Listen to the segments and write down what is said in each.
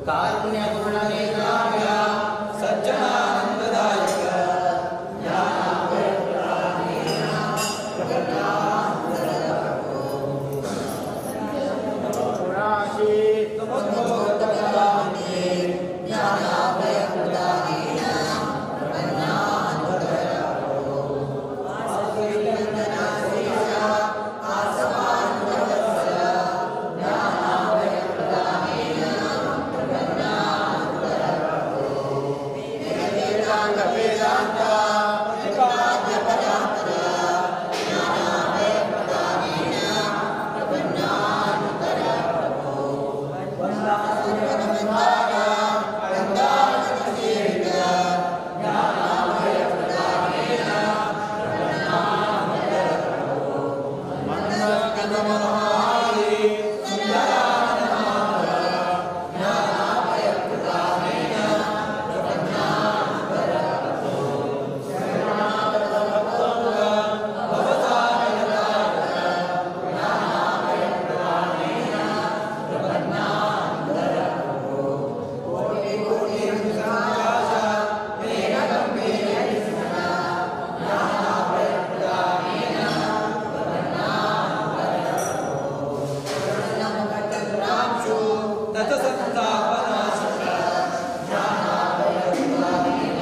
कारुण्यपूर्णनेत्राय सज्जनानन्ददायक ज्ञानाभयप्रदानेन प्रपन्नानुत्तर प्रभो। गुणाशीतमुद्भोगकलानिधे ज्ञानाभयप्रदानेन प्रपन्नानुत्तर प्रभो। आसवीनन्दनाशेष आसवानुजवत्सल ज्ञानाभयप्रदानेन प्रपन्नानुत्तर प्रभो। वेदाङ्ग वेदान्त प्रतिपाद्य पदान्तर ज्ञानाभयप्रदानेन प्रपन्नानुत्तर प्रभो। वन्दासुरमन्दार वन्दानसेवित ज्ञानाभयप्रदानेन प्रपन्नानुत्तर प्रभो। मन्दस्कन्दमनोहारि सुन्दराननमाधव ज्ञानाभयप्रदानेन प्रपन्नानुत्तर प्रभो। शरणागतभक्तोऽङ्ग भवसागरतारक ज्ञानाभयप्रदानेन प्रपन्नानुत्तर प्रभो। कोटिकोटिसङ्काश मेघगम्भीरविस्मृत ज्ञानाभयप्रदानेन प्रपन्नानुत्तर प्रभो। प्रसन्नमुखचन्द्रांशु ततसन्तापनाशक ज्ञानाभयप्रदानेन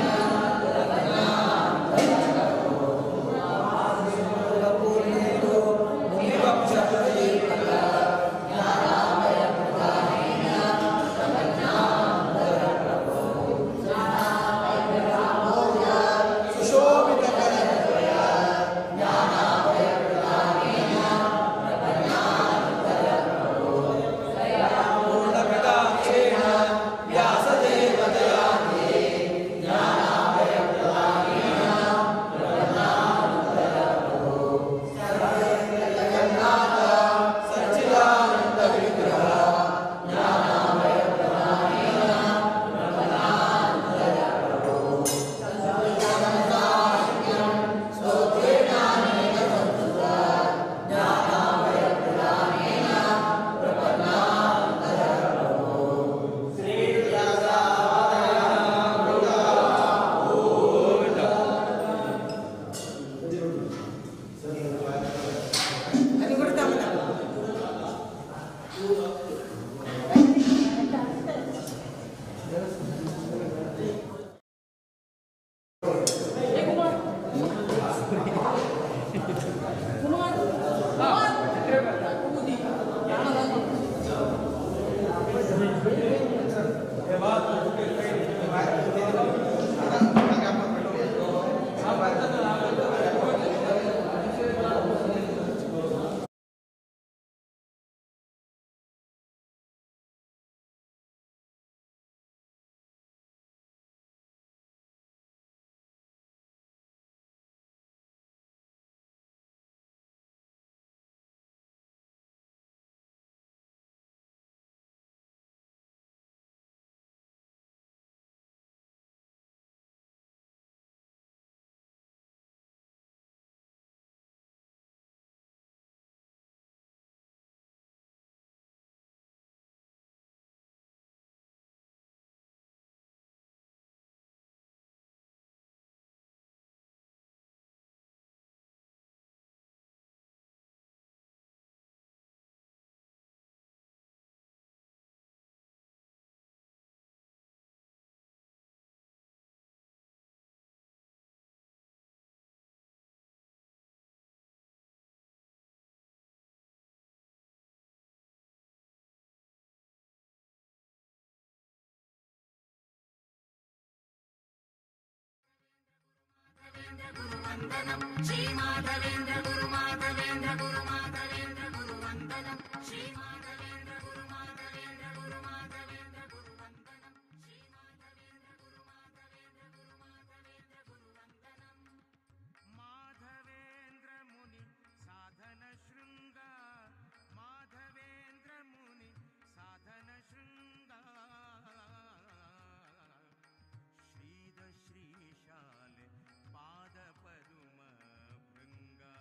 प्रपन्नानुत्तर प्रभो। पूर्णेन्दु मुनिवंशप्रदीपक ज्ञानाभयप्रदानेन प्रपन्नानुत्तर प्रभो। ज्ञानाभयप्रदाभोज सुशोभितकरद्वय ज्ञानाभयप्रदानेन प्रपन्नानुत्तर प्रभो। दयापूर्णकटाक्षेण व्यासदेव दयानिधे ज्ञानाभयप्रदानेन प्रपन्नानुत्तर प्रभो। सर्वजगन्नाथ सच्चिदानन्दविग्रह ज्ञानाभयप्रदानेन प्रपन्नानुत्तर प्रभो। संसारं स्तोत्रेणानेकसंस्तुत ज्ञानाभयप्रदानेन प्रपन्नानुत्तर प्रभो। गुरुवन्दनं श्रीमाधवेन्द्र गुरुमाधवेन्द्र गुरुमाधवेन्द्र गुरुवन्दनं श्रीमाधवेन्द्र गुरुमाधवेन्द्र गुरुमाधवेन्द्र गुरुवन्दनं श्रीमाधवेन्द्र गुरुमाधवेन्द्र गुरुमाधवेन्द्र गुरुवन्दनं। माधवेन्द्र मुनि साधन शृंग माधवेन्द्र मुनि साधन शृंग श्रीद श्रीशाल पाद पदुम भृंगा।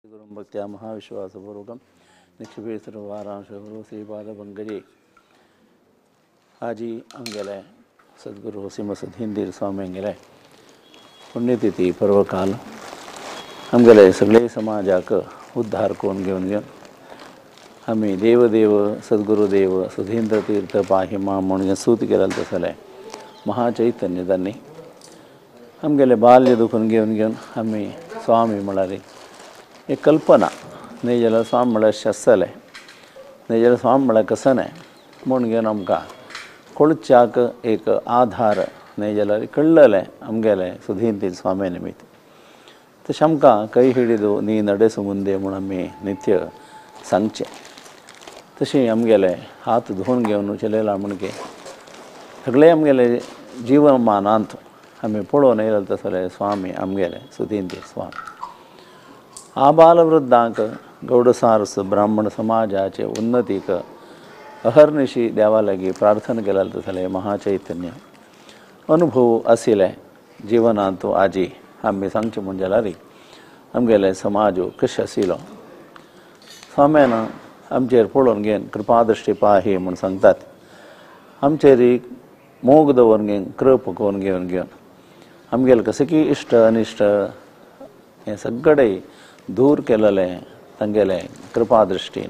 गुरुं भक्त्या महाविश्वासपूर्वकं निक्षिपेश्वरवारांशगुरु श्रीपादपङ्कजे आजी आमगेले सद्गुरु श्रीमसुधींदीर स्वामी पुण्यतिथी पर्वकाल आमगेले सगळे समाजाक उद्धार करून घेवन घेवन आमी देवदेव सद्गुरुदेव सुधींद्र तीर्थ पाहि मां म्हणून सूत केलें तसलें महाचैतन्य तांणी आमगेले बाल्य दुखून घेवन घेवन आमी स्वामी म्हळ्यार एक कल्पना न्हय जाल्यार स्वामी म्हळ्यार आसतलें न्हय जाल्यार स्वामी म्हळ्यार कसं न्हय म्हूण घेवन आमकां कोळच्याक एक आधार न्हय जाल्यार कळ्ळलें आमगेलें सुधींद्र स्वामी निमित्त. तशें आमकां कೈ हिडिदो नी ನಡೆಸು ಮುಂದೆ म्हूण आमी नित्य सांगचें. तशें आमगेले हात धुवन घेवन चलयला म्हणके सगळें आमगेले जीवनमानांत आमी पळोवन येयले तसले स्वामी आमगेले सुधींद्र स्वामी. आबालवृद्धांक गौडसारस ब्राह्मण समाजाचे उन्नतीक अहर्निशी देवा लागीं प्रार्थना केल्यार तसले महाचैतन्य अनुभव आशिल्ले जिवनांत आजी आमी सांगचें म्हूण जाल्यार आमगेले समाज कशें आशिल्लो स्वाम्यान आमचेर पळोवन घेवन कृपादृश्टी पाही म्हूण सांगतात. आमचेर मोग दवरून घेवन कृप करून घेवन घेवन आमगेले कशें की इश्ट अनिश्ट हें सगळें दूर केलेलें तांगेलें कृपादृश्टीन.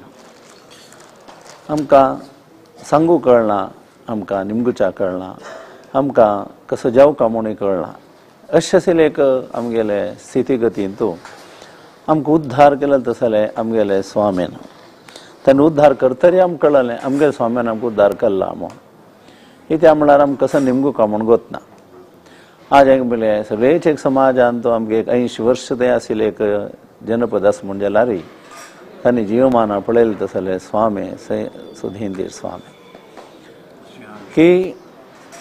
आमकां सांगू कळना, आमकां निमगुच्या कळना, आमकां कसो जावका म्हणून कळना अशें आशिल्लें एक आमगेले स्थितीगतींतू आमकां उद्धार केलो तसलें आमगेले स्वामीन. ताणें उद्धार करतरी आमकां कळलें आमगेले स्वामीन आमकां उद्धार केला म्हूण. इत्या म्हळ्यार आमकां कसो निमगुका म्हूण गोतना. आज आमगेले सगळेच एक समाजान तो आमगे एक 80 वर्ष ते आशिल्लें एक जनपद आसा म्हूण जाल्यार तांणी जीवमाना पळयलें तसलें स्वामी सुधींद्र स्वामी की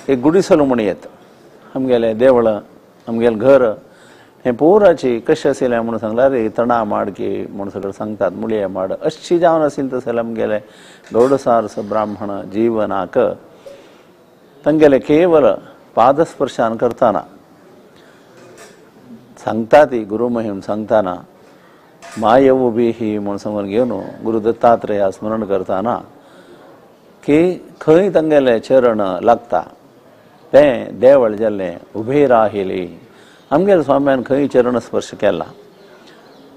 एक गुडिसलो म्हूण येता आमगेलें देवळ आमगेलें घर हें पोराची कशें आशिल्लें म्हणून सांगल्यार तणा माड की म्हूण सगळें सांगतात मुळये माड अशी जावन आशिल्लें तसलें आमगेलें गौडसारस ब्राह्मण जीवनाक तांगेलें केवल पादस्पर्शान करतना सांगता ती गुरुमहिम सांगतना मायव बी म्हूण सांगून घेवन गुरु दत्तात्रेया स्मरण करतना की खंय तांगेलें चरण लागता तें देवळ जाल्लें उबे राहिली आमगेले स्वाम्यान खंय चरण स्पर्श केला.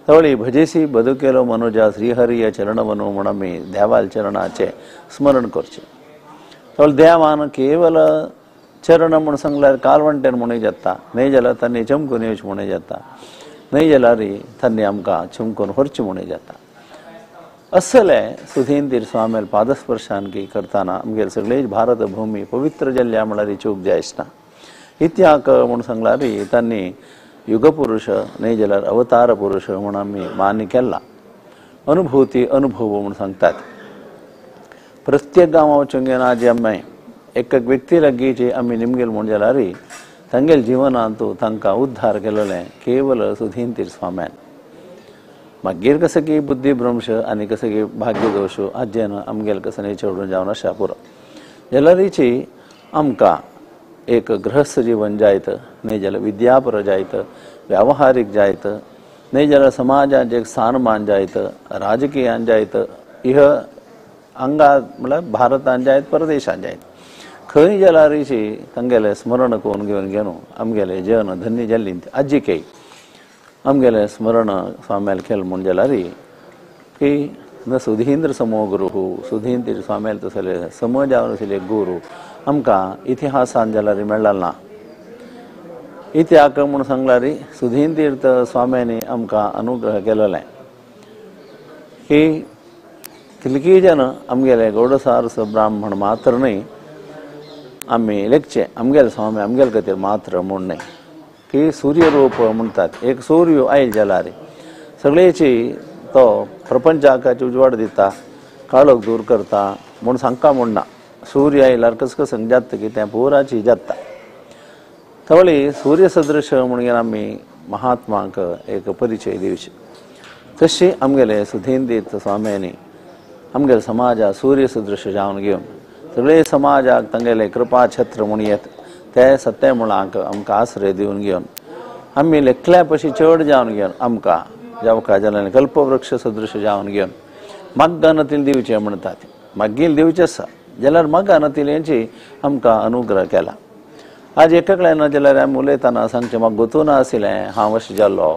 तवळी भजेसी बदुकेलो मनुजा श्रीहरिय चरणवनु म्हूण आमी देवाल चरणाचें स्मरण करचें. तवळ देवान केवल चरण म्हूण सांगल्यार कालवंटेन म्हणून जाता न्हय जाल्यार तांणी चमकून येवचें म्हणून जाता न्हय जाल्यार तांणी आमकां चमकून व्हरचें म्हणून जाता. असले सुधींद्र स्वामील पादस्पर्शान की करतना आमगेले सगळे भारत भूमी पवित्र जाल्ल्या म्हळ्यार चूक जाय आसना. इत्याक म्हूण सांगल्यार तांणी युगपुरुष न्हय जाल्यार अवतार पुरुष म्हूण आमी मान्य केला. अनुभूती अनुभव म्हूण सांगतात. प्रत्येक गांवा वचून घेवन आज आमी एक एक व्यक्ती लागीं आमी निमगेल म्हूण जाल्यार तांगेले जिवनांत तांकां उद्धार केलेलें केवल सुधींद्र स्वाम्यान. मागीर कसं की बुद्धिभ्रंश आनी कसं की भाग्यदोश आज्यान आमगेले कसं न्हय चेडून जावन आसा पुरो जाल्यारीची आमकां एक गृहस्थ जीवन जायत न्हय जाल्यार विद्यापर जायत व्यावहारीक जायत न्हय जाल्यार समाजांत एक स्थानमान जायत राजकीयान जायत इह हांगा म्हळ्यार भारतान जायत परदेशान जायत खंय जाल्यारीची तांगेलें स्मरण करून घेवन घेवन आमगेलें जन धन्य जाल्लीं आजिकय आमगेलें स्मरण स्वाम्याल केलें म्हूण जाल्यार की न सुधींद्र समो गुरू सुधींद्र स्वाम्याल तसले सम जावन आशिल्ले गुरू आमकां इतिहासान जाल्यार मेळ्ळा ना. इत्याक म्हूण सांगल्यार सुधींद्र स्वाम्यांनी आमकां अनुग्रह केलेलें की कितलीं जन आमगेले गौडसारस ब्राह्मण मात्र न्हय आमी लेखचें आमगेले स्वामी आमगेले खातीर मात्र म्हूण न्हय की सूर्यरूप म्हणटात. एक सूर्य आयल जाल्यार सगळेची तो प्रपंचाकाची उजवाड दिता काळोख दूर करता म्हूण सांगका म्हूण ना. सूर्य आयल्यार कस कसं जाता की तें पुराची जाता. तवळी सूर्य सदृश म्हणून आमी महात्मांक एक परिचय दिवचे. तशी आमगेले सुधींद्र स्वाम्यांनी आमगेले समाजा सूर्य सदृश जावन घेवन सगळे समाजाक तांगेले कृपा छत्र म्हूण येत ते सत्य मुळांक आमकां आश्रय दिवन घेवन आमी लेखल्या पशी चड जावन घेवन आमकां जावका जाल्यार कल्पवृक्ष सदृश जावन घेवन माग्गानातील दिवचें म्हणटा ती मागील दिवचें आसा जाल्यार माग्गानातील हेंची आमकां अनुग्रह केला. आज एककल्यान जाल्यार आमी उलयतना सांगचें म्हाका गोतू ना आशिल्लें हांव अशें जाल्लो.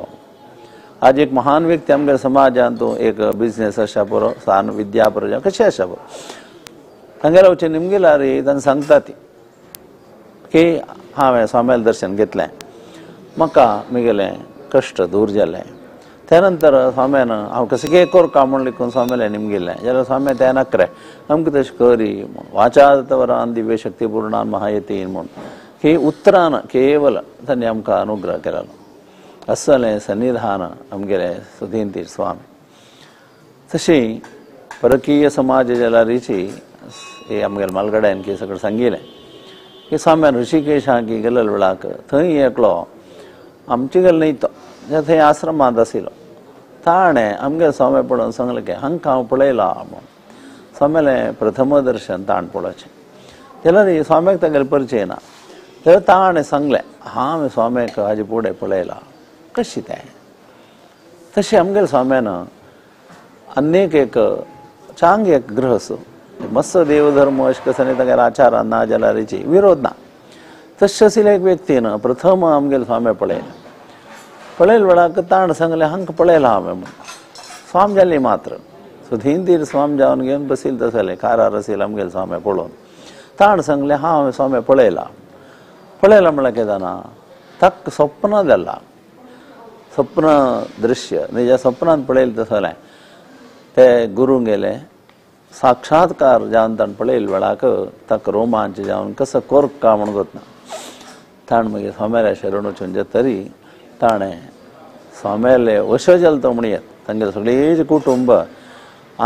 आज एक महान व्यक्ती आमगे समाजांत एक बिजनेस आसा पुरो सान विद्या पुरो कशें आसा पुरो तांगेल्या वचून निमगेला रे तांकां सांगता ती की हांवें स्वाम्यालें दर्शन घेतलें म्हाका म्हगेलें कश्ट दूर जालें. त्या नंतर स्वाम्यान हांव कशें कितें करका म्हूण लेखून स्वाम्यालें निमगिल्लें जाल्यार स्वाम्या तें नाकरें आमकां तशें करी म्हूण वाचातवरान दिव्य शक्तिपूर्णान महायतीन म्हूण की उतरान केवल तांणी आमकां अनुग्रह केलो. असलें सन्निधान आमगेलें सुधीन स्वामी. तशी परकीय समाज जाल्यारीची हे आमगेले मालगड्यान की सगळें सांगिल्लें की स्वाम्यान ऋषिकेशाक गेल्ले वेळाक थंय एकलो आमचे गेले न्हय तो थंय आश्रमांत आशिल्लो ताणें आमगे स्वामी पळोवन सांगलें की हांकां हांव पळयला म्हूण स्वाम्यालें प्रथम दर्शन ताण पळोवचें जाल्यार स्वाम्याक तागेलें परिचय ना जाल्यार ताणें सांगलें हांवें स्वाम्याक हाजे फुडें पळयला कशें तें. तशें आमगेले स्वाम्यान आनीक एक चांग एक गृहस्थ मस्त देवधर्म अशें कसो तागेल्या आचारान ना जाल्यारीची विरोध ना तशें आशिल्ल्या एक व्यक्तीन प्रथम आमगेले स्वामी पळयलें पळयले वेळाक ताण सांगलें हांकां पळयलां हांवें म्हूण स्वाम जाली मात्र सुधीन स्वाम जावन घेवन बसील तसलें कारार आशिल्लें आमगेले स्वामी पळोवन ताण सांगलें हांवें स्वामी पळयलां पळयलां म्हणल्यार कितें जाणा ताका स्वप्न जालां स्वप्न दृश्य निजा स्वप्नान पळयलें तसलें ते गुरू गेले साक्षात्कार जावन ताण पळयले वेळाक ताका रोमांच जावन कसो कोरका म्हूण गोतना ताण मागीर स्वाम्याल्या शरण वचून जे तरी ताणें स्वाम्याले वश जाल तो म्हणयत तांगेलें सगळें कुटुंब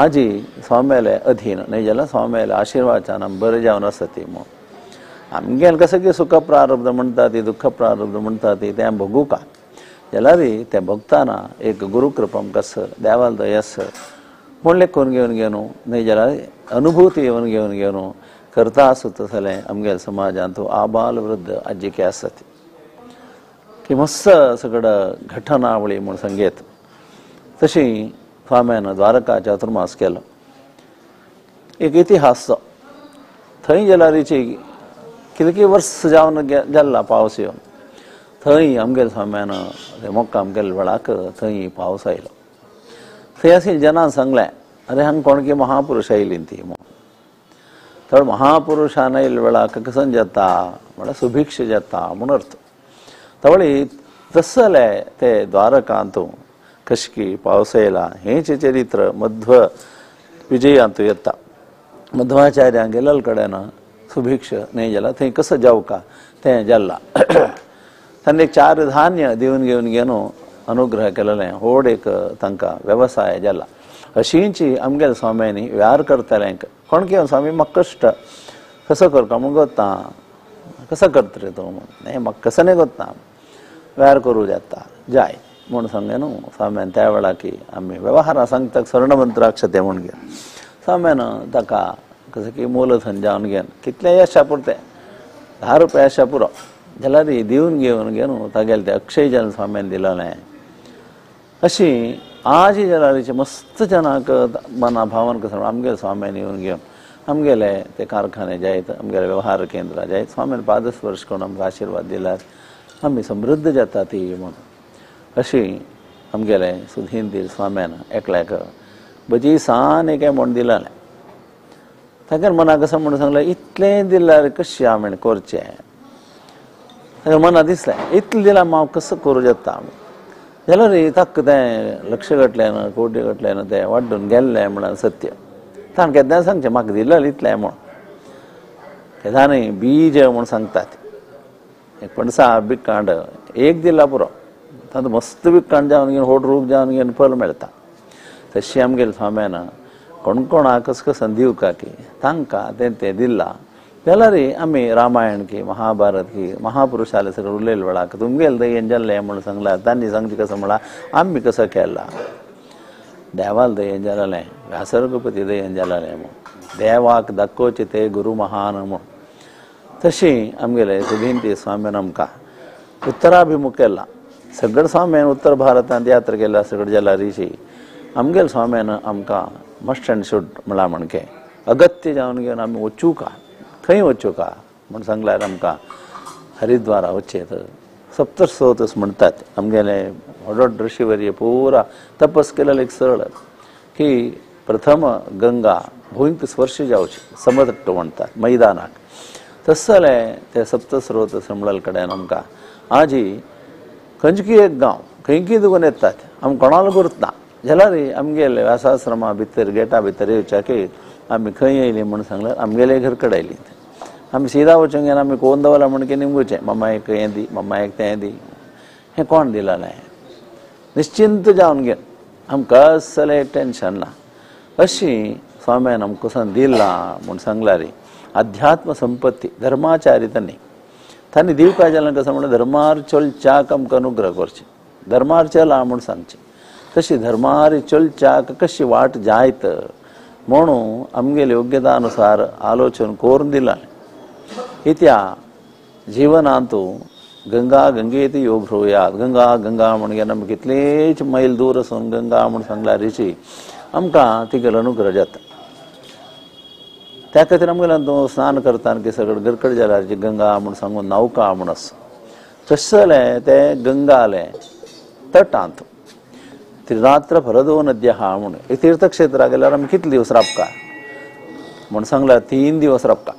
आजी स्वाम्याले अधीन न्हय जाल्यार स्वाम्याले आशिर्वादान आमी बरें जावन आसा ती म्हूण. आमगेलें कसो की सुख प्रारब्ध म्हणटा ती दुख्ख प्रारब्ध म्हणटा ती तें भोगूका जाल्यार तें भोगतना एक गुरुकृपा आमकां सर देवाल दया सर म्हूण लेखून घेवन घेवन न्हय जाल्यार अनुभूती येवन घेवन घेवन करता आसूं तसलें आमगेल्या समाजांत आबाल वृद्ध आजिके आसा ती की मस्त सगळं घटनावळी म्हूण सांगयत. तशी स्वाम्यान द्वारका चातुर्मास केलो एक इतिहास थंय जाल्यारीची कितकी वर्स जावन जाल्ला पावस येवन थंय आमगेल्या स्वाम्यान मोक्काम केल्ल्या वेळाक थंय पावस आयलो. थंय आशिल्ल्या जनान सांगलें अरे हांगा कोणकी महापुरुश आयली ती म्हूण. तर महापुरुषान आयिल्ल्या वेळाक कसन जाता म्हळ्यार सुभिक्ष जाता म्हूण अर्थ. तवळी तसले ते द्वारकांतू कशकी पावस येयला हेंच चरित्र मध्व विजयांतू येता. मध्वाचार्यांक गेल्ले कडेन सुभिक्ष न्हय जाल्यार थंय कसो जावका तें जाल्लां. तांणी एक चार धान्य दिवन घेवन घेवन अनुग्रह केलेलें व्हड एक तांकां वेवसाय जाला. अशींची आमगेल्या स्वाम्यांनी व्यार करतल्यांक कोण कितें स्वामी म्हाका कश्ट कसो करता म्हूण गोत्ता कसो करता रे तूं म्हूण न्हय म्हाका कसो न्हय गोत्ता व्यार करूं जाता जाय म्हूण सांगलें न्हू स्वाम्यान त्या वेळार की आमी वेव्हारा सांगता स्वर्णमंत्राक्षते म्हूण घेवन स्वाम्यान ताका कसो की मूलधन जावन घेवन कितलें आशा पुरतें 10 रुपया आशा पुरो जाल्यार दिवन घेवन घेवन तागेलें तें अक्षय जल स्वाम्यान दिलेलें. अशी आज जाल्यारीचे मस्त जनांक मना भावन कसो आमगेले स्वाम्यान येवन घेवन आमगेले ते कारखाने जायत आमगेले वेव्हार केंद्रां जायत स्वाम्यान पादस्पर्श करून आमकां आशिर्वाद दिल्यार आमी समृद्ध जाता ती म्हूण. अशी आमगेले सुधीन स्वाम्यान एकल्याक भजी सान एक म्हूण दिलेलें. ताका मनाक कसो म्हूण सांगलें इतलें दिल्यार कशें हांवें करचें ताका मना दिसलें इतलें दिल्यार हांव कसो करूं जाता जाल्यार ताका तें लक्ष घटलें कोटी घटलें तें वाड्डून गेल्लें म्हणल्यार सत्य. ताणें केन्ना सांगचें म्हाका दिलें इतलें म्हूण केन्ना न्हय बीज म्हूण सांगतात एक पणसा बिकांड एक दिला पुरो तातूंत मस्त बिकांड जावन घेवन व्हड रूप जावन घेवन फल मेळटा. तशें आमगेल्या स्वाम्यान कोण कोणाक कसो कसो दिवका की तांकां तें तें दिलां जाल्यार आमी रामायण की महाभारत की महापुरुषाले सगळें उलयले वेळाक तुमगेलें दयेन जाल्लें म्हूण सांगलां तांणी सांगचें कसो म्हळां आमी कसो केला देवाल दयेन जालें व्यासरगुपती दयेन जालें म्हूण देवाक दाखोवचें ते गुरू महान म्हूण. तशी आमगेले सुधीन स्वाम्यान आमकां उत्तराभिमुख केला सगळे स्वाम्यान उत्तर भारतांत यात्रा केल्या सगळे जाल्यार रिशी आमगेले स्वाम्यान आमकां मस्ट अँड should म्हळां म्हणके अगत्य जावन घेवन आमी वचूं का खंय वचूं का म्हूण सांगल्यार आमकां हरिद्वारा वचचें सप्तस्रोतस म्हणटात आमगेले व्हड व्हड ऋषीवर्य पुरा तपस केलेले एक सरळ की प्रथम गंगा भूंयक स्पर्श जावची समतट्ट म्हणटात मैदानाक तसलें ते सप्तस्रोतस म्हणले कडेन आमकां आजी खंयची एक गांव खंयकी दुगून येतात आमकां कोणालो गुर्त ना जाल्यार आमगेले व्यासाश्रमा भितर गेटा भितर येवच्या की आमी खंय येयली म्हूण सांगल्यार आमगेले घर कडेन आयली आमी सिदा वचूंक गेल्यार आमी कोण दवरला म्हण की निमगुचें मम्मा एक हें दी मम्मा एक तें दी हें कोण दिलेलें निश्चिंत जावन घेवन आमकां कसलें टेंशन ना अशी स्वाम्यान आमकां कसन दिलां म्हूण सांगल्यार अध्यात्म संपत्ती धर्माचारी तांणी तांणी दिवका जाल्यार कसो म्हणल्यार धर्मार चलच्याक आमकां अनुग्रह करचें धर्मार चला म्हूण सांगचें तशी धर्मार चलच्याक कशी वाट जायत म्हणून आमगेले योग्यता अनुसार आलोचन करून दिलां. इत्या जीवनांतु गंगा गंगेति यो ब्रूयात गंगा गंगा म्हण गेल्यार आमकां कितलेच मैल दूर आसून गंगा म्हूण सांगल्यार रिशी आमकां तिगेलो अनुग्रह जाता. त्या खातीर आमगेल्यान तूं स्नान करता की सगळें गरकड जाल्यार गंगा म्हूण सांगून न्हावका म्हूण आसा तशें तें गंगालें तटांत त्रिरात्र फलदो नद्या म्हूण एक तीर्थक्षेत्राक गेल्यार आमी कितले दिवस राबका म्हूण सांगल्यार 3 दिवस राबका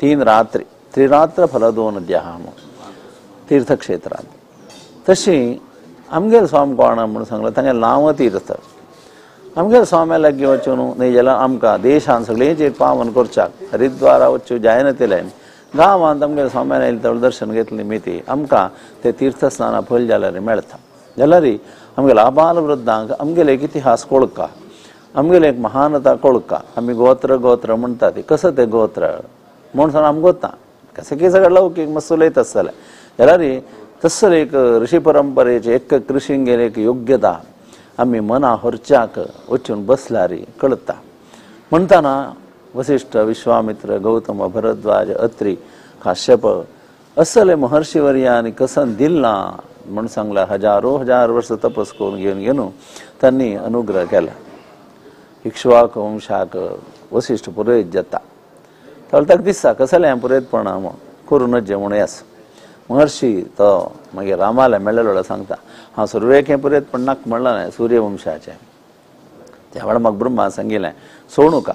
3 रात्री त्रिरात्र फलदो नद्या म्हूण तीर्थक्षेत्रांत. तशी आमगेले स्वामी कोण म्हूण सांगल्यार तांगेलें नांव तीर्थ आमगेले स्वाम्या लागीं वचून न्हय जाल्यार आमकां देशान सगळें एक पावन करच्याक हरिद्वारा वचूं जायना तितलें गांवांत आमगेले स्वाम्यान आयले तेवढें दर्शन घेतलें मिती आमकां ते तीर्थस्नानां फल जाल्यार मेळटा. जाल्यार आमगेले आबाल वृद्धांक आमगेले एक इतिहास कोळका आमगेले एक महानता कोळका आमी गोत्र गोत्र म्हणटा ती कसो तें गोत्र म्हूण सांग आमकां गोता कसं की सगळें लौकीक मातसो उलयता आसतलें जाल्यार तसले एक ऋषी परंपरेचे एक ऋषींगेले एक योग्यता आमी मना हरच्याक वचून बसल्यार कळटा. म्हणटाना वसिष्ठ विश्वामित्र गौतम भरद्वाज अत्री काश्यप असले महर्षीवर्यांनी कसन दिलां म्हूण सांगला हजारो हजार वर्स तपस करून घेवन घेवन तांणी अनुग्रह केला. इक्ष्वाक वंशाक वसिष्ठ पुरोहीत जाता तर ताका दिसता कसलें पुरोहीतपणा म्हूण करूं नजे म्हूण येस महर्षी तो मागीर रामाले मेळ्ळेलो सांगता हांव सुरवेक हें पुरोहीतपण नाका म्हणलां न्हय सूर्यवंशाचें त्या वेळार म्हाका ब्रह्मा सांगिल्लें सोणुका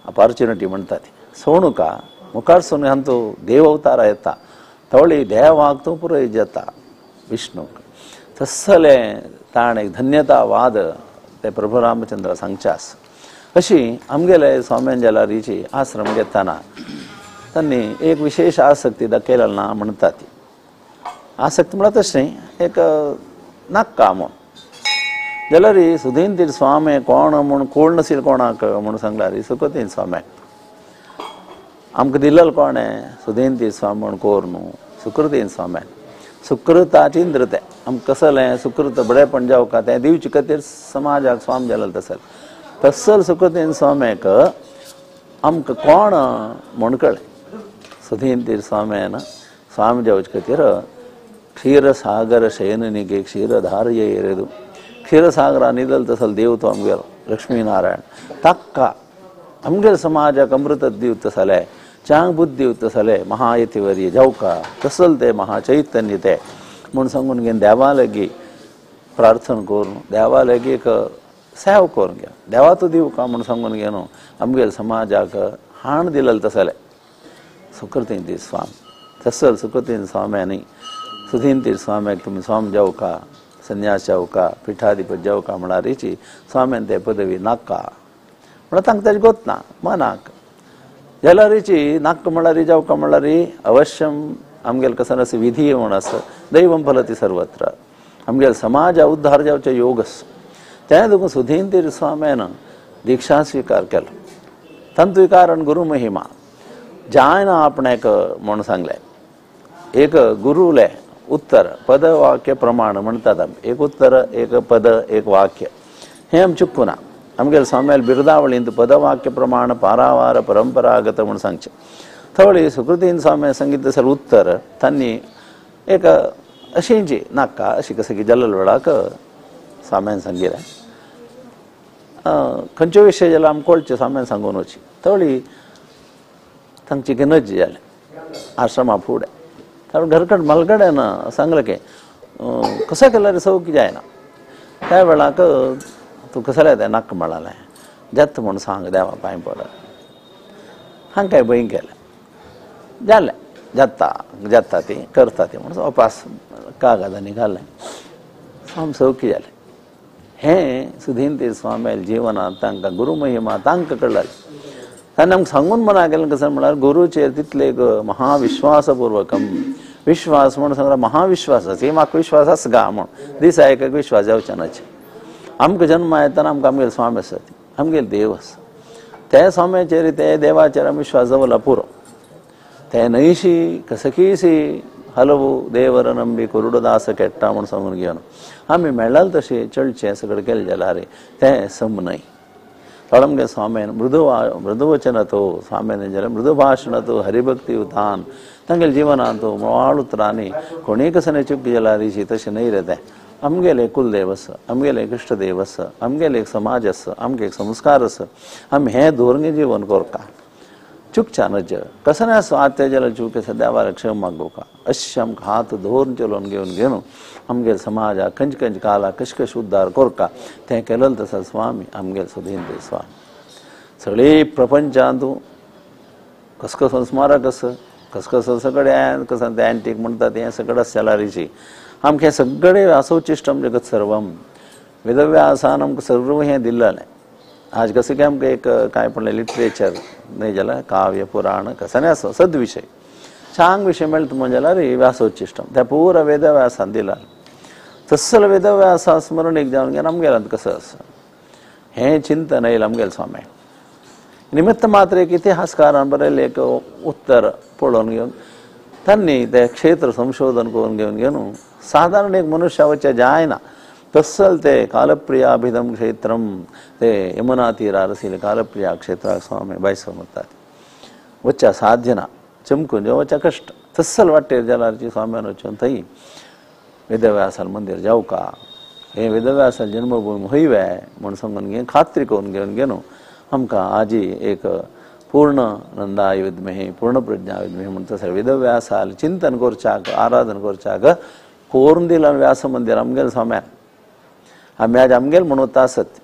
ऑपॉर्च्युनिटी म्हणटा ती सोणुका मुखार सून हांतू देव अवतारा येता तवळी देवाक तूं पुरोहीत जाता विष्णूक तसलें ताणें एक धन्यतावाद ते प्रभू रामचंद्र सांगचे आसा. अशी आमगेले स्वाम्यान जाल्यार आश्रम घेतना तांणी एक विशेष आसक्ती दाखयलेली ना म्हणटा ती आसक्ती म्हळ्यार तशें न्ही एक नाका म्हूण जाल्यार सुधीन स्वामी कोण म्हूण कोण नसील कोणाक म्हूण सांगल्यार सुखतीन स्वाम्याक आमकां दिलेलो कोण सुधीन स्वामी म्हूण कोर न्हू सुकृतीन स्वाम्याक सुकृताची इंद्र तें आमकां कसलें सुकृत बरेपण जावका तें दिवचे खातीर समाजाक स्वाम जालेलो तसल तसल सुकृतीन स्वाम्याक आमकां कोण म्हूण कळ्ळें सुधीन स्वाम्यान स्वामी जावचे खातीर क्षीरसागर शयननिगे क्षीरधारयेरेदु क्षीरसागरा निदल तसल देव तो आमगेलो लक्ष्मीनारायण ताक्का आमगेले समाजाक अमृत दिवता तसले चांग बुद्धी दिवता तसले महायतीवर्य जावका तसल ते महाचैतन्य ते म्हूण सांगून घेवन देवा लागीं प्रार्थना करून देवा लागीं एक सेव करून घेवन देवा तूं दिवका म्हूण सांगून घेवन आमगेले समाजाक हाण दिलेलें तसलें सुकृतीन स्वामी तसल सुकृतीन स्वाम्यांनी सुधीन स्वाम्याक तुमी स्वाम जावका संन्यास जावका पिठाधिपत जावका म्हळ्यार स्वाम्यान ते पदवी नाका म्हळ्यार तांकां ताजें गोत ना मनाक जाल्यार नाका म्हळ्यार जावका म्हळ्यार अवश्यम आमगेले कसो आसा विधी म्हूण आसा दैवम फलती सर्वत्र आमगेले समाजा उद्धार जावचे योग आसा तें देखून सुधीन स्वाम्यान दीक्षा स्विकार केलो. तांतूय कारण गुरु महिमा जायना आपणाक म्हूण सांगलें एक गुरुले उत्तर पद वाक्य प्रमाण म्हणटात आमी एक उत्तर एक पद एक वाक्य हें आमी चुकूना आमगेले स्वाम्याले बिरदावळींत पदवाक्य प्रमाण पारावार परंपरागत म्हूण सांगचें. थवळी सुकृतीन स्वामी सांगितलें सर उत्तर तांणी एक अशें जी नाका अशी कसं की जाल्ल्या वेळाक साम्यान सांगिल्लें खंयचो विशय जाल्यार आमकां कळचें साम्यान सांगून वची थोडी तांची गिनज जालें आश्रमा फुडें कारण घरकड म्हालगड्यान सांगलें की कसं केल्यार सौकी जायना त्या वेळाक तूं कसलें तें नाका म्हळालें जाता म्हूण सांग देवा पांय पड हांग काय भंय केलें जालें जाता जाता ती करता ती म्हणून उपास कागदांनी घालें स्वामी सौकी जालें. हें सुधीन स्वामी जिवनांत तांकां गुरुमहिमा तांकां कळ्ळाली तांणी आमकां सांगून मना केलें कसं म्हळ्यार गुरुचेर तितले एक महाविश्वासपूर्वकम विश्वास म्हणून सांगला महाविश्वास आसा म्हाका विश्वास आसा गा म्हूण दिसा एक विश्वास जावचे नाचे. आमकां जन्म येतना आमकां आमगेले स्वामी आसात आमगेले देव आसा त्या स्वाम्याचेर ते देवाचेर आमी विश्वास दवरला पुरो ते न्हयशी कसकीशी हलवू देवर नंबी कुरुडदास केट्टा म्हूण सांगून घेवन आमी मेळ्ळाल तशें चलचें सगळें केलें जाल्यार तें सम न्हय. थोडो आमगे स्वाम्यान मृदुवचन तो स्वाम्यान जाल्यार मृदुभाशण तो हरिभक्ती उतान तांगेले जिवनांत मोवाळ उतरांनी कोणीय कसं चुकी जाल्यार तशें न्हय रे तें. आमगेले कुलदेव आसा आमगेले इश्टदेव आसा आमगेले एक समाज आसा आमगे एक संस्कार आसा आमी हें धोरण जीवन करता चुकच्या नज कसं नाही आसूं आत्या जाल्यार चूक आसा देवाक क्षमा मागोवका अशें आमकां हात धरून चलोवन घेवन घेवन आमगेले समाजाक खंयचे खंयचे काळाक कशें कशें उद्धार करता तें केलें तसो स्वामी आमगेले सुधीन स्वामी. सगळे प्रपंचांत कसो कसो स्मारक आसा कसो कसो सगळे कसं ते एन्टीक म्हणटा तें सगळें आसा जाल्यार आमकां हें सगळें व्यासोचिश्टम जगत सर्वम वेदव्यासान आमकां सर्व हें दिल्लें. आज कसं की आमकां एक काय पडलें लिटरेचर न्हय जाल्यार काव्य पुराण कसं आसा सद्विशय चांग विशय मेळटा म्हण जाल्यार व्यासोचिश्टम त्या पुरा वेदव्यासान दिला तसलो वेदव्यासा स्मरण एक जावन घेवन आमगेल्यान कसं आसा हें चिंतन येयलें आमगेले स्वामी. निमित्त मात्र एक इतिहासकारान बरयलें एक उत्तर पळोवन घेवन तांणी तें क्षेत्र संशोधन करून घेवन घेवन सादारण एक मनुष्यावच्या जायना तसल ते कालप्रियाभिधम क्षेत्रम ते यमुना तीरार आशिल्लें कालप्रिया क्षेत्राक स्वामी बायसो म्हणटात वच्च्या साध्य ना चमकून वच्च्या कश्ट तसल वाटेर जाल्यार स्वाम्यान वचून थंय वेदव्यासाल मंदीर जावका हें वेदव्यासाल जन्मभूमी हय वे म्हूण सांगून घेवन खात्री करून घेवन घेवन आमकां आजी एक पूर्ण नंदाय विद्महे पूर्ण प्रज्ञा विद्महे म्हणटा तसो वेदव्यासाल चिंतन करच्याक आराधन करच्याक कोरून दिलां व्यास मंदीर आमगेले स्वाम्यान आमी आज आमगेल म्हणून आसत.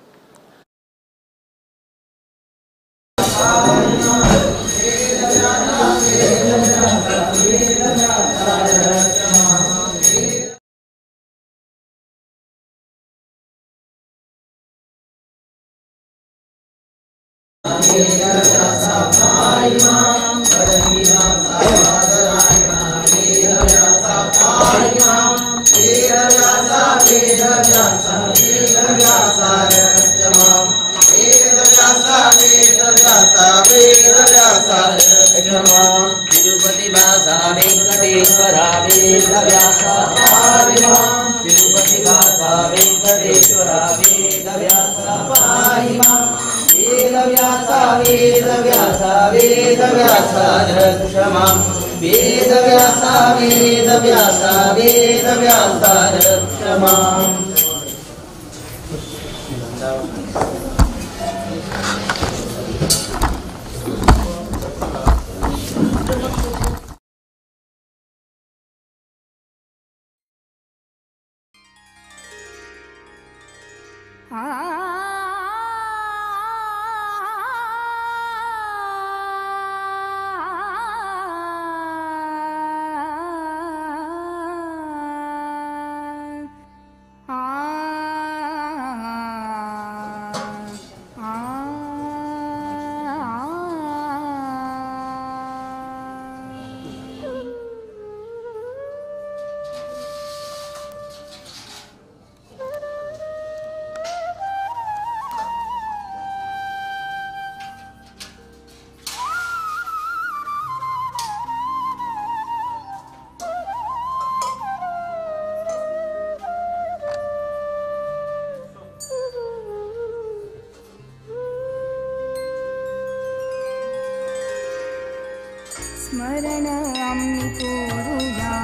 स्मरण आम्ही करूया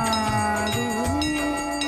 गुरु।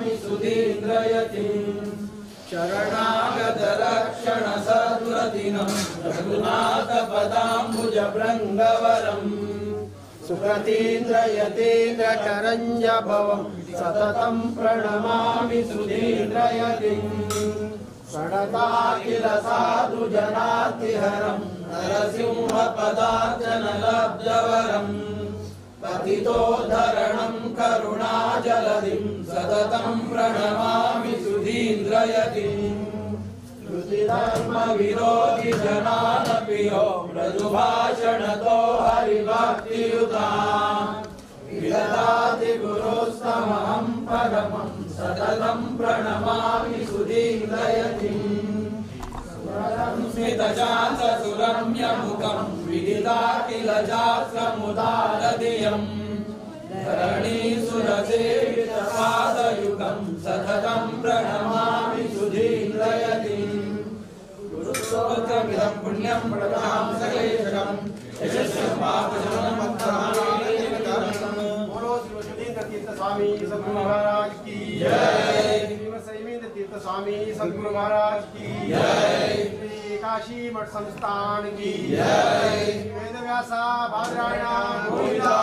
प्रणमामि सुधीन्द्रयतिम् शरणागतरक्षण सद्व्रतिनं रघुनाथपदाम्बुजभृङ्गवरम् सुगतीन्द्रयतीन्द्रकरञ्जभवं सततं प्रणमामि सुधीन्द्रयतिम् प्रणताखिल साधुजनातिहरं नरसिंहपदार्चनलब्धवरम् पतितोद्धरणं करुणाजलधिं सततं प्रणमामि सुधीन्द्रयतिम् श्रुतिधर्मविरोधि जनानपि यो मृदुभाषणतो हरिभक्तियुताम् विदधाति गुरोस्तमहं परमं सततं प्रणमामि सुधीन्द्रयतिम् स्मितजातसुरम्यमुखं विदिताखिल जात्रमुदारधियम् धरणीसुरसेवितपादयुगं सततं प्रणमामि सुधीन्द्रयतिम् गुरुस्तोत्रमिदं पुण्यं प्रदां सकलेशकं यशस्यं बोलो श्री सुधीन्द्र तीर्थ स्वामी सद्गुरु महाराज की जय। श्री तीर्थ स्वामी सद्गुरु महाराज की जय। श्री काशी मठ संस्थान की जय। वेदव्यासा बादरायण गोविंदा।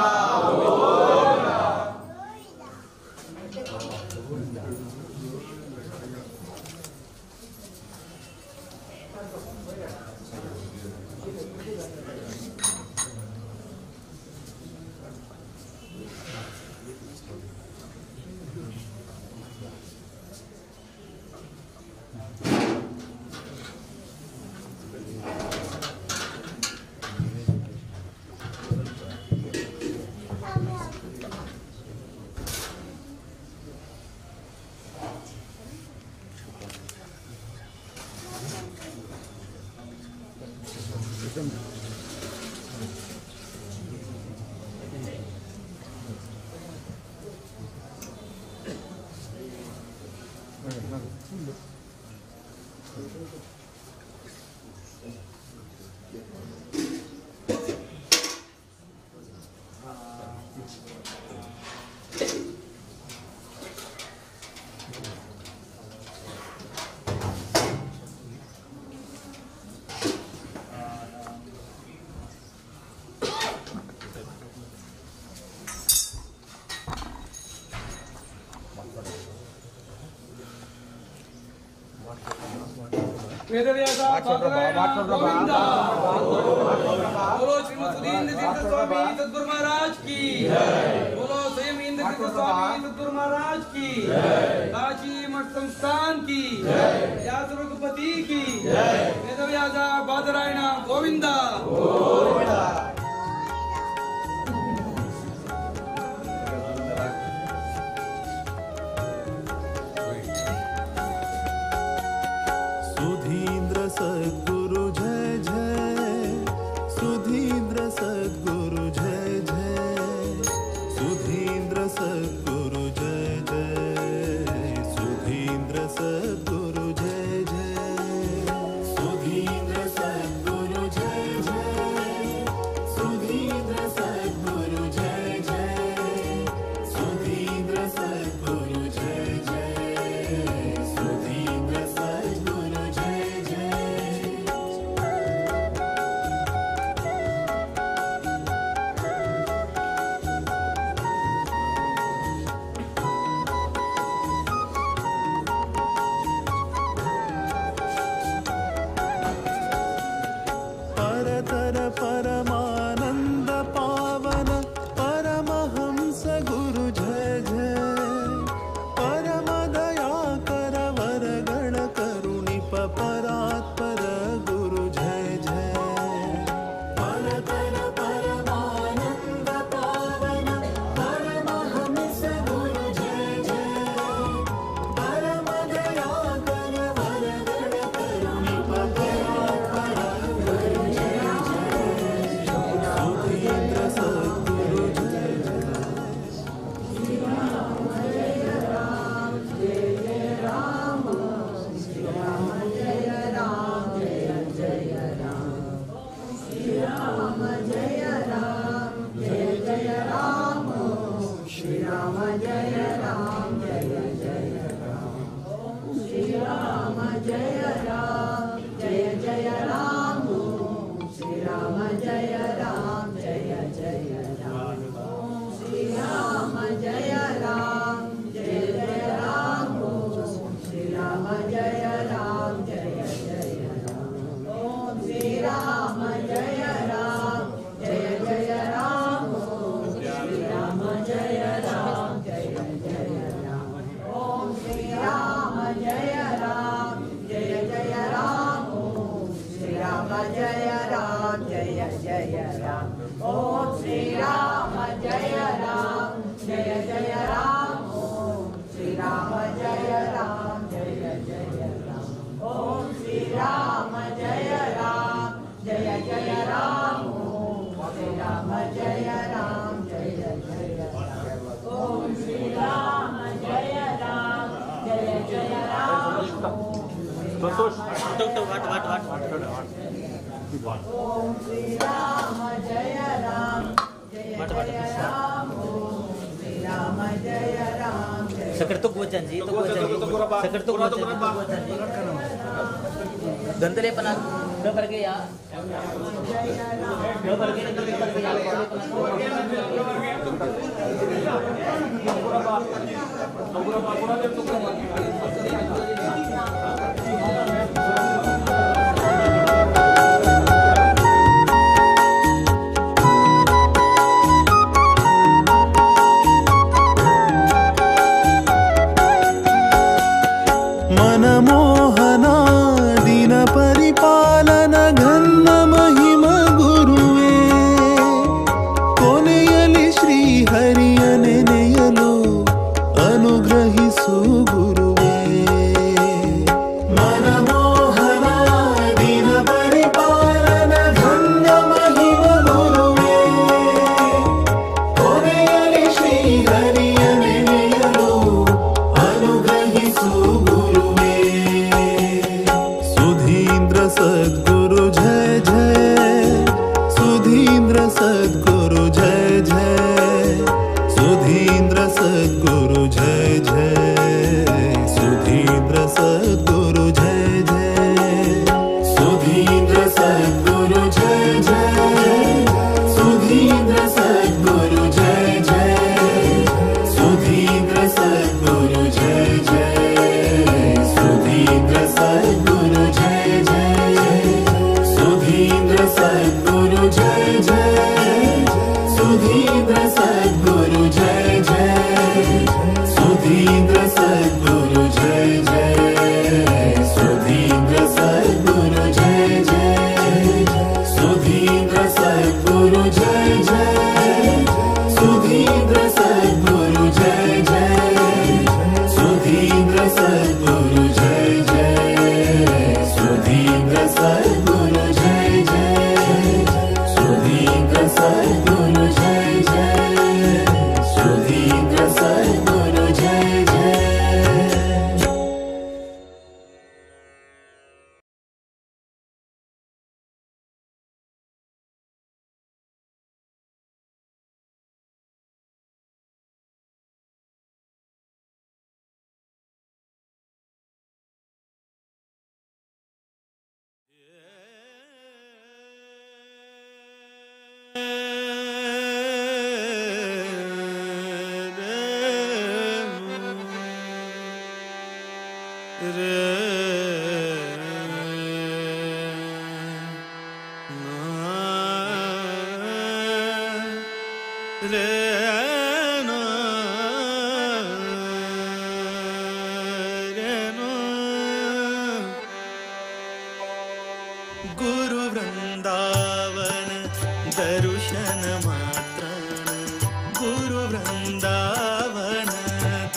वेदव्यासा गोविंदा। बोलो श्री सुधीन्द्र तीर्थ स्वामी सद्गुरु महाराज की जय। बोलो स्वयं तीर्थ स्वामी सद्गुरु महाराज की जय। काशी मठ संस्थान की जय। व्यास रघुपति की जय। वेदव्यासा बादरायण गोविंदा। गोविंदा। सुधीन्द्र सद्गुरु जय जय, सुधीन्द्र सद्गुरु जय जय, सुधीन्द्र सद्गुरु जय जय, सुधीन्द्र सद्गुरु जय जय, सुधीन्द्र सद्गुरु जय जय, संतोष ओम श्री राम जय राम जय जय राम ओम श्री राम जय राम। सकर्तुक वचन जी सकर्तुक वचन जी गंधलेपना वर्गे या वर्गे मनमोहन दीन परिपालन घन्न महिम गुरुवे ಕೊನೆಯಲ್ಲಿ ಶ್ರೀ ಹರಿಯ ನೆನೆಯಲು ಅನುಗ್ರಹಿಸು ಗುರುವೇ. ಮನಮೋಹನ ದೀನ ಪರಿಪಾಲನ ಘನ್ನ ಮಹಿಮ ಗುರುವೇ ಕೊನೆಯಲ್ಲಿ ಶ್ರೀ ಹರಿಯ ನೆನೆಯಲು ಅನುಗ್ರಹಿಸು ಗುರುವೇ. ಸುಧೀಂದ್ರ ಸದ್ಗುರು ಜಯ ಜಯ ಸುಧೀಂದ್ರ ಸದ್ಗುರು ಜಯ ಜಯ ಸುಧೀಂದ್ರ ಸದ್ಗುರು ಜಯ ಜಯ ಸುಧೀಂದ್ರ ಸದ್ಗುರು ಜಯ ಜಯ ಸುಧೀಂದ್ರ ಸದ್ಗುರು ಜಯ ಜಯ ಸುಧೀಂದ್ರ ಸದ್ಗುರು ಜಯ ಜಯ ಸುಧೀಂದ್ರ ಸದ್ಗುರು ಜಯ ಜಯ ಸುಧೀಂದ್ರ ಸದ್ಗುರು ಜಯ ಜಯ ಸುಧೀಂದ್ರ ಸದ್ಗುರು ಜಯ ಜಯ ಸುಧೀಂದ್ರ ಸದ್ಗುರು ಜಯ ಜಯ ಸುಧೀಂದ್ರ ಸದ್ಗುರು ಜಯ ಜಯ ಸುಧೀಂದ್ರ ಸದ್ಗುರು ಜಯ ಜಯ ಸುಧೀಂದ್ರ ಸದ್ಗುರು ಜಯ ಜಯ ಸುಧೀಂದ್ರ ಸದ್ಗುರು ಜಯ ಜಯ ಸುಧೀಂದ್ರ ಸದ್ಗುರು ಜಯ ಜಯ ಸುಧೀಂದ್ರ ಸದ್ಗುರು ಜಯ ಜಯ ಸುಧೀಂದ್ರ ಸದ್ಗುರು ಜಯ ಜಯ ಸುಧೀಂದ್ರ ಸದ್ಗುರು ಜಯ ಜಯ. गुरु वृंदावन दर्शन मात्राण गुरु वृंदावन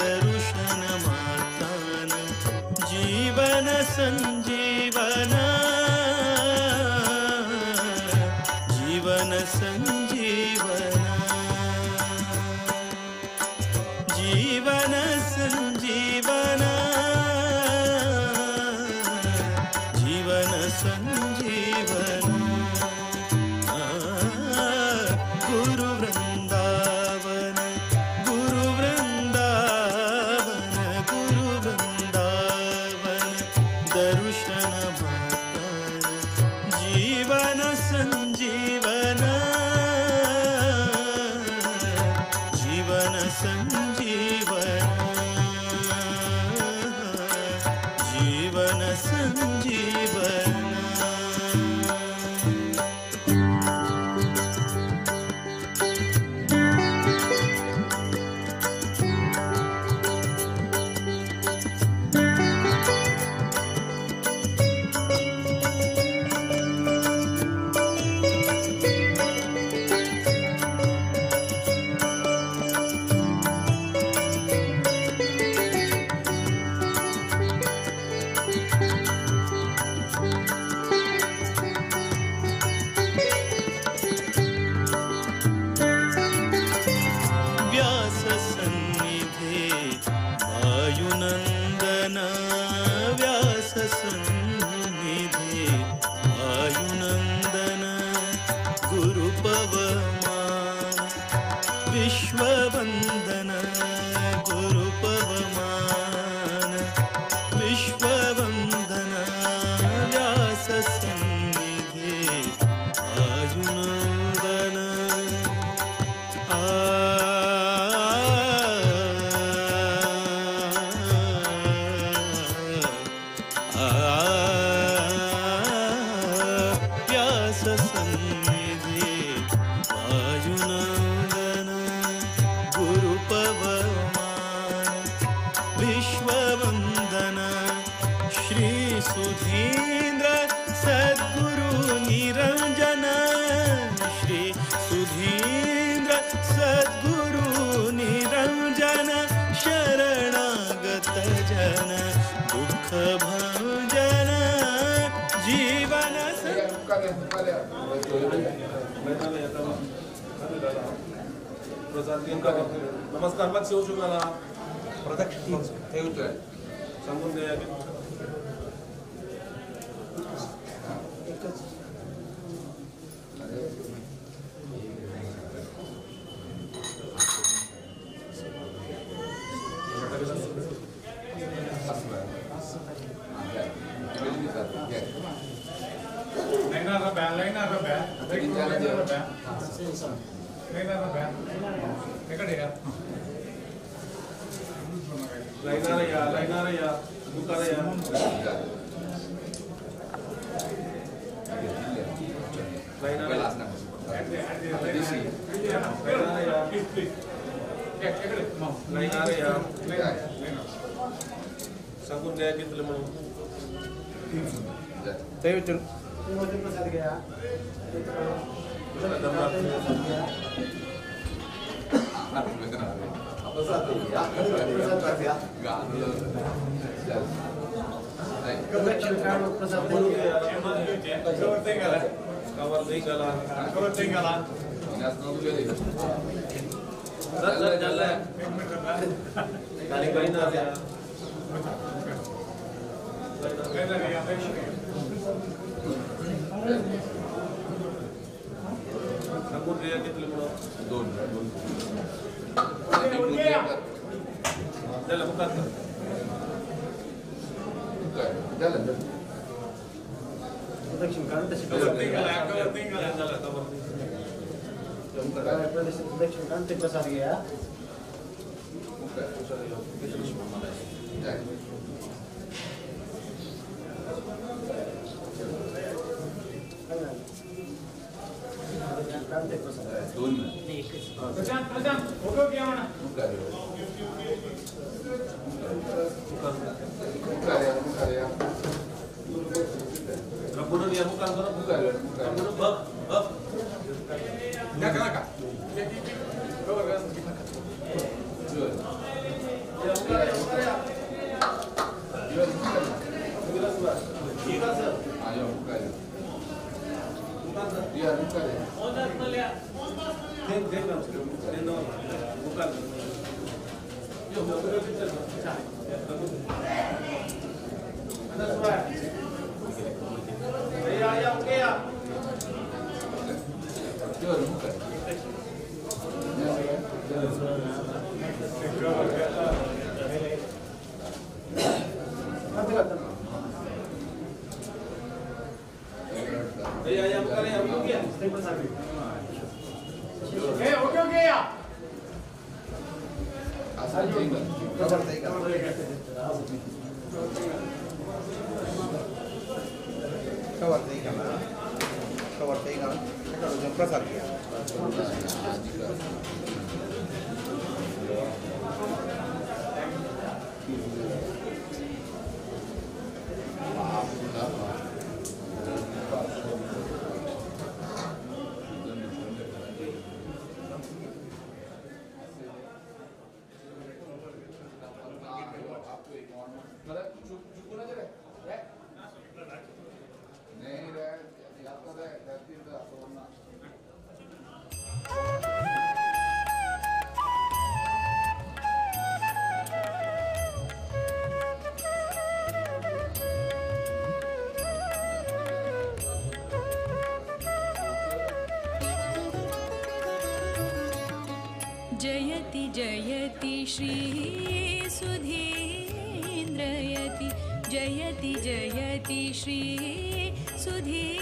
दर्शन मात्राण जीवन संजीवन जीवन संजीवन जीवन संजीवन जीवन संजीवन गुरु वृंदावन गुरु वृंदावन गुरु वृंदावन दर्शन मात्र जीवन संजीवन जीवन संजीवन जीवन संजीवन। व्यास सन्निधे वायुनंदन व्यास वंदन श्री सुधींद्र सद्गुरु निरंजन श्री सुधींद्र सद्गुरु निरंजन शरणागत जन दुःख भंजन जीवन नमस्कार मग सेव चुकाला प्रदक्षिण सांगून द्या. सांगून द्या कितले म्हणून जयति जयति श्री सुधीन्द्रयति जयति जयति श्री सुधीन्द्रयति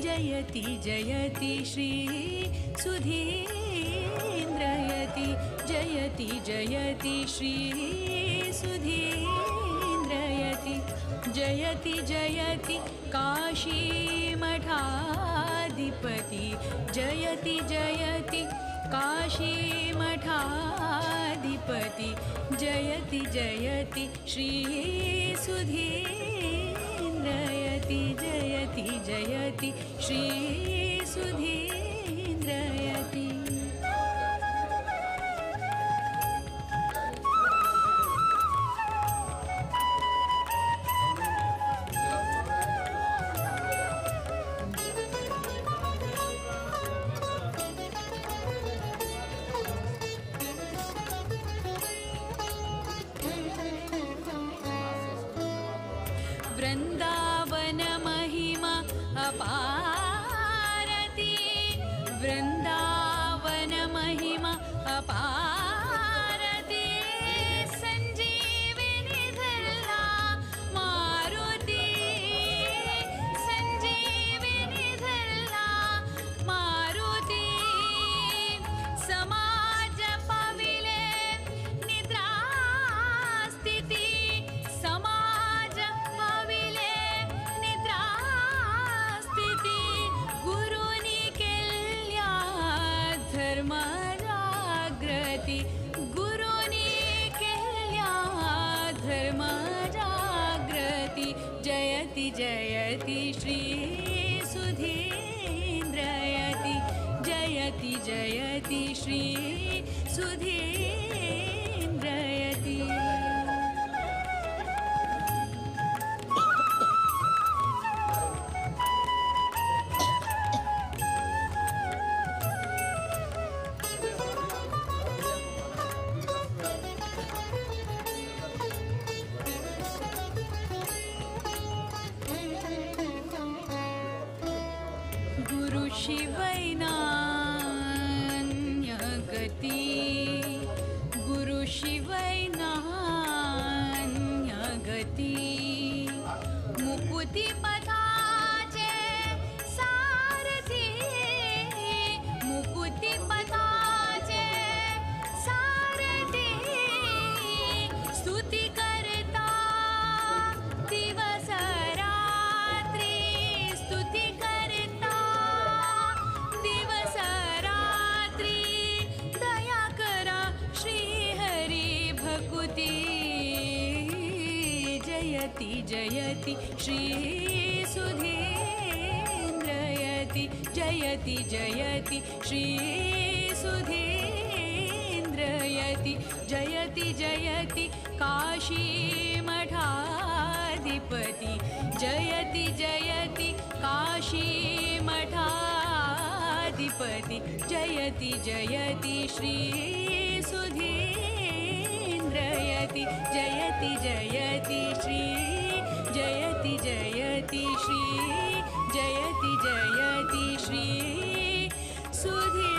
जयति जयति श्री सुधीन्द्रयति जयति जयति श्री सुधीन्द्रयति जयति जयति काशीमठाधिपति जयति जयति काशी मठाधिपति जयति जयति श्री सुधीन्द्रयति जयति जयति श्री सुधीन्द्रयति। वृंदावन महिमा अपारति वृंदावन महिमा अपारति संजीविनी धरला मारुति संजीविनी धरला मारुति समाज पाविले निद्रा स्थिति समाज पाविले निद्रा स्थिति गुरुनी केल्या धर्म जागृति गुरुनी केल्या धर्म जागृति जयति जयति श्री सुधीन्द्रयति जयति जयति श्री सुधीन्द्रयति। गुरु शिवैनान्य गति गुरु शिवैनान्य गति मुकुति पथाचे सारथी मुकुति पथाचे सारथी स्तुति करता दिवस रात्री स्तुति करता दिवस रात्री दया करा श्री हरि भकुति जयति जयति श्री सुधीन्द्रयति जयति जयति श्री सुधीन्द्रयति जयति जयति काशी मठाधिपति जयति जयति काशी मठाधिपति जयति जयति श्री सुधीन्द्रयति जयति जयति श्री जयति जयति श्री जयति जयति श्री सुधीन्द्रयति।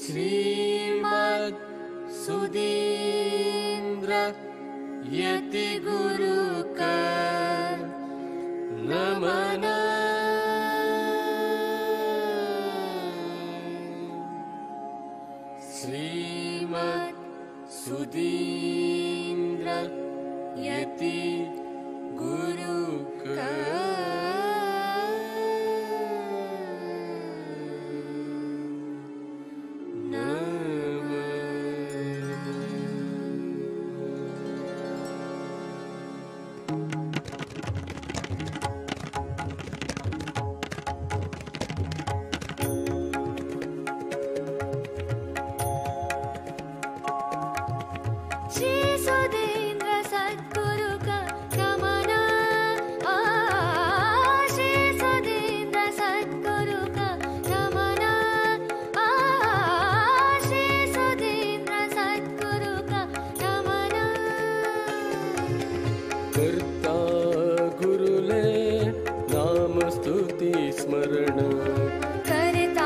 श्रीमद् सुधीन्द्र यति गुरु कर नमन। श्रीमद् सुधीन्द्र यति गुरु कर श्री सुधीन्द्र सद्गुरु का नमन। श्री सुधीन्द्र सद्गुरु का नमन। श्री सुधीन्द्र सद्गुरु का नमन। कर्ता गुरुले नाम स्तुति स्मरण। कर्ता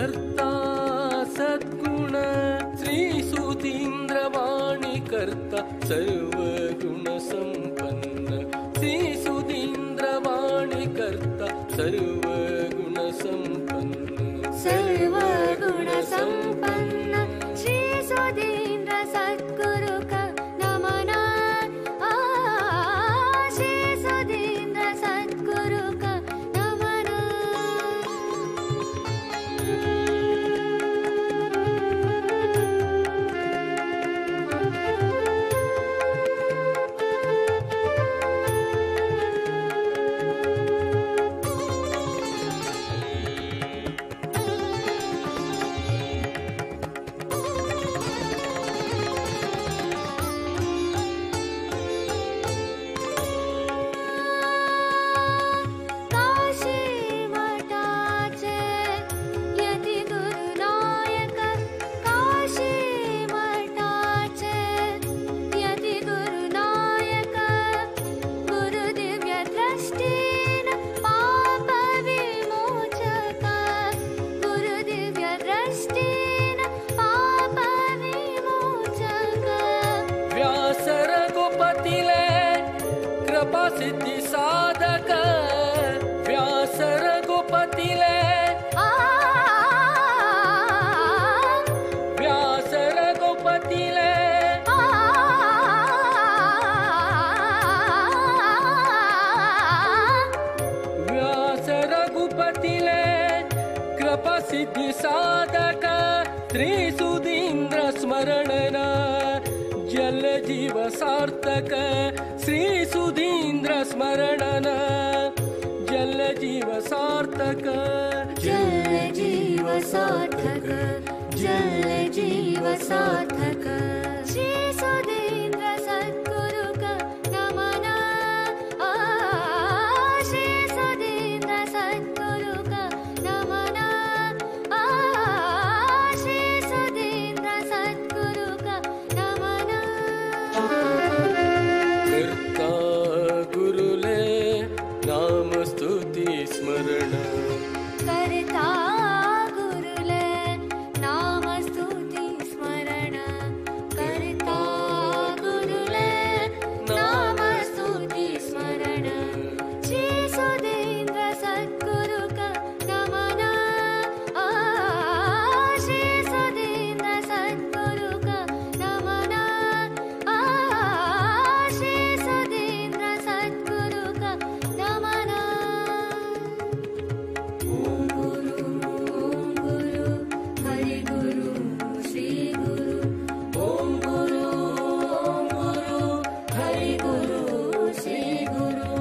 कर्ता सद्गुण श्री सुधीन्द्र वाणी कर्ता सर्वगुण संपन्न श्री सुधीन्द्र वाणी कर्ता सर्वगुण संपन्न सर्वगुण संपन्न श्री सुधीन्द्र सद्गुरु का नमन श्री सुधीन्द्र सद्गुरु का नमन। काशी मठाचे यति गुरुनायक काशी मठाचे यति गुरुनायक गुरुदिव्य दृष्टीन पाप विमोचक गुरुदिव्य दृष्टीन पाप विमोचक। व्यास रघुपतिले कृपा सिद्धि साधक व्यास रघुपतिले व्यास रघुपतिले व्यास रघुपतिले कृपा सिद्धि साधक श्री सुधीन्द्र स्मरणन जल जीव सार्थक श्री सुधीन्द्र स्मरणन जल जीव सार्थक जल जीव सार्थक जल जीव सार्थक श्री सुधीन्द्र सद्गुरु का नमन श्री सुधीन्द्र सद्गुरु का नमन श्री सुधीन्द्र सद्गुरु का नमन। कर्ता गुरुले नाम स्तुति स्मरण कर्ता गुरुले नाम स्तुति स्मरण कर्ता गुरुले नाम स्तुति स्मरण श्री सुधीन्द्र सद्गुरु का नमन श्री सुधीन्द्र सद्गुरु का नमन श्री सुधीन्द्र सद्गुरु का नमन। ओम गुरु हरि गुरु श्री गुरु ओम गुरु हरि गुरु श्री गुरु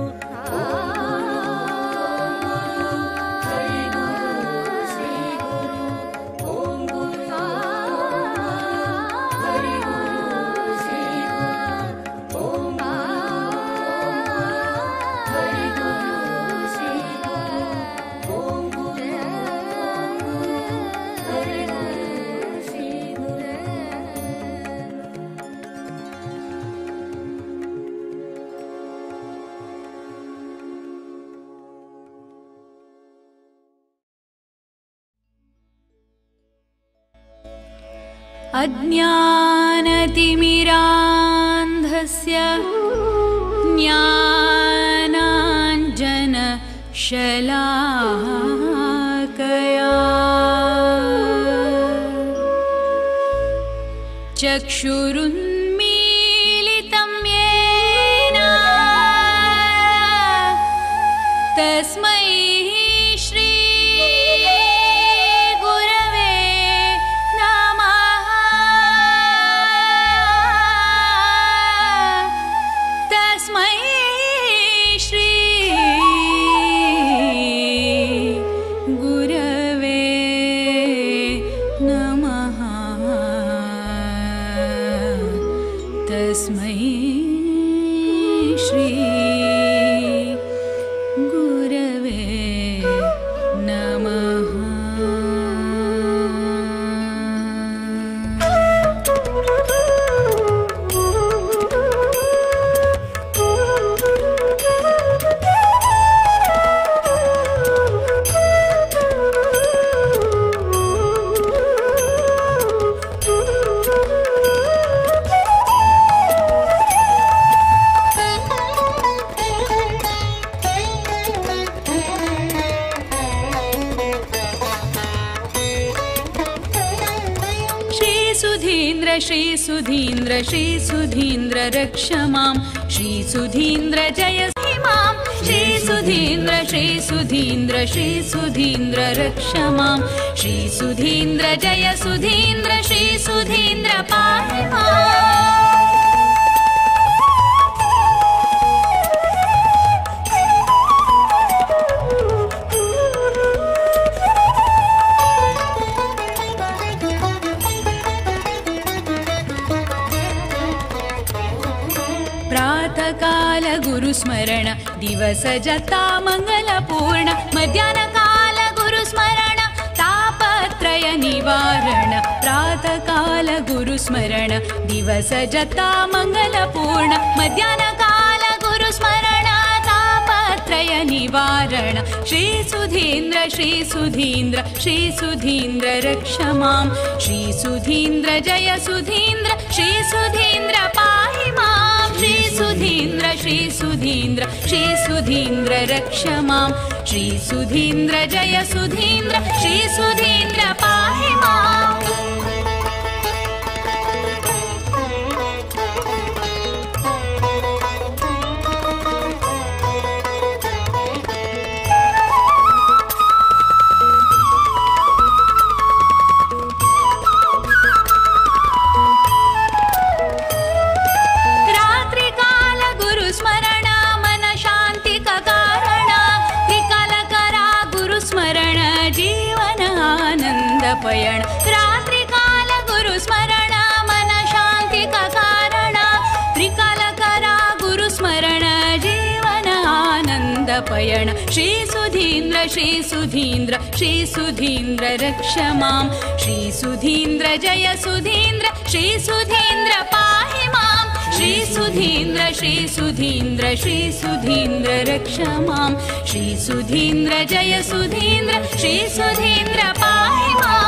हरि गुरु श्री गुरु ओम गुरु हरि गुरु श्री गुरु ओम हरि गुरु श्री गुरु ओम गुरु हरि गुरु श्री गुरु। अज्ञानतिमिरान्धस्य ज्ञानाञ्जनशलाकया चक्षुरुन्मीलितं येन तस्मै श्री गुरवे नमः। तस्मै श्री गुरवे नमः। तस्मै श्री गुरवे सुधीन्द्र श्री सुधीन्द्र श्री सुधीन्द्र रक्ष मां श्री सुधीन्द्र जय मां श्री सुधीन्द्र श्री सुधीन्द्र श्री सुधीन्द्र रक्ष मां श्री सुधीन्द्र जय सुधीन्द्र श्री सुधीन्द्र पाहि माम्। प्रातःकाल गुरुस्मरण दिवस जता मंगलपूर्ण मध्याह्नकाल गुरुस्मरण तापत्रय निवारण प्रातःकाल गुरुस्मरण दिवस जता मंगलपूर्ण मध्याह्नकाल गुरुस्मरण तापत्रय निवारण श्री सुधीन्द्र श्री सुधीन्द्र श्री सुधीन्द्र रक्ष मां श्री सुधीन्द्र जय सुधीन्द्र श्री सुधीन्द्र पाहि मां श्री सुधीन्द्र श्री सुधीन्द्र श्री सुधीन्द्र रक्ष मां श्री सुधीन्द्र जय सुधीन्द्र श्री सुधीन्द्र पाहि माम्। पयण रात्रिकाल गुरुस्मरण मन शांति का कारण त्रिकाल करा गुरुस्मरण जीवन आनंद पयण श्री सुधीन्द्र श्री सुधीन्द्र श्री सुधीन्द्र रक्ष मां श्री सुधीन्द्र जय सुधीन्द्र श्री सुधीन्द्र पाहि मां श्री सुधीन्द्र श्री सुधीन्द्र श्री सुधीन्द्र रक्ष मां श्री सुधीन्द्र जय सुधीन्द्र श्री सुधीन्द्र पाहि माम्।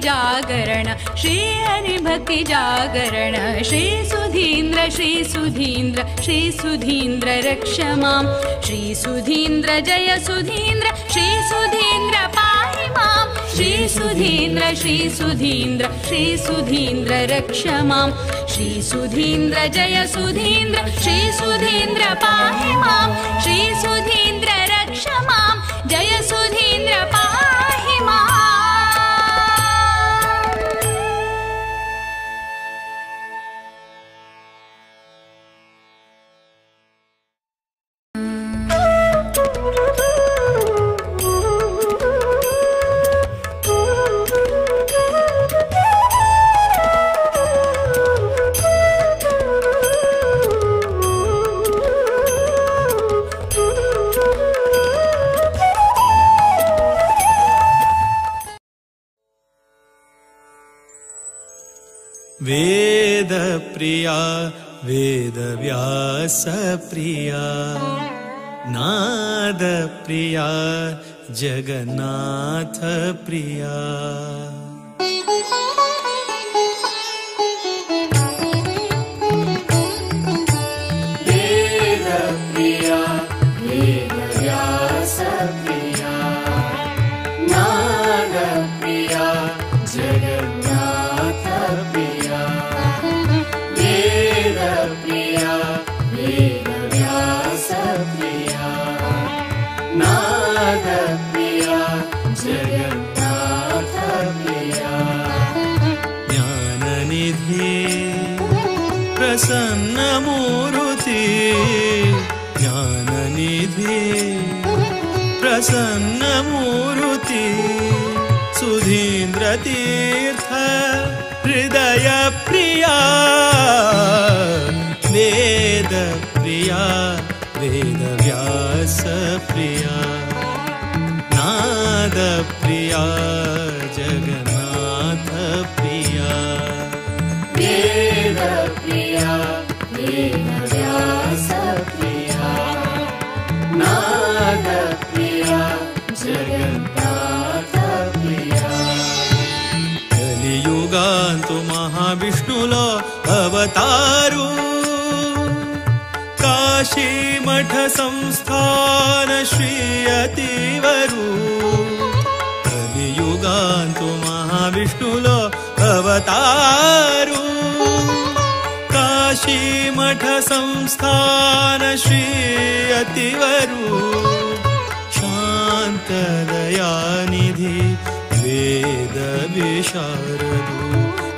जागरण श्री हरि भक्ति जागरण श्री सुधीन्द्र श्री सुधीन्द्र श्री सुधीन्द्र रक्ष मां श्री सुधीन्द्र जय सुधीन्द्र श्री सुधीन्द्र पाहि मां श्री सुधीन्द्र श्री सुधीन्द्र श्री सुधीन्द्र रक्ष मां श्री सुधीन्द्र जय सुधीन्द्र श्री सुधीन्द्र पाहि मां श्री सुधीन्द्र रक्ष मां जय सुधीन्द्र पाहि माम्। वेद प्रिया वेद व्यास प्रिया नाद प्रिया जगन्नाथ प्रिया। प्रसन्न मूर्ति ज्ञाननिधि प्रसन्न मूर्ति सुधीन्द्र तीर्थ हृदय प्रिया वेद प्रिया वेद व्यास प्रिया नाद प्रिया जगन्नाथ प्रिया वेद प्रिया वेद व्यास प्रिया नाद प्रिया जगन्नाथ प्रिया कलियुगांतु महाविष्णुलो अवतारू काशी मठ संस्थान श्री अतिवरु कलियुगांतु महाविष्णुलो अवतारू काशी मठ संस्थान श्री अतिवरु शांत दयानिधि वेद विशारदु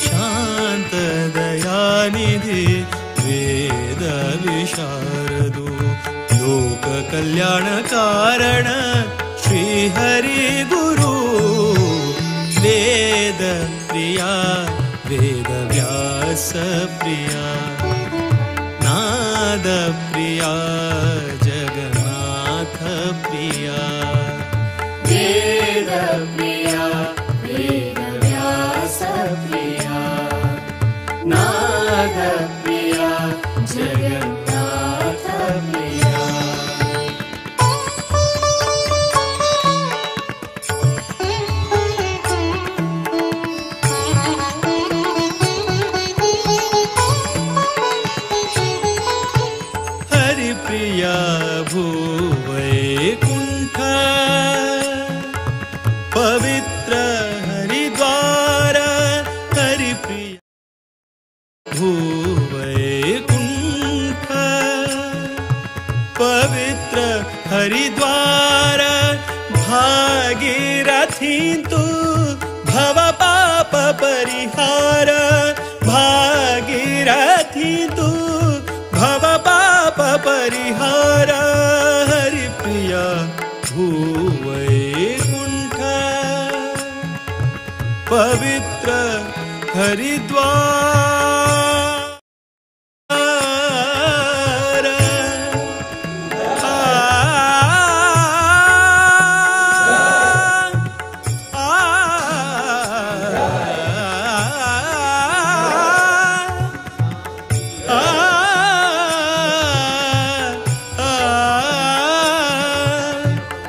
शांत दयानिधि वेद विशारदु लोक कल्याण कारण श्री हरि गुरु वेद प्रिया वेद व्यास प्रिया नाद प्रिया जगन्नाथ प्रिया वेद प्रिया वेद व्यास प्रिया नाद प्रिया जगन्नाथ प्रिया हरि प्रिया भूवैकुंठ पवित्र हरिद्वार हरि प्रिया भूवैकुंठ पवित्र हरिद्वार भागीरथी तु भव पाप परिहार भागीरथी तु भव पाप परिहार हरि प्रिया भूवैकुंठ पवित्र हरिद्वार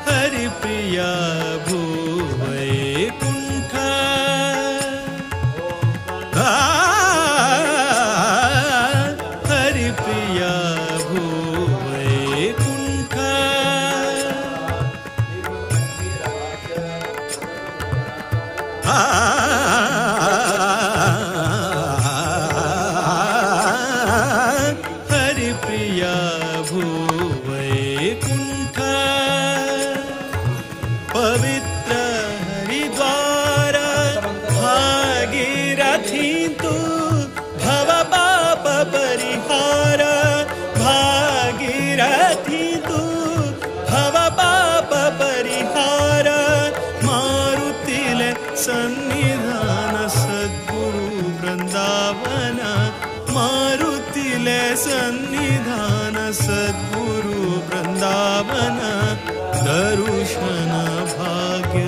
हरि प्रिया भूवैकुंठ हरि प्रिया भूवैकुंठ हरि प्रिया भूवैकुंठ पवित्र हरिद्वार भागीरथी तु भव पाप परिहार भागीरथी तु भव पाप परिहार मारुतिले सन्निधान सद्गुरु वृंदावन मारुतिले सन्निधान सद्गुरु वृंदावन दर्शन भाग्य।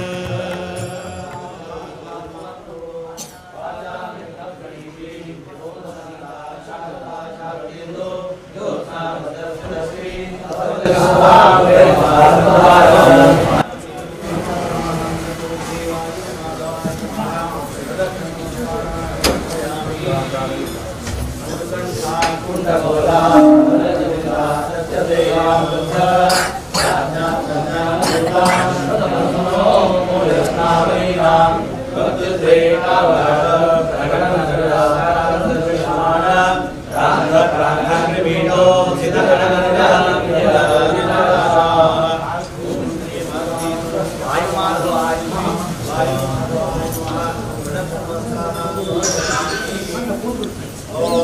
Oh,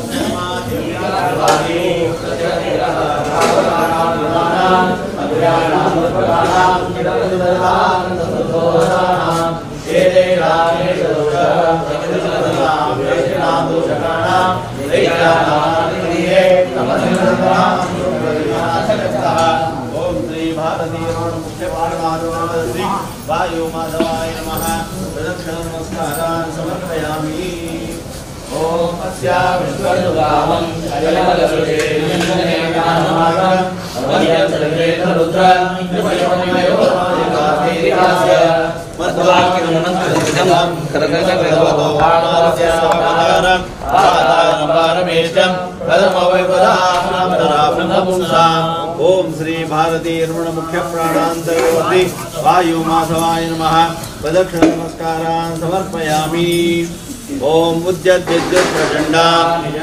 ओम श्री भारती मुख्य वायु माधवाय नमः। प्रदक्षिण नमस्कारान् समर्पयामि। ओम अस्या विश्वदुगामं ओम श्री भारती रमण मुख्य प्राणांतर्गत वायु माधवाय नमः। प्रदक्षिण नमस्कारान् समर्पयामि। ओम उद्यद्विद्युत् प्रचण्डा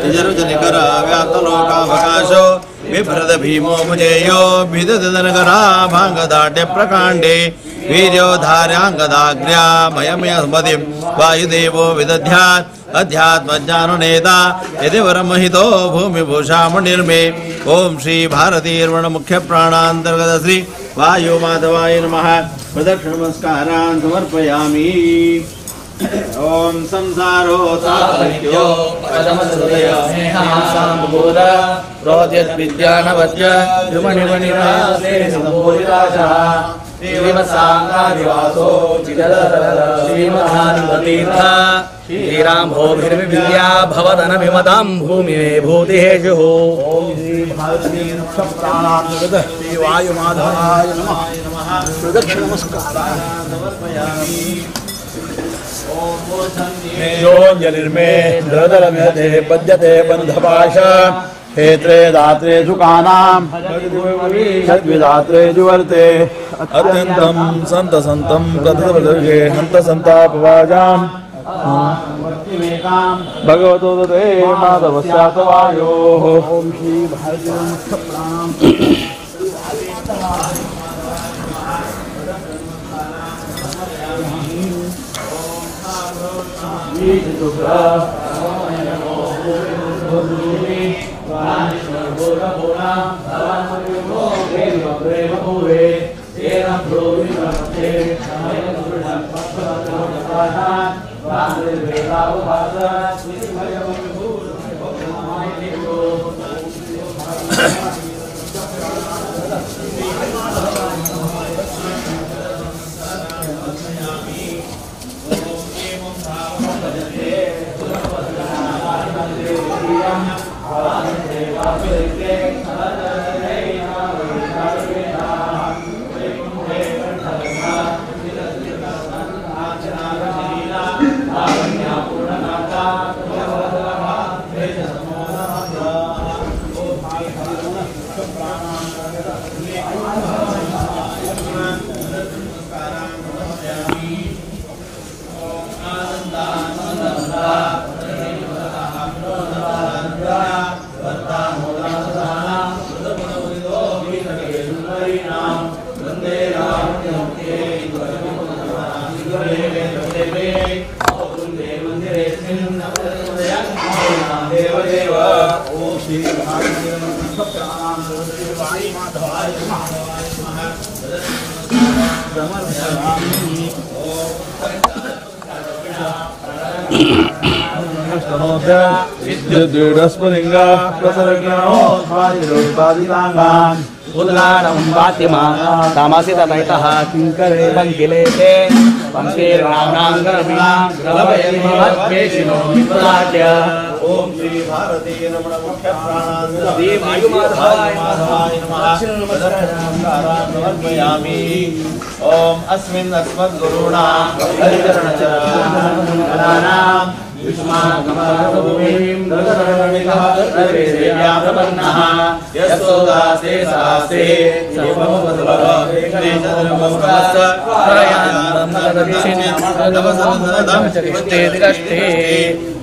निजरुजनिकर व्याप्तलोकावकाशो बिभ्रद भीमो भुजेयो भिददनगरा भाङ्गदाढ्य प्रकाण्डे वीर्यो धार्याङ्गदाग्र्या मयमयस्मतिं वायुदेवो विदध्यात् अध्यात्मज्ञाननेता यदि वरमहितो भूमिभूषामणिर्मे। ओम श्री भारतीर्वण मुख्य प्राणांतर्गत श्री वायु माधवाय नमः। प्रदक्षिण नमस्कारान् समर्पयामि। ओम संसारो तापनित्यो पदमसुदय स्नेहासाम्बोध रोद्यद्विद्यानवद्य विमणिमणिरासे सम्बोधिराजः श्रीमत्साङ्गादिवासो श्रीमहानन्दतीर्थ श्रीरामभोभिर्विद्या भवदनभिमतां भूमिमे भूतिहेषुः। ओम श्री भारती प्राणांतर्गत श्री वायु माधवाय नमः। प्रदक्षिण नमस्कारान् समर्पयामि। योऽञ्जलिर्मे दरदरमिहते बध्यते बन्धपाश हेत्रे दात्रे सुखानां षड्विधात्रे जुवर्ते अत्यन्तं सन्तसन्तं प्रथमदर्शे हन्तसन्तापवाजां भगवतो दते माधवस्यात वायोः। ओम श्री भारती प्राणां तामसिततैतः किङ्करे पङ्किले ते पङ्केर्णाङ्गर्भिणाग्रलभयन्मद्वेषिणो विप्राट्य। ओम श्री भारती रमण मुख्य प्राणांतर्गत श्री वायुमाधवाय नमः। नमस्कारान् समर्पयामि। ओम अस्मिन् अस्मद्गुरूणां हरिचरणचरणानां युष्माकमभूमिं दशरणिकः प्रपन्नः यस्सोदासे सासे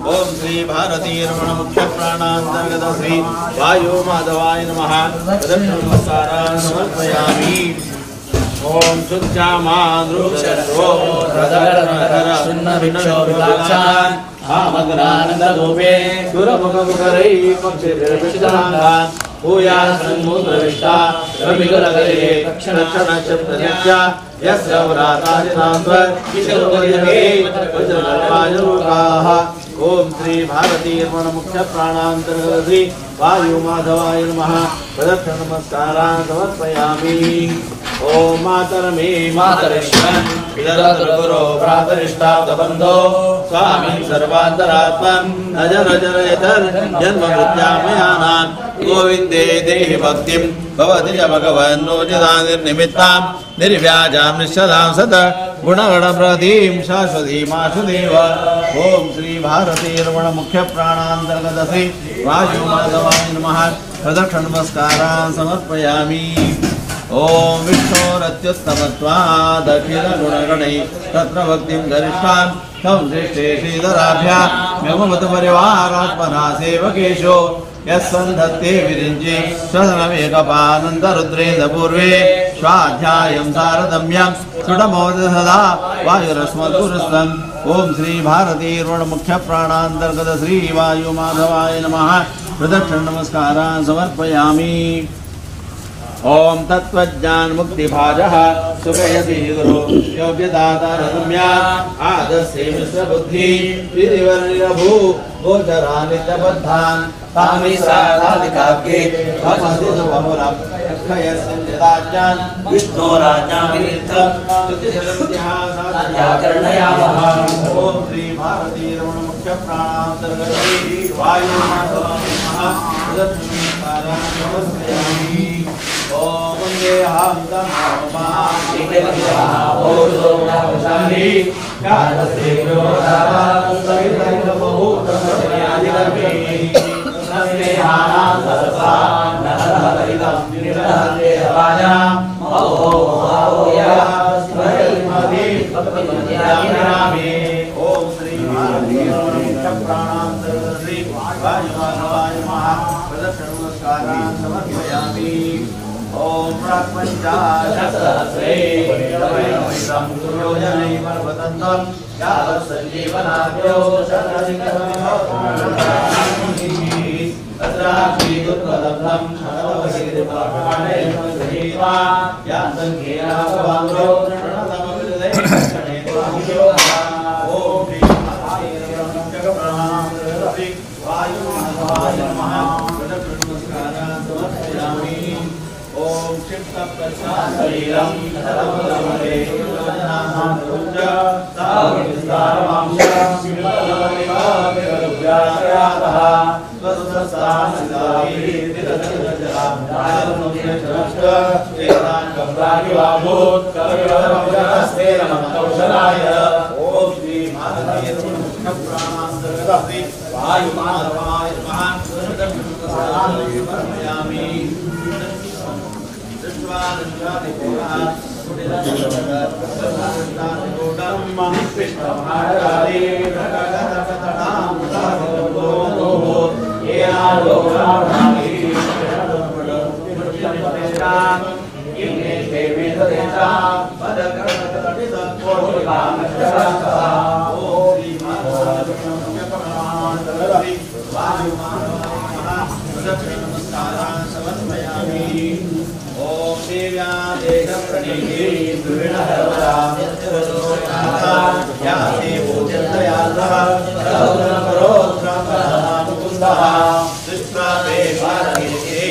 ओम श्री भारती रमण मुख्य प्राणांतर्गत श्री वायु माधवाय नमः। प्रदक्षिण नमस्कारान् समर्पयामि। ओम शुद्धामानृक्षरो आमग्रानन्दरूपे सुरमुखमुखरै पक्षिभिर्विष्टाङ्गान् भूयासन्मूत्रविष्टा रविकुलगरे रक्षणशब्दस्य यस्य व्राताजितान्त्वकिशोरकाः। ॐ श्री भारतीर्मणमुख्यप्राणान्तर्गत श्री वायुमाधवाय नमः। प्रदक्षिण नमस्कारान् समर्पयामि। ॐ मातरमे मातरेश्वरन् पितरगुरो भ्रातरिष्टाब्दबन्धो स्वामिन् सर्वान्तरात्मन् अजरजरयतर् जन्म मृत्यामयानान् गोविन्दे देहि भक्तिं भवति च भगवन्नोचितानिर्निमित्तां निर्व्याजां निश्चलां सत गुणगणप्रतीं शाश्वतीमाशुदेव। ॐ श्री भारतीरमणमुख्यप्राणान्तर्गत श्री वायुमाधवाय नमः। प्रदक्षिण नमस्कारान् समर्पयामि। ॐ विष्णोरत्युत्तमत्वादखिलगुणगणैः तत्र भक्तिं गरिष्ठां तं श्रेष्ठे श्रीधराभ्याममतपरिवारात्मना सेवकेशो यस्सन्धत्ते विरिञ्चि श्वसनमेकपानन्दरुद्रेन्द्रपूर्वे स्वाध्यायं सारदम्यं सुडमोद सदा वायुरस्मद्गुरुस्तम्। ॐ श्री भारतीर्वणमुख्यप्राणान्तर्गत श्री वायुमाधवाय नमः। प्रदक्षिण नमस्कारान् समर्पयामि। ॐ तत्त्वज्ञानमुक्तिभाजः सुखयति गुरु योग्यदातारम्या आदर्शे मिश्रबुद्धि विधिवर्णिरभू गोचरानित्यबद्धान् तामिसाराधिकाब्जे भवति सुबहुलं विष्णोराज्ञामितीर्थं व्याकरणयामः। ॐ श्री भारतीरमणमुख्यप्राणान्तर्गत वायुमाधवाय नमः। प्रदक्षिणनमस्कारान् समर्पयामि। ॐ वन्देऽहं तं ॐ श्री भारतीरमणमुख्यप्राणान्तर्गत श्री वायुमाधवाय नमः। प्रदक्षिणनमस्कारान् समर्पयामि। ॐ प्राक्पञ्चाशत्सहस्रे योजनै पर्वतन्तं यावत् सञ्जीवनाभ्यो तत्राक्षीदुत्पलब्धं वायुमाधवाय नमः। प्रदक्षिणनमस्कारान् समर्पयामि। ॐ क्षिप्तप्रसादशरीरं ॐ श्री भारतीयप्राणान्तर्गत वायुमाधवाय नमः। प्रदक्षिणनमस्कारान् समर्पयामि। नमस्कारान् समर्पयामि। ॐ देव्या देशप्रणीति या देवोजन्दयालः मुकुन्दः दृष्ट्वा ते भारतीये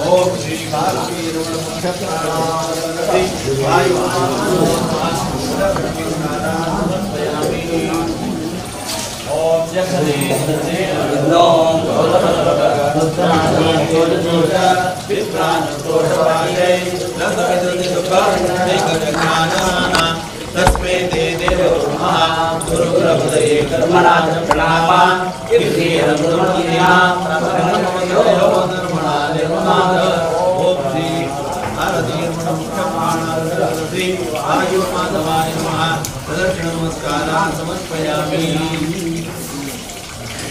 ॐ श्री भारतीरमणमुख्यप्राणान्तर्गत वायुमाधवाय ॐ तस्मै ते देवगुरुमः गुरुकुलपतये कर्मणा च प्रणामान् ॐ श्री भारतीयमुख्यप्राणान्तर्गत वायुमाधवाय नमः। प्रदक्षिण नमस्कारान् समर्पयामि।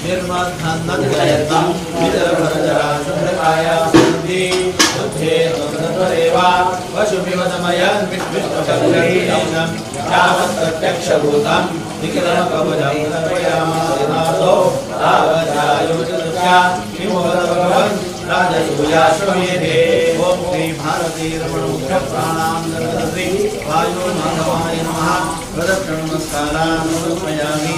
निर्माधान्नजयन्तं विदर्भरजरा सन्धकाया सन्धि बुद्धे चत्वरेवा पशुमिव दमयन् विष्णुशक्तिं यावत् प्रत्यक्षभूतं निखिलमकवचं तर्पयामासो तावज्जायोचतुर्या किमुपदभगवन् राजसूयाश्वमेधे। ॐ श्री भारती रमणमुख्यप्राणां नरसि वायुमाधवाय नमः। प्रदक्षिणनमस्कारान् समर्पयामि।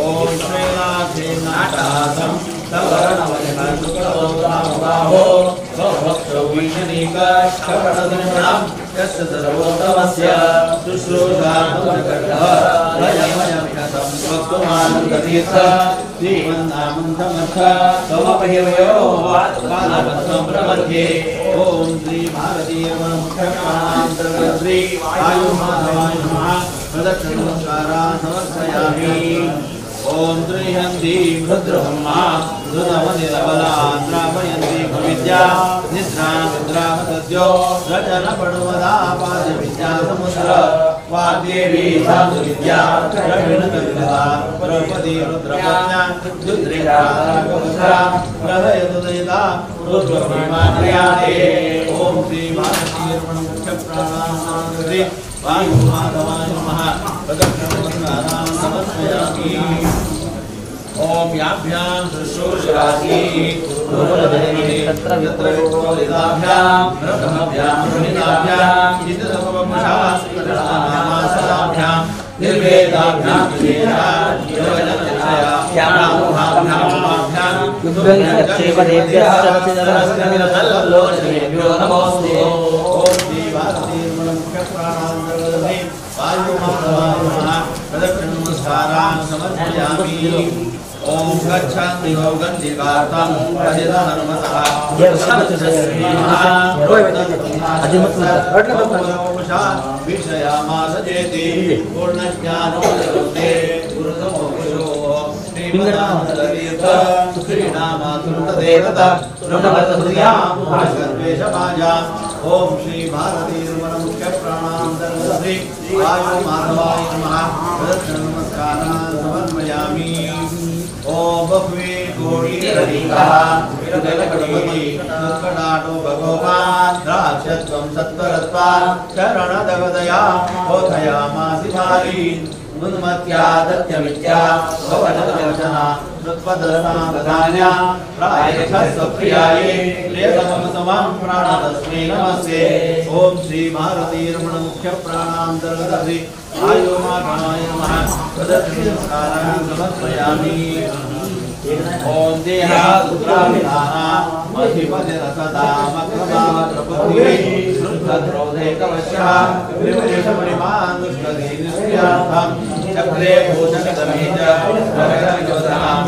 ॐ श्रीनाथे नाटासं सवरणवजनसुकलोदामबाहो स्वभक्तौवीशनीकक्षपटसनिमणां यस्य सर्वोत्तमस्य शुश्रूषात्मकः भयमयमिहतं वक्तुमानन्दतीर्थ श्रीमन्नामन्तमर्थ तमपहिवयो बालपद्मं प्रपद्ये। ॐ श्री भारतीयवनमुख्यप्राणान्तर्गतश्री वायुमाधवाय नमः। प्रदक्षिणनमस्कारान् समर्पयामि। ॐ त्रिहन्तीं रुद्रब्रह्मा रुदमनिरबलान् द्रावयन्ती भविद्या निद्रां रुद्रामसद्यो रचनपडुमदापादविद्या समुद्र वाग्देवी साधुविद्या द्रविणकविधा द्रौपदी रुद्रपत्न्या रुद्रिका प्रलयदुदयिता रुद्रब्रह्माक्रियाते। ॐ श्री भारतीयरमणमुख्यप्राणां वायुमाधवाय नमः। प्रदक्षिणनमस्कारान् समर्पयामि। ॐ याभ्यां शुश्रूषासि तत्र वित्रोलिताभ्यां ब्रह्मभ्यां रोहिताभ्यां चिन्तसमवपुषास्पृष्टानामासदाभ्यां निर्वेदाभ्यां ेभ्यो नमोऽस्तु। ॐ श्री भारतीयमुख्यप्राणान्तर्गते वायुमाधवाय नमः। प्रदक्षिणनमस्कारान् समर्पयामि। ॐ गच्छन्ति सौगन्धिकार्तं प्रथितः हनुमतः विषयामास चेति पूर्णज्ञानोदे गुरुसमोषोः श्रीमदानन्दतीर्थ श्रीनामातुलदेवता ब्रह्महृदयां। ॐ श्री भारतीर्वणमुख्यप्राणान्तर्गते वायुमाधवाय नमः। प्रदक्षिणनमस्कारान् समर्पयामि। ॐ बह्वी कोटिरधिकः विरगणपति भगवान् द्राक्षत्वं सत्वरत्वात् शरणदगदया बोधयामासि भारी उन्मत्या दत्यमित्या भवनवचना श्रुत्वदर्शनादधान्या प्रायच्छस्वप्रियाये प्रियतमसमं प्राणतस्मै नमस्ते। ॐ श्री भारतीरमणमुख्यप्राणान्तर्गतश्री वायुमाधवाय नमः। प्रदक्षिणनमस्कारान् समर्पयामि। ॐ देहादुद्राविधानामधिपतिरसदामक्रमावत्रपतिः शुद्धक्रोधैकवश्यः विपरीतपरिमान् दुष्कधीनिष्क्रियार्थं चक्रे भूषणतमेज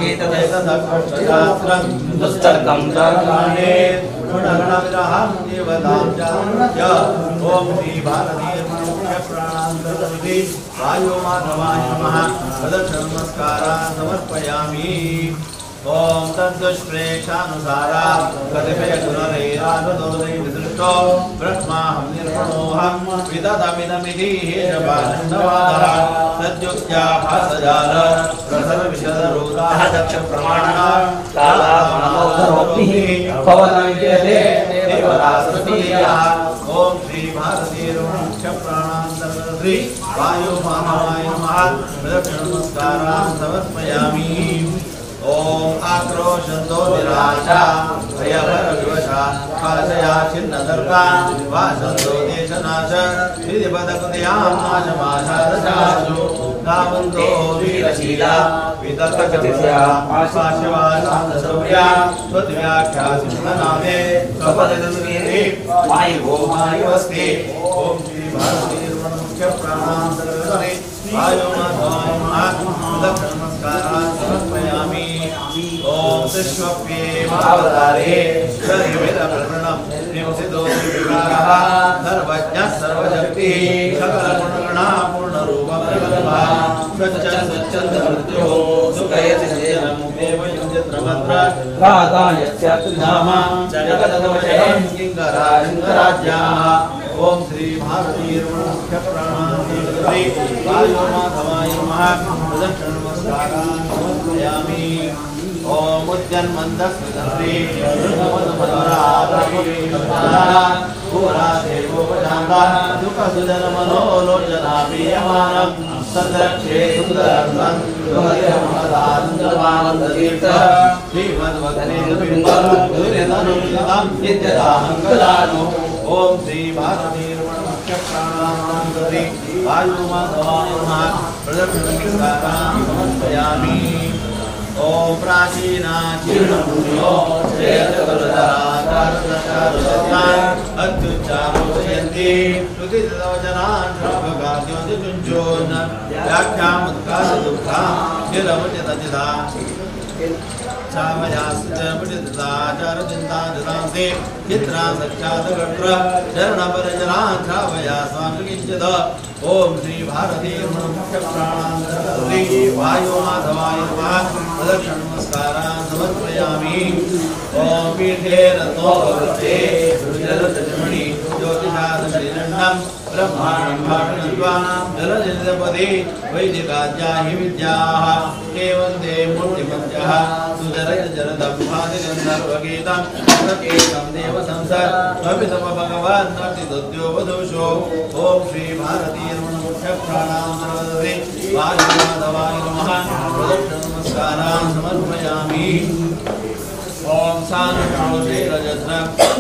एतदशास्त्रं दुस्तर्कं चारणे गुणगणविरहं देवतां च। ॐ श्री भारतीयमुख्यप्राणान्तर्गते वायुमाधवाय नमः। प्रदक्षिणनमस्कारान् समर्पयामि। ॐ तद्दुष्प्रेक्षानुसारा कतिपयगुणरैरानुदोदैर्विसृष्टो ब्रह्माहं निर्गुणोऽहं विदधमिदमिति हेशपानन्दवादः सद्युक्त्या भासजाल प्रसरविशदरोदाः दक्षप्रमाणः कालामानोधरोऽग्निः पवनविद्यते देवदासस्तीयाः। ॐ श्री भारतीरमणमुख्यप्राणान्तर्गते वायुमाधवाय नमः। प्रदक्षिणनमस्कारान् समर्पयामि। ॐ आक्रोशन्तो निराशा भयभरविवशा भाषया छिन्नदर्गा वासन्तो देशनाश विधिपदकुदयां नाशमाशादशासु धावन्तो वीरशीला वितर्कचतुर्या पार्श्ववासान्दशौर्या स्वद्व्याख्या सिंहनादे स्वपदनुवीरे मायिवो मायिवस्ति। ॐ श्री भारतीरमणमुख्यप्राणान्तर्गते वायुमाधवाय नमः। प्रदक्षिणनमस्कारान् समर्पयामि। ॐ विश्वप्येवावतारे शरीरप्रवृणं निवसितो विकारः सर्वज्ञः सर्वशक्तिः सकलगुणगणा पूर्णरूपप्रगल्भः स्वच्छन्दमृत्युः सुखयति सज्जनं देवयुञ्जत्रमत्र राधायस्यात्रिधाम जगदवशयं किङ्कराजिङ्कराज्याः। ॐ श्री भारतीरमणमुख्यप्राणान्तर्गते वायुमाधवाय नमः। प्रदक्षिणनमस्कारान् समर्पयामि। ॐ ॐ उद्यन्मन्दस्मितन्त्री सुखसुजनमनोलोचनापीयमानं सद्रक्षे सुन्दरं श्रीमद्वदने ॐ श्री भारतीरमणमुख्यप्राणां वायुमाधवाय नमः प्रदक्षिणनमस्कारान् समर्पयामि। ॐ प्राचीना जीर्णभूयो अत्युच्चारोचयन्ति श्रुतिजनान् श्रावकाद्योतिचुञ्चोन् व्याख्यामुत्कालदुःखां निरवचितचिदा चावयाश्च चित्रा सच्चादगत्र चरणपरजनान् श्रावया स्वामिकिञ्चिद। ॐ श्री भारतीरमणमुख्यप्राणां वायुमाधवाय नमः प्रदक्षिणनमस्कारान् समर्पयामि। ॐ पीठे रत्नोपवृत्ते जलसजमणि ज्योतिषादशरीरण्डं ब्रह्माणं भाषणत्वा जलजलितपदे वैदिकाद्याहि विद्याः केवन्ते मूर्तिमत्यः सुजरजरदं भातिगन्धर्वगीतं सकेतं देवसंसर्वपितम भगवान् नर्तिदुद्योपदोषो। ॐ श्री भारतीरमणमुख्यप्राणां सर्वदे वायुमाधवाय नमः प्रदक्षिणनमस्कारान् समर्पयामि। ॐ सानुषोषेरजस्र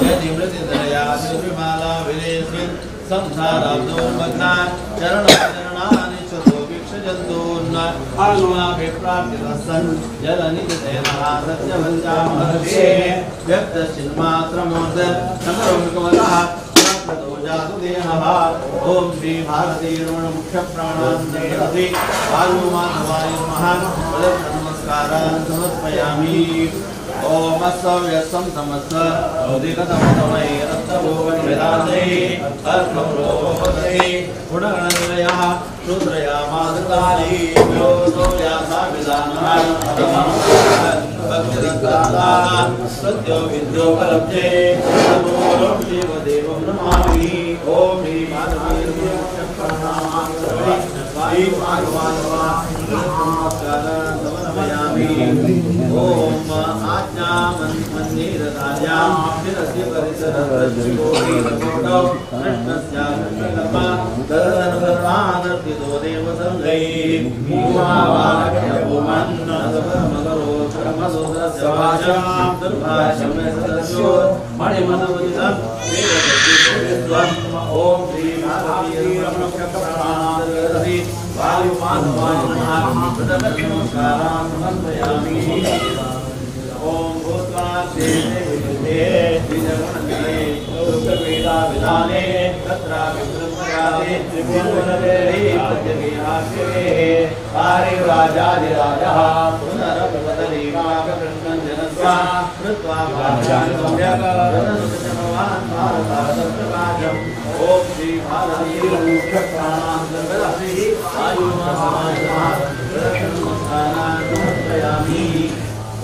यदिमृतिधरया शिवमाला विलेस्मिन् संसाराब्दोन्मग्नान् चरणचरणानि चतो वीक्षजन्तून् आनुमाभिप्राप्तितः सन् जलनिजतेनः सत्यवञ्चामहर्षे व्यक्तश्चिन्मात्रमोदर सकरोकमलः प्राप्ततो जातु देहः। ॐ श्री भारतीरमणमुख्यप्राणां वायुमाधवाय नमः प्रदक्षिणनमस्कारान् समर्पयामि। ॐ अस्सव्यस्सं समस्त औदिकतमतमये रक्तभोगविदासे अर्थौरोपदे गुणगणनिलयः शूद्रयामादृतानि योऽसौ यासाविदानः सत्यो विद्योपलब्धे नमो देवदेवं नमामि। ॐ श्री समर्पयामि। ॐ आज्ञामन्दिरधार्यां शिरसि परिसरकोटौ कृष्णस्याकृष्णकर्मा ददनुकरुणादर्पितो देवसङ्घैः भूमावालक्ष्यभूमन्नसपरमकरो भाषां दुर्भाषं सदस्यो मणिमनमुदितं वेदसत्त्वम्। ॐ श्री भारतीरमणमुख्यप्राणां वायुमाधवाय नमः प्रदक्षिणनमस्कारान् समर्पयामि। ॐ भूत्वा श्रीदेवी द्विजगुणनिलये दुःखपीडाविधाने तत्रापि ब्रह्मजाते त्रिभुवनदेवी पद्यगेहाश्रये पारिव्राजाधिराजः पुनरपदलीकाककृष्णं जनस्वा कृत्वा भाष्यानि सम्यक् भारतादप्रकाशम्। ॐ श्री भारतीरमणमुख्यप्राणां वायुमाधवाय नमः प्रदक्षिणनमस्कारान् समर्पयामि।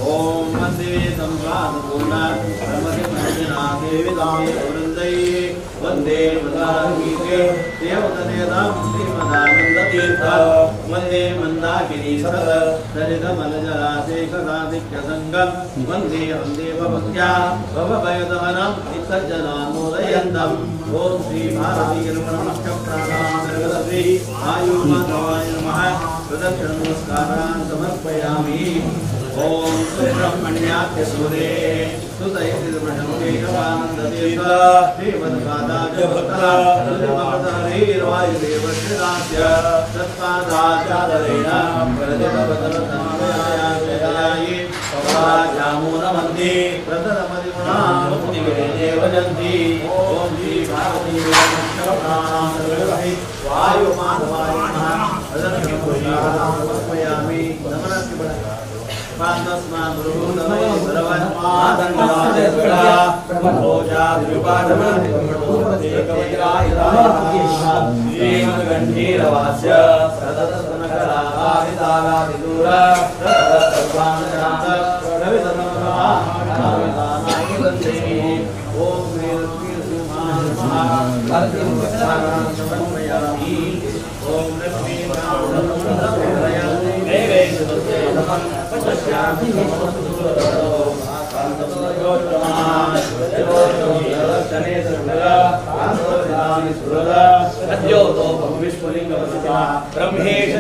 ॐ वन्दे संवादपूर्णा रमतिमन्दिनादेविदाय वृन्दैः वन्दे मदारगीते देवतनेदां श्रीमदानन्दतीर्थ वन्दे मन्दाकिनी सद सरितमलजलाशेखराधिक्यसङ्गं वन्दे देवभक्त्या भवभयदहनं सज्जनानोदयन्तम्। ॐ श्री भारतीरमणमुख्यप्राणां आयुर्माधवाय नमः प्रदक्षिणनमस्कारान् समर्पयामि। ॐ सुब्रह्मण्याख्यसूरे सुतयतिर्ब्रह्मकेशवानन्दतीर्थ श्रीमत्पादाजभक्तः तत्पादाचारेण प्रजतवदनतन्मयायाये पवाजामूलमन्ति प्रतरमतिगुणामुक्तिविदेवजन्ति। ॐ श्री भारतीरमणमुख्यप्राणां वायुमाधवाय नमः प्रदक्षिणनमस्कारान् समर्पयामि। श्रीमद्गण्ठीरवास्य सततसनकरादितारादिदूर ॐ श्री ब्रह्मेश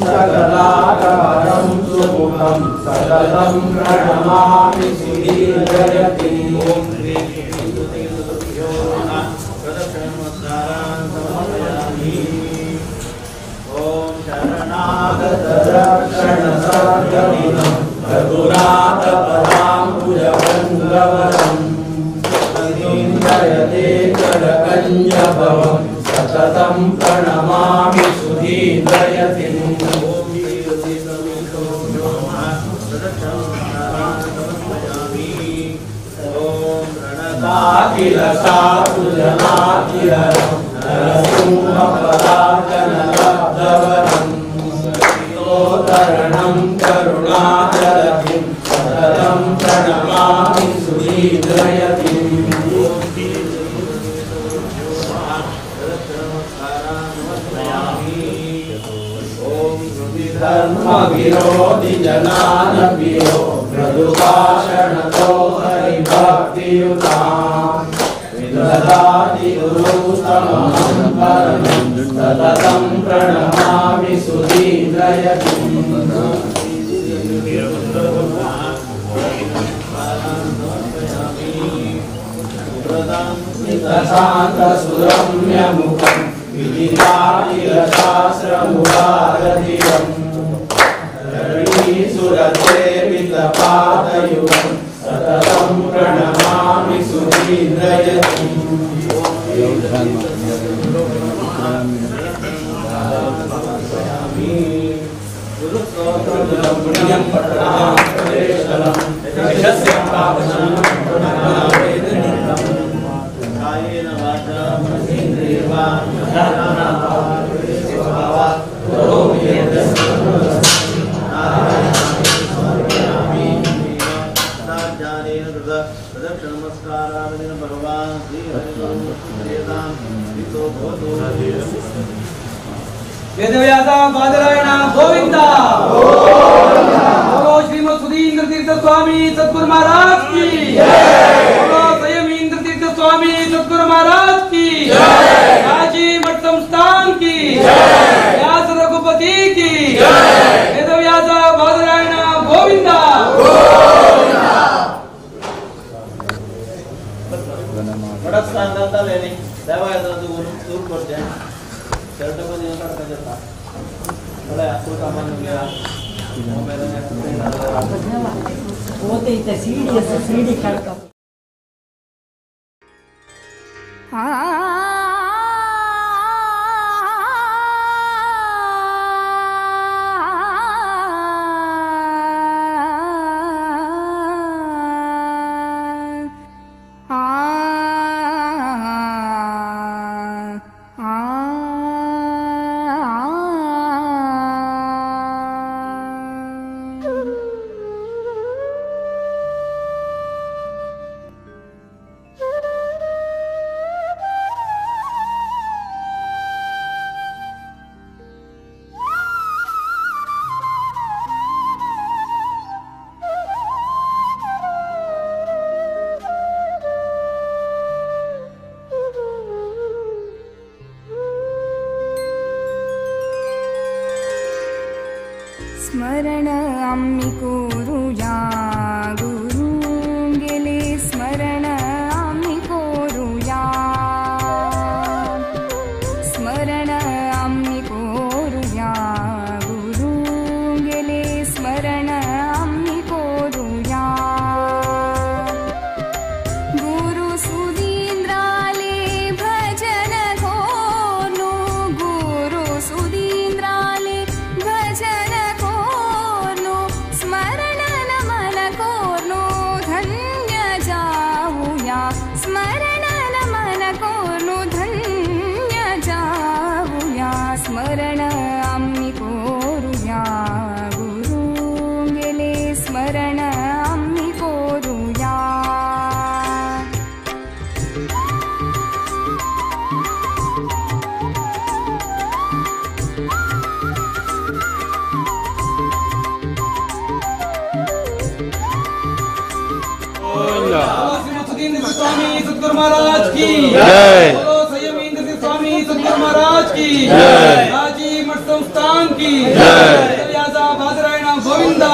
सकलाकारं सुमुखं सततं प्रणमामि सुधीर्जयति। ओम श्री गुरुभ्यो नमः। प्रदक्षिणनमस्कारान् समर्पयामि। ओम शरणागत रक्षण सर्गमिदं रघुनाथपदाम्बुजवन्द्रवरं जयते करकञ्जभवं सततं प्रणमामि सुधीर्जयति। ओम साधुजनाखिलरं नरसिंहपदाचनलब्धवरं सतोतरणं करुणाजलधिं सततं प्रणमामि सुधीर्जयतिम्। धर्मविरोधि जनानपियो मृदुभाषणतो हरिभक्तियुतां विदधाति गुरुसमं परमं सततं प्रणमामि सुधीर्जयतिम्। शान्तसुरम्यमुखं विदिताखिलशास्त्रमुदारधिरं धरणीसुरसेवितपादयुगं सततं प्रणमामि सुधीर्जयतिम्। वेदव्यास बादरायण गोविंदा। बोलो श्रीमद सुधींद्र तीर्थ स्वामी सद्गुरु महाराज की जय। बोलो संयमींद्र तीर्थ स्वामी सद्गुरु महाराज की जय। काशी मठ संस्थान की जय। व्यास रघुपति की जय। वेदव्यास बादरायण गोविंदा। स्मरण आम्ही करूया गुरुंगेले, स्मरण आम्ही करूया, स्मरण आम्ही करूया गुरुंगेले, स्मरण आम्ही करूया। गुरु सुधींद्राले भजन कोनु, गुरु सुधींद्राले भजन स्मरण नमन सद्गुरु महाराज की जय। बोलो संयमेंद्र तीर्थ स्वामी सद्गुरु महाराज की जय। राजी मठ संस्थान की जय। व्यासा बादरायण गोविंदा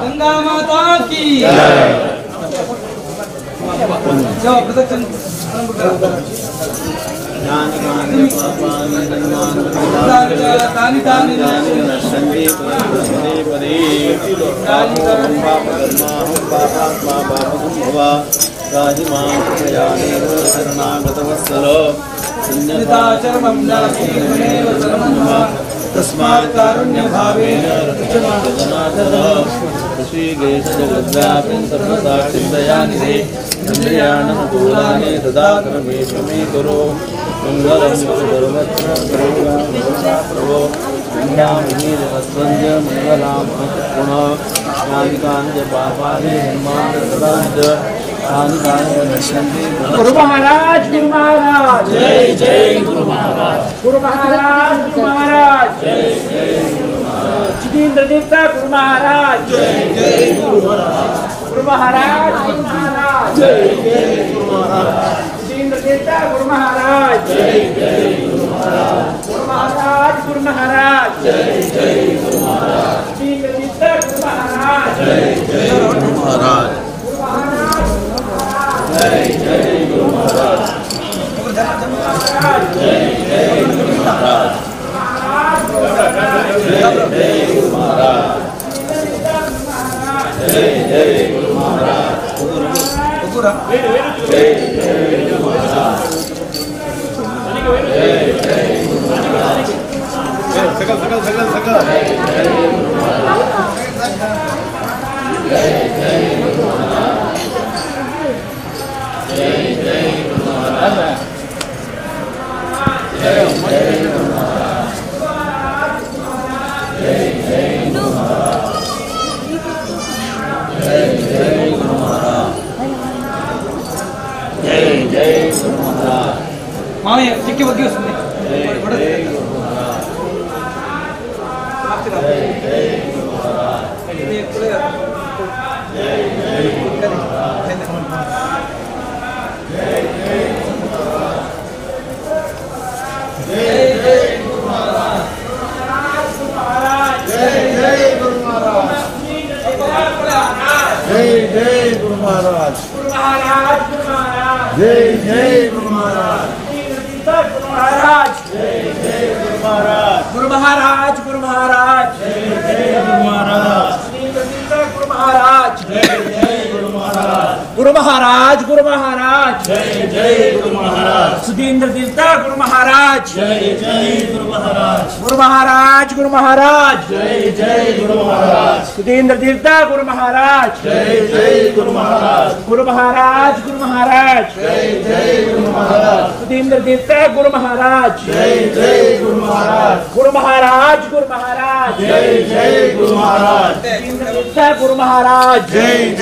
गंगा माता की जय। जाओ प्रदक्षिण तस्मात् कारुण्य भावेन ऋषिकेश जगद्व्यापिन् सर्वदा चिन्तयानिधे इन्द्रियाणनुकूलानि तदा कर्मेषु मे कुरु मङ्गलं सर्वत्र प्रभो मङ्गलां पुनः यानि कानि च पापानि जन्मानि च तानि कानि नश्यन्ति। गुरु महाराज गुरु महाराज जय जय गुरु महाराज गुरु महाराज गुरु महाराज जय जय गुरु महाराज जितेंद्र देवता गुरु महाराज जय जय गुरु महाराज गुरु महाराज गुरु महाराज जय जय गुरु महाराज जितेंद्र देवता गुरु महाराज जय जय गुरु महाराज गुरु महाराज गुरु महाराज जय जय गुरु महाराज जितेंद्र देवता गुरु महाराज जय जय गुरु महाराज जय जय गुरु महाराज जय जय गुरु महाराज जय जय गुरु महाराज जय जय गुरु महाराज जय जय गुरु महाराज जय जय गुरु महाराज सकल सकल सकल सकल जय जय गुरु महाराज जय जय गुरु महाराज जय जय गुरु महाराज जय जय गुरु महाराज जय जय गुरु महाराज जय जय गुरु महाराज जय जय गुरु महाराज మామయ్య చిక్కి వగ్గి వస్తుంది. जय जय गुरु महाराज जय जय गुरु महाराज जय जय गुरु महाराज जय जय गुरु महाराज जय जय गुरु महाराज जय जय गुरु महाराज जय जय गुरु महाराज गुरु महाराज गुरु महाराज जय जय गुरु महाराज गुरु महाराज जय जय गुरु महाराज गुरु महाराज गुरु महाराज जय जय गुरु महाराज गुरु महाराज जय जय गुरु महाराज गुरु महाराज गुरु महाराज जय जय गुरु महाराज सुधींद्र तीर्थ गुरु महाराज जय जय गुरु महाराज गुरु महाराज गुरु महाराज जय जय गुरु महाराज सुधींद्र तीर्थ गुरु महाराज जय जय गुरु महाराज गुरु महाराज गुरु महाराज जय जय गुरु महाराज सुधींद्र तीर्थ गुरु महाराज जय जय गुरु महाराज गुरु महाराज गुरु महाराज जय जय गुरु महाराज सुधींद्र तीर्थ गुरु महाराज जय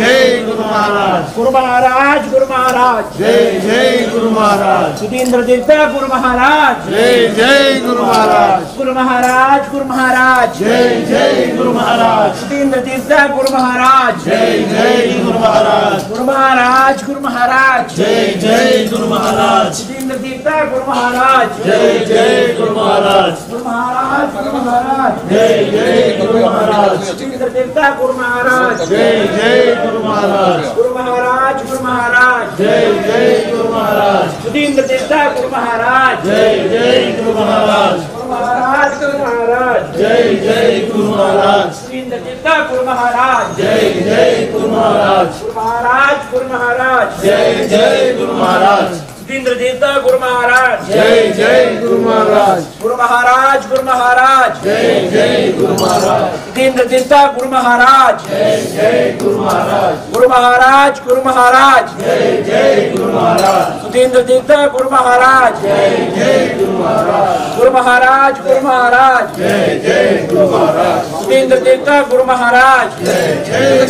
जय गुरु महाराज गुरु महाराज गुरु महाराज जय जय गुरु महाराज सुधींद्र तीर्थ गुरु महाराज जय जय गुरु महाराज गुरु महाराज गुरु महाराज जय जय गुरु महाराज सुधींद्र तीर्थ गुरु महाराज जय जय गुरु महाराज गुरु महाराज गुरु महाराज जय जय गुरु महाराज सुधींद्र तीर्थ गुरु महाराज जय जय गुरु महाराज गुरु महाराज गुरु महाराज जय जय गुरु महाराज सुधींद्र तीर्थ गुरु महाराज जय जय गुरु महाराज गुरु महाराज गुरु महाराज जय जय गुरु महाराज सुधींद्र तीर्थ गुरु महाराज जय जय गुरु महाराज गुरु महाराज गुरु महाराज जय जय गुरु महाराज सुधींद्र तीर्थ गुरु महाराज जय जय गुरु महाराज गुरु महाराज गुरु महाराज जय जय गुरु महाराज सुधींद्र तीर्थ गुरु महाराज जय जय गुरु महाराज गुरु महाराज गुरु महाराज जय जय गुरु महाराज सुधींद्र तीर्थ गुरु महाराज जय जय गुरु महाराज गुरु महाराज गुरु महाराज जय जय गुरु महाराज सुधींद्र सुधींद्र तीर्थ गुरु महाराज जय जय गुरु महाराज गुरु महाराज गुरु महाराज जय जय गुरु महाराज सुधींद्र तीर्थ गुरु महाराज जय जय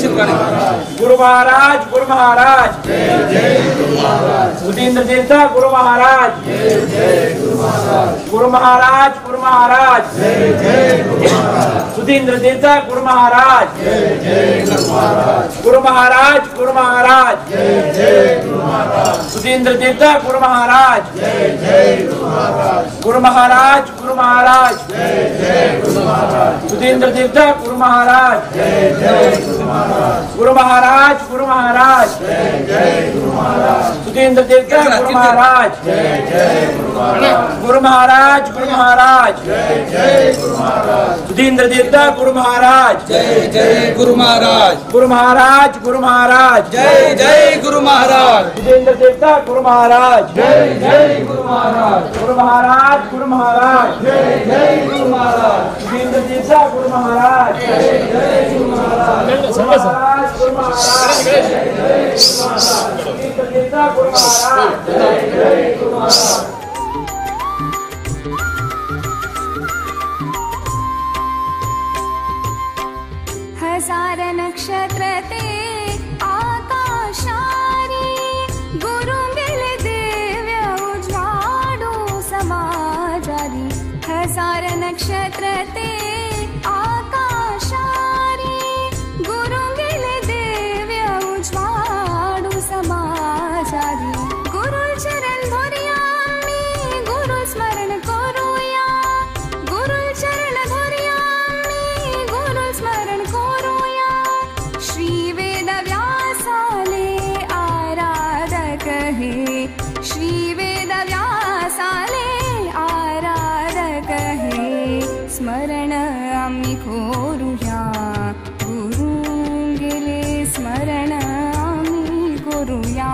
गुरु महाराज गुरु महाराज जय जय गुरु महाराज सुधींद्र तीर्थ गुरु महाराज जय जय गुरु महाराज गुरु महाराज गुरु महाराज जय जय गुरु महाराज सुधींद्र तीर्थ गुरु महाराज जय जय गुरु महाराज गुरु महाराज गुरु महाराज जय जय गुरु महाराज सुधींद्र तीर्थ गुरु महाराज जय जय गुरु महाराज गुरु महाराज गुरु महाराज जय जय गुरु महाराज सुधींद्र तीर्थ गुरु महाराज जय जय गुरु महाराज गुरु महाराज गुरु महाराज जय जय गुरु महाराज सुधींद्र तीर्थ गुरु महाराज जय जय गुरु महाराज गुरु महाराज गुरु महाराज जय जय गुरु महाराज सुधींद्र तीर्थ गुरु महाराज जय जय गुरु महाराज गुरु महाराज गुरु महाराज जय जय गुरु महाराज सुधींद्र तीर्थ गुरु महाराज जय जय गुरु महाराज गुरु महाराज गुरु महाराज जय जय गुरु महाराज सुधींद्र तीर्थ गुरु महाराज जय जय गुरु महाराज गुरु महाराज गुरु महाराज जय जय गुरु महाराज सुधींद्र तीर्थ गुरु महाराज जय जय गुरु महाराज। हजार नक्षत्र ते आकाशारी गुरु गेले दिव्य उजवाडू समाजारी। हजार नक्षत्र ते आकाशारी गुरु गेले दिव्य उजवाडू समाजारी। गुरु चरण धरिया मी गुरु स्मरण करूया गुरु चरण धरिया मी गुरु स्मरण करूया। श्री वेद व्यासाले आराधक हे श्री वेद व्यासाले आराधक हे। स्मरण आम्ही करूया गुरु गेले स्मरण आम्ही करूया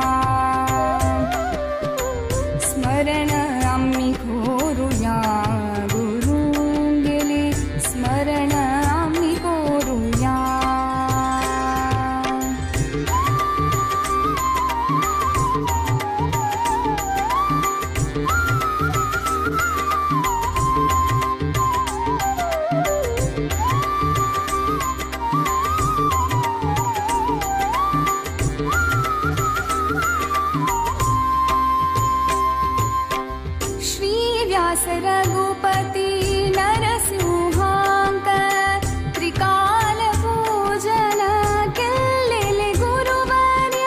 स्मरण आम्ही करूया गुरु गेले स्मरण आम्ही करूया। श्री व्यास रघुपति नरसिंहांक त्रिकाल पूजन केलेले गुरुवर्य।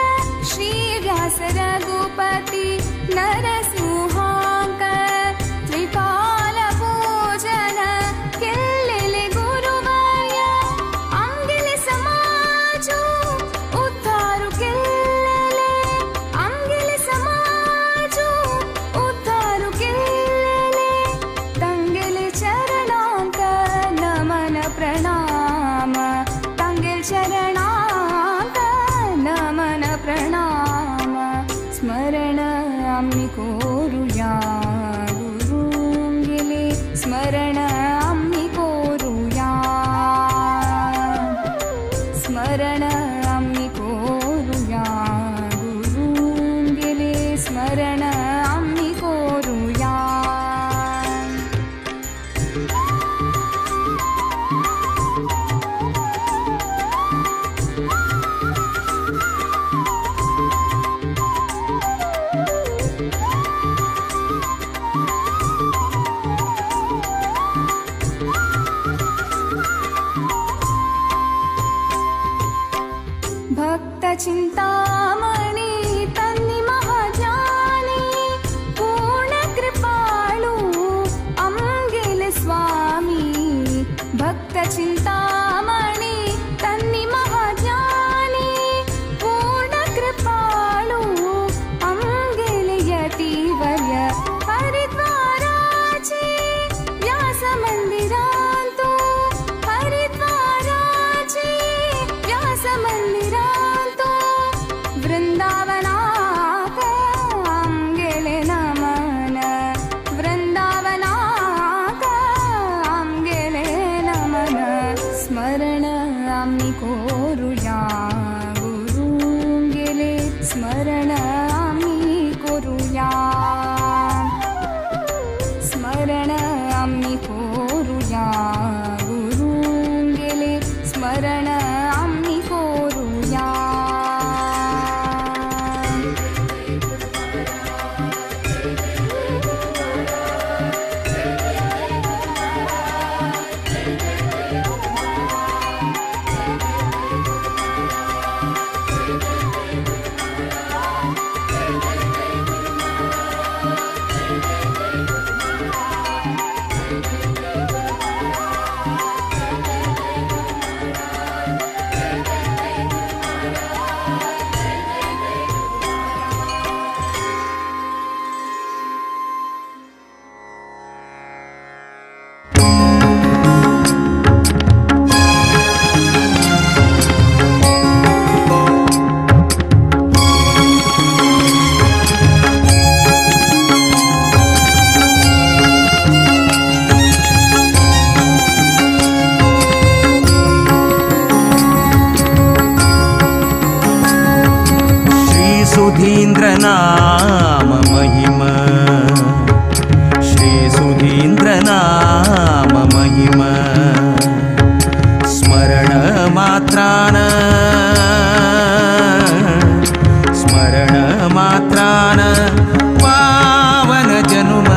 श्री व्यास रघुपति नरसिंहांक त्रिकाल पूजन केलेले गुरुवर्य। अंगिले समाजो उद्धारू केलेले अंगिले समाजो उद्धारू केलेले। तंगेले चरणांक नमन प्रणाम तंगेल चरणांक नमन प्रणाम। स्मरण आम्ही करूया गुरु गेले स्मरण आम्ही करूया स्मरण आम्ही करूया गुरु गेले स्मरण आम्ही करूया। भक्त चिंतामणी तन्नी महाज्ञानी पूर्ण कृपाळू अंगेल स्वामी। भक्त चिंतामणी तन्नी महाज्ञानी पूर्ण कृपाळू अंगेल यतीवर्य। हरिद्वाराचे व्यास मंदिरांतो हरिद्वाराचे व्यास मंदिरांतो वृंदावनाक आमगेले नमन वृंदावनाक आमगेले नमन। स्मरण आम्ही करूया गुरु गेले स्मरण आम्ही करूया सुधींद्र नाम महिम, श्री सुधींद्र नाम महिम। स्मरण मात्रान, स्मरण मात्रान पावन जनुम,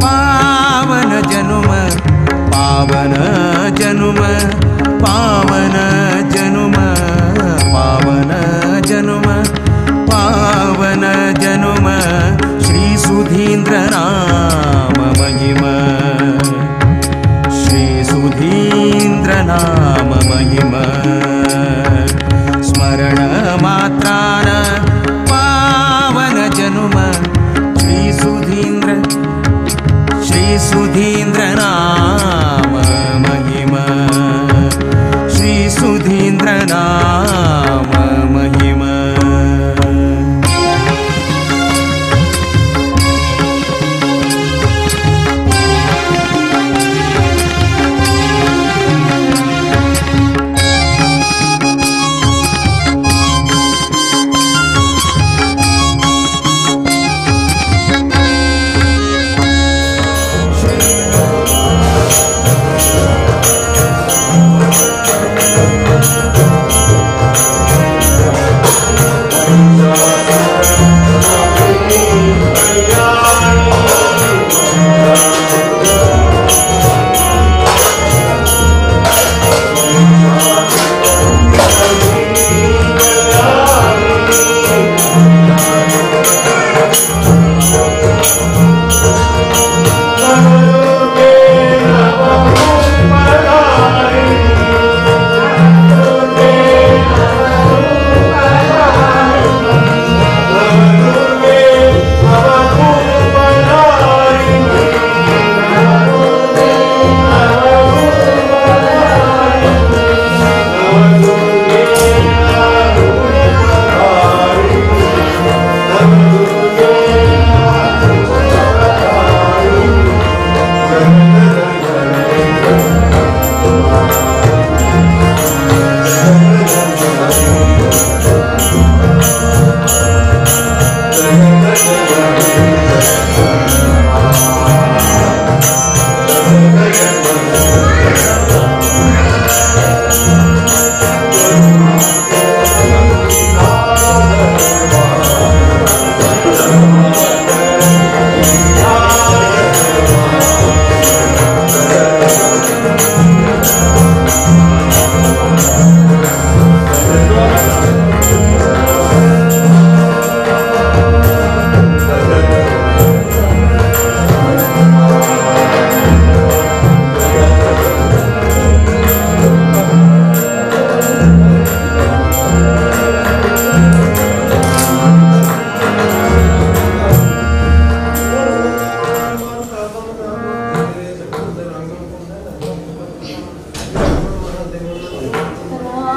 पावन जनुम, पावन जनुम, पावन जनुम, पावन जनुम, पावन जनुम। श्री सुधींद्र नाम महिम, श्री सुधींद्र नाम महिम। स्मरण मात्रान पावन जनुम, श्री सुधींद्र, श्री सुधींद्र नाम महिम, श्री सुधींद्र नाम महिम।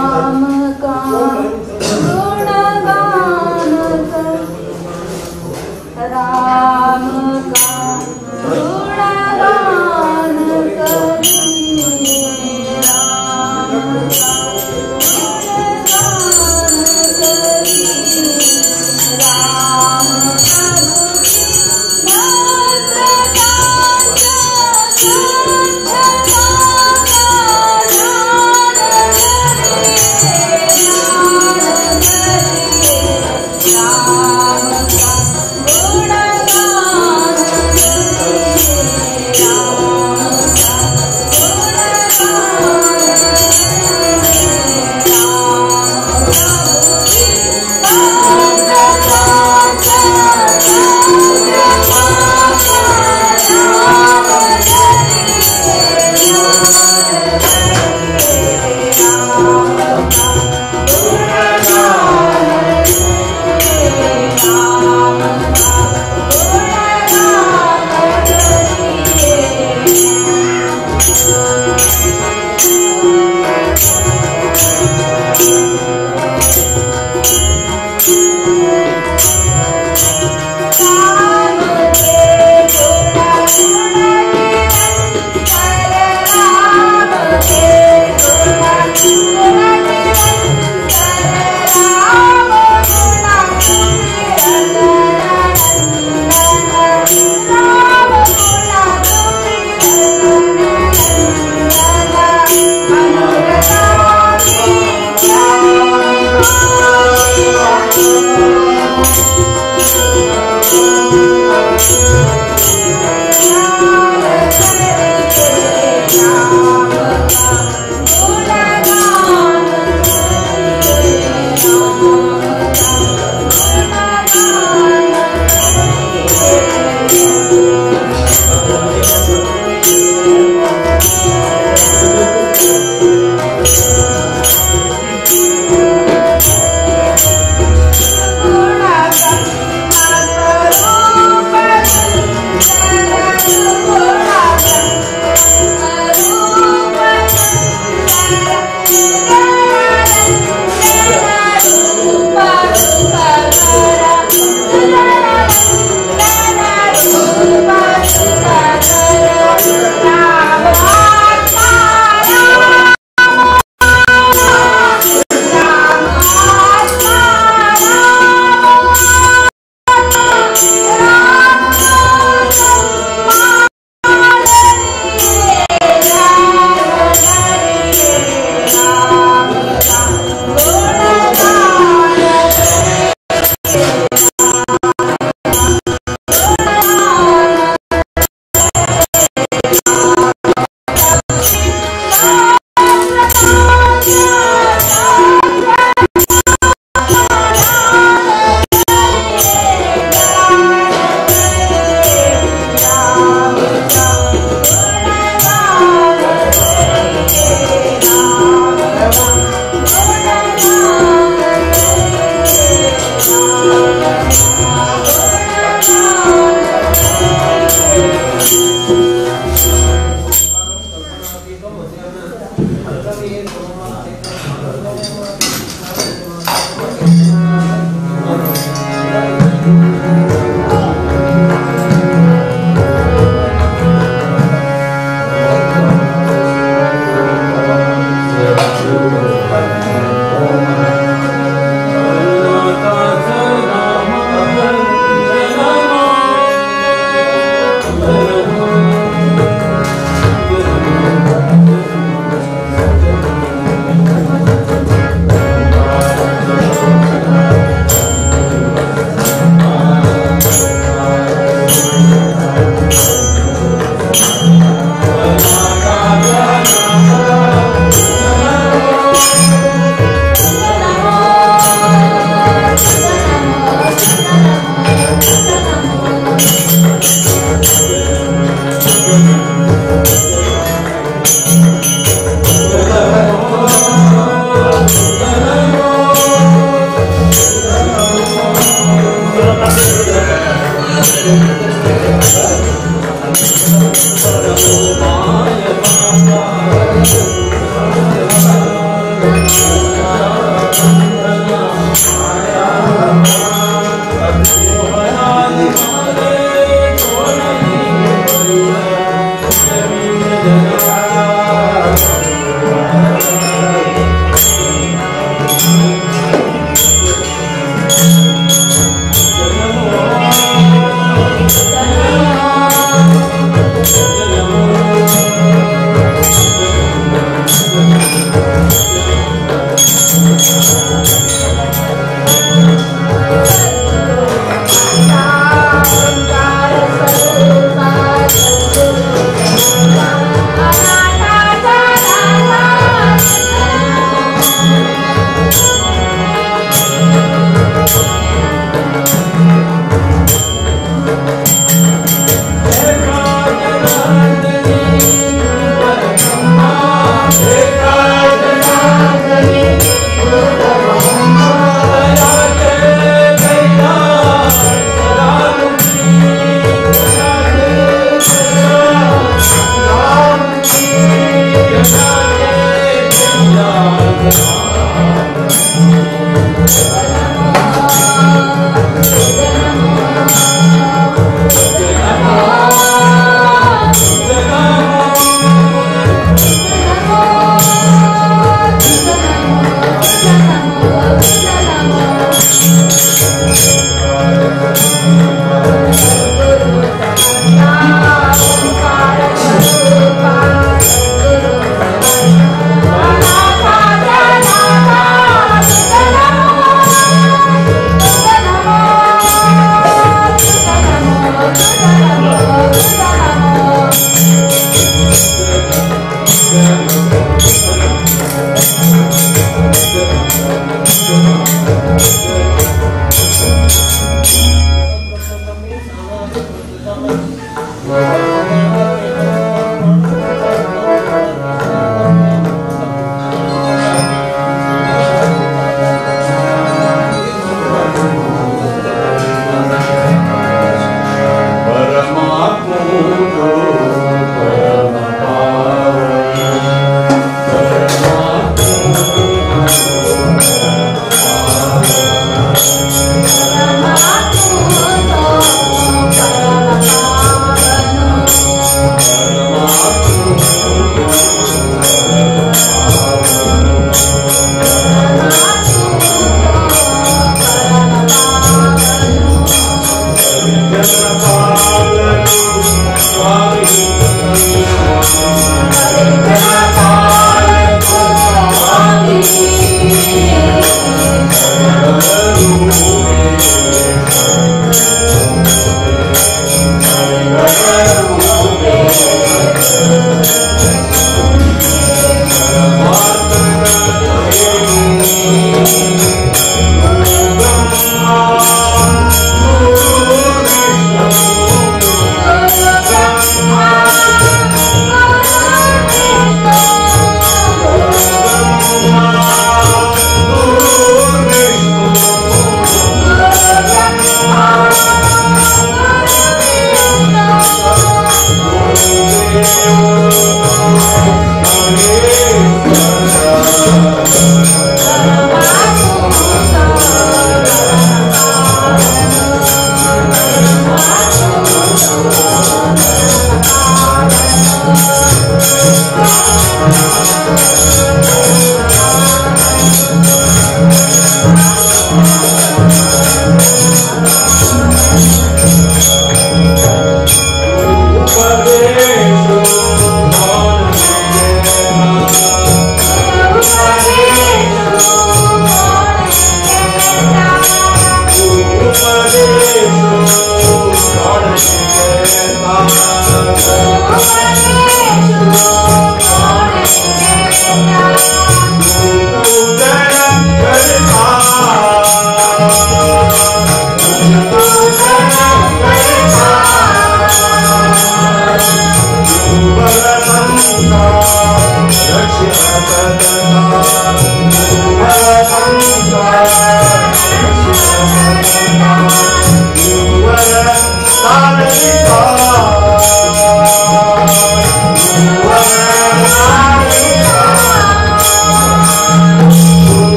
राम का गुणगान। परमात्मा।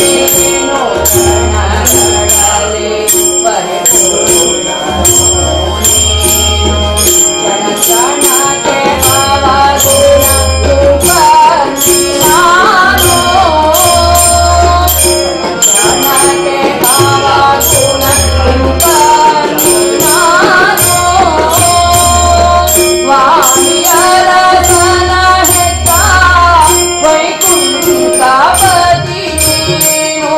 ನೀನು ಕ್ಷಣಗಳಲ್ಲಿ ಪರಿಪೂರ್ಣನು ನೀನು ಕ್ಷಣ ಕ್ಷಣಕ್ಕೆ ಅವಗುಣ ರೂಪಿ ನಾನು ಕ್ಷಣಕ್ಕೆ ಅವಗುಣ ರೂಪಿ ನಾನು ವಾಣಿಯರಸನ ಹೆತ್ತ ವೈಕುಂಠಪತಿ ನೀನು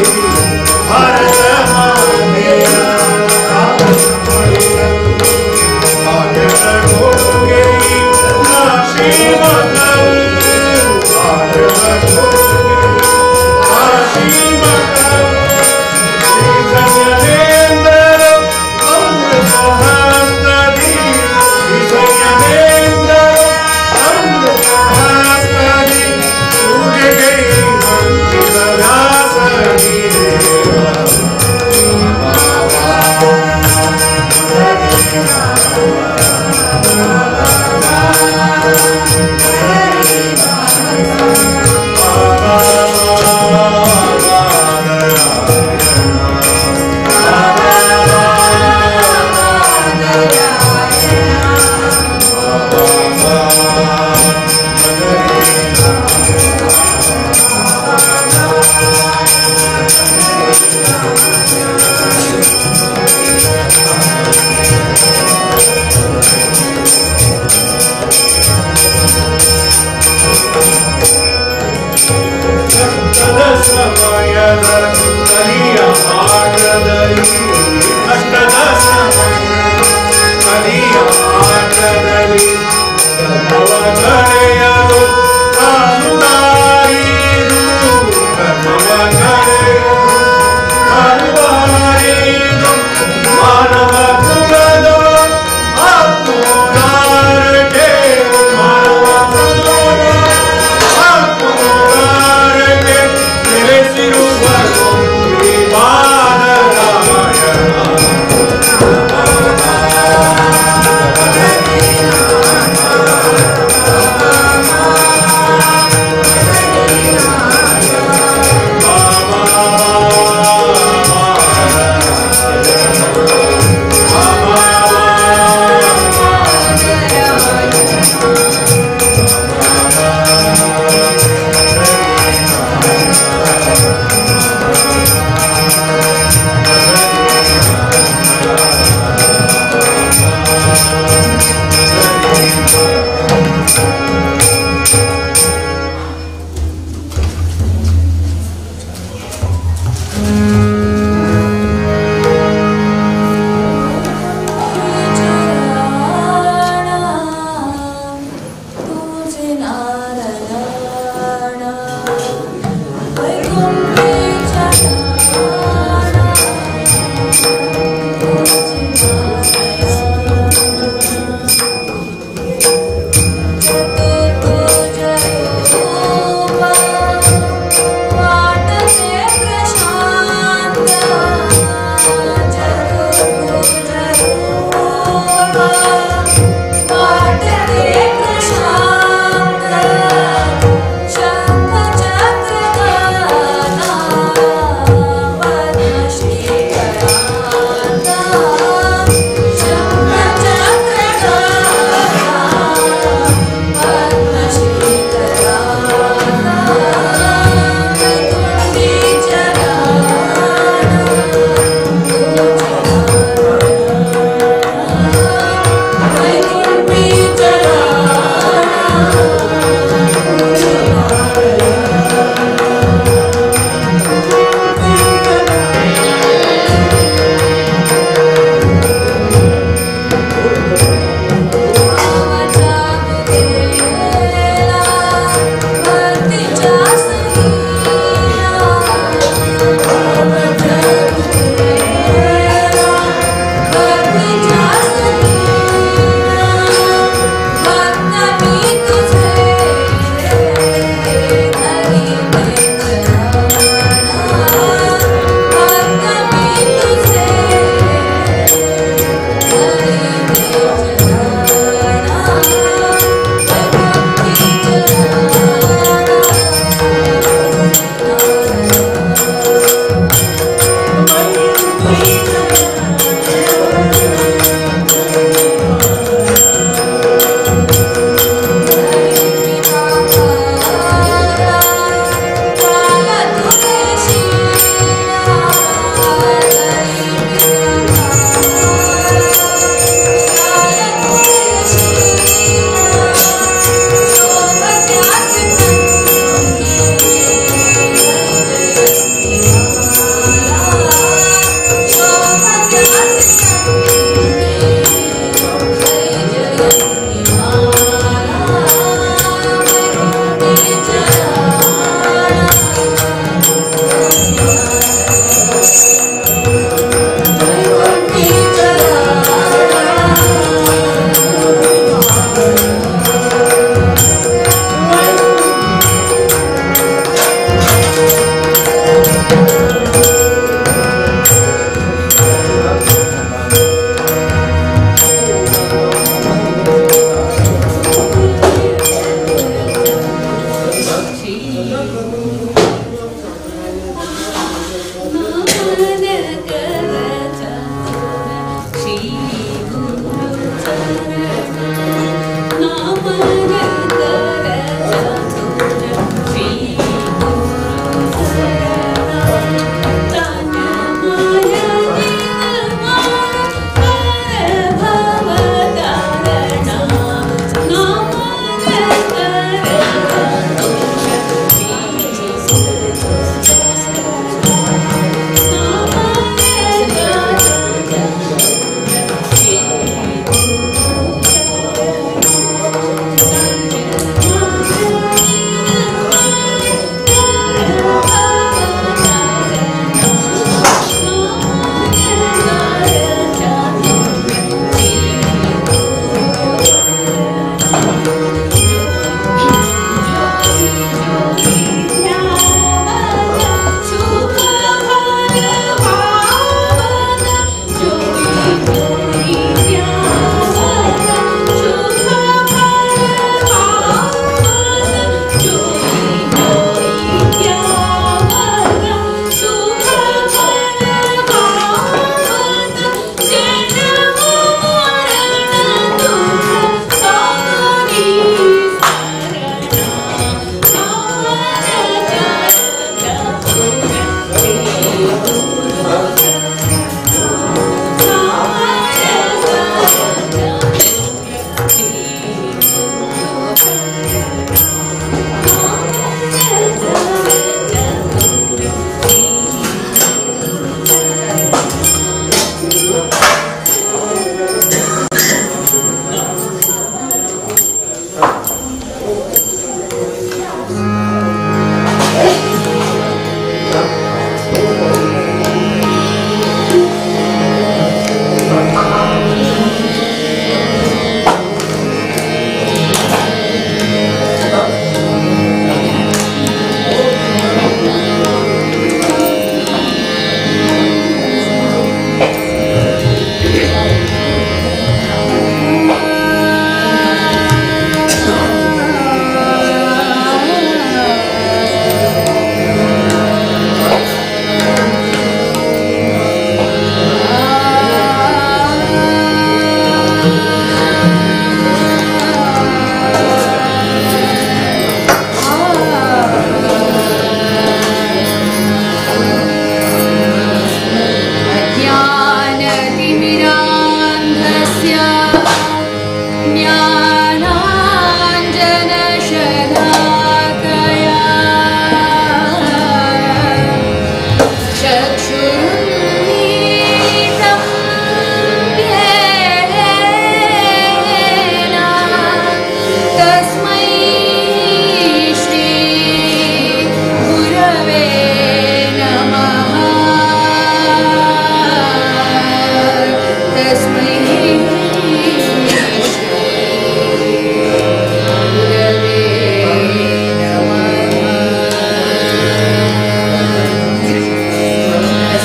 Bye.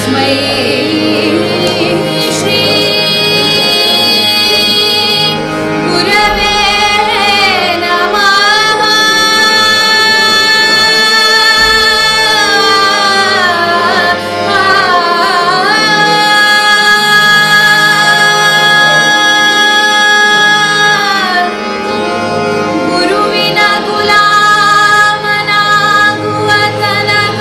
तस्मै श्री गुरवे नमः। ಗುರುವಿನ ಗುಲಾಮನಾಗುವ ತನಕ.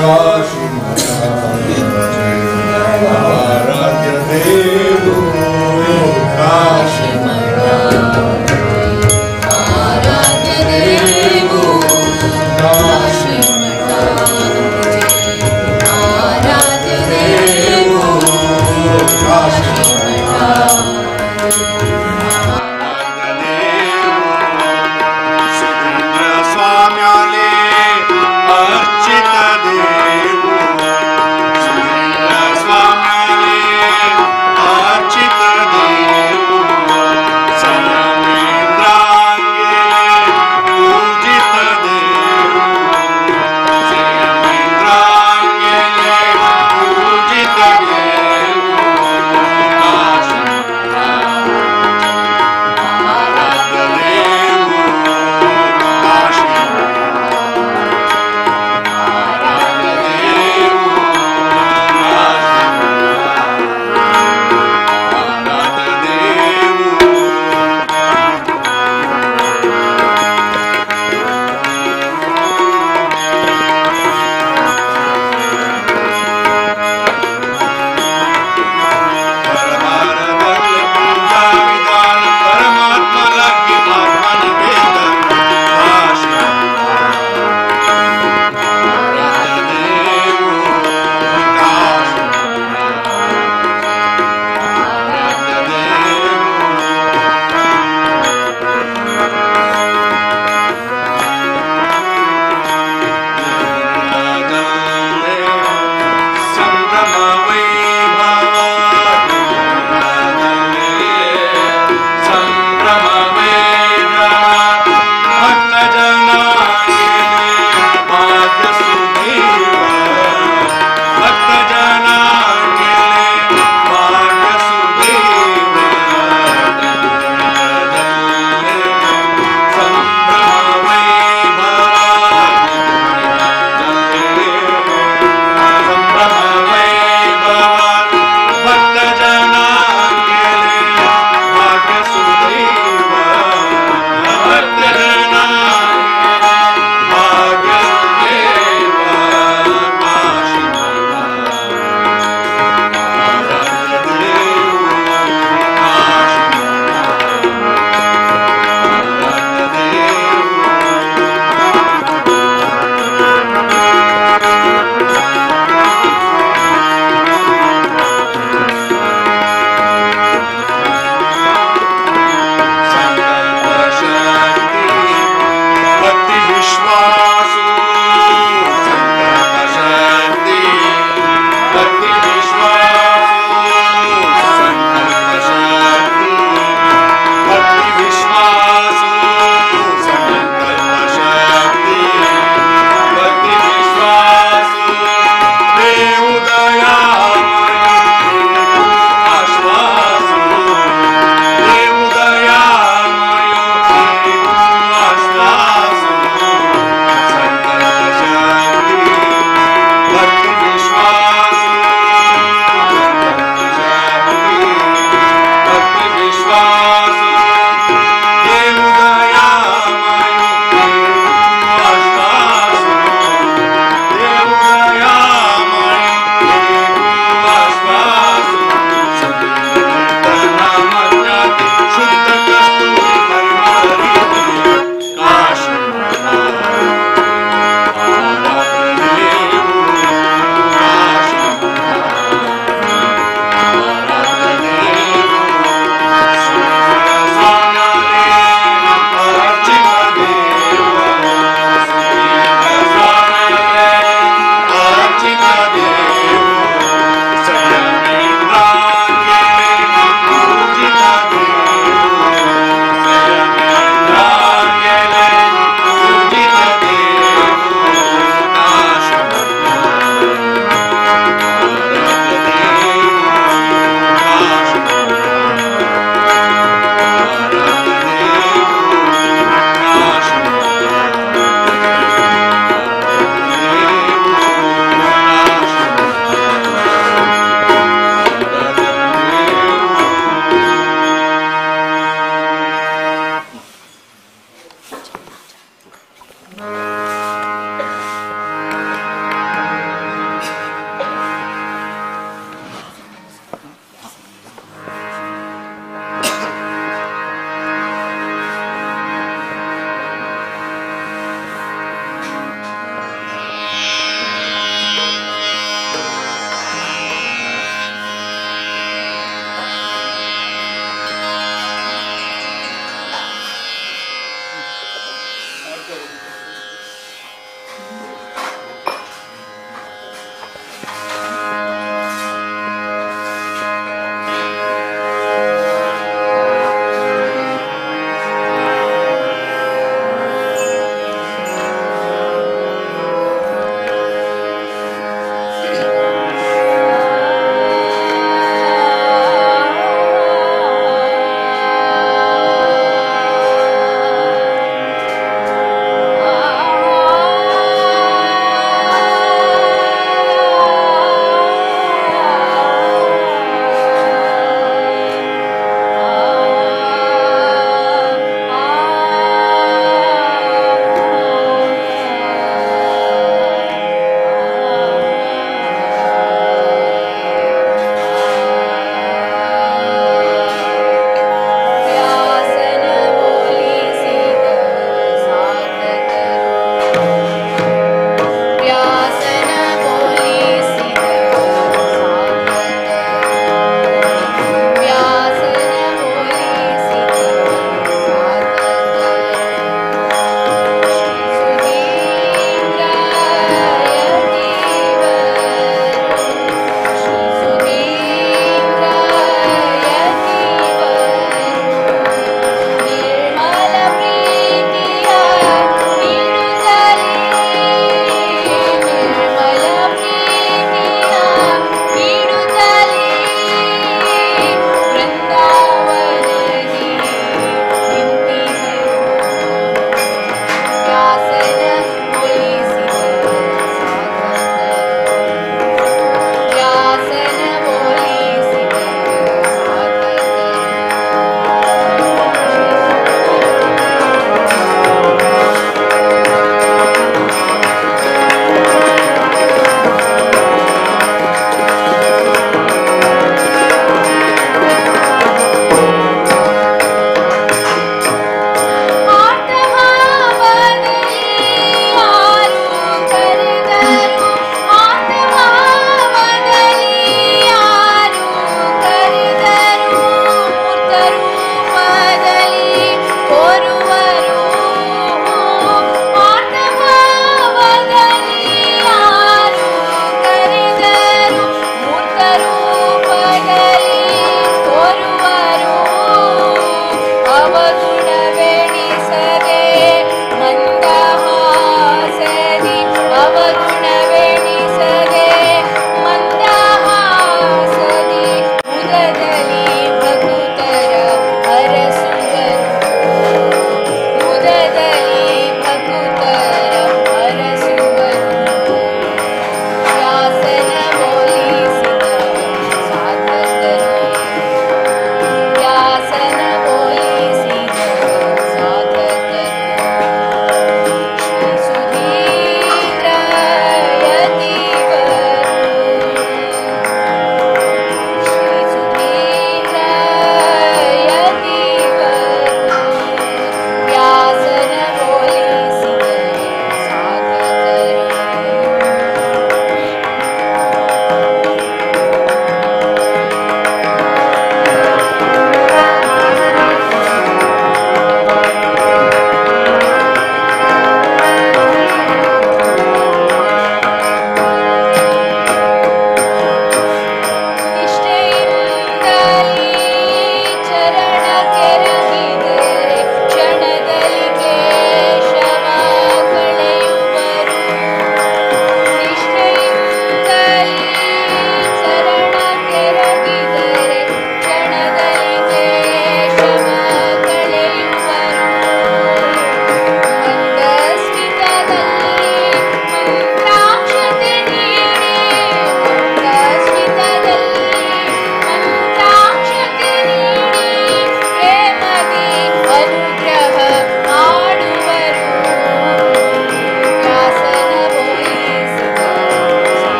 काशी आराध्य देवो काशी आराध्य देवो काशी आराध्य देवो काशी सुधींद्र स्वाम्याले अर्चित देव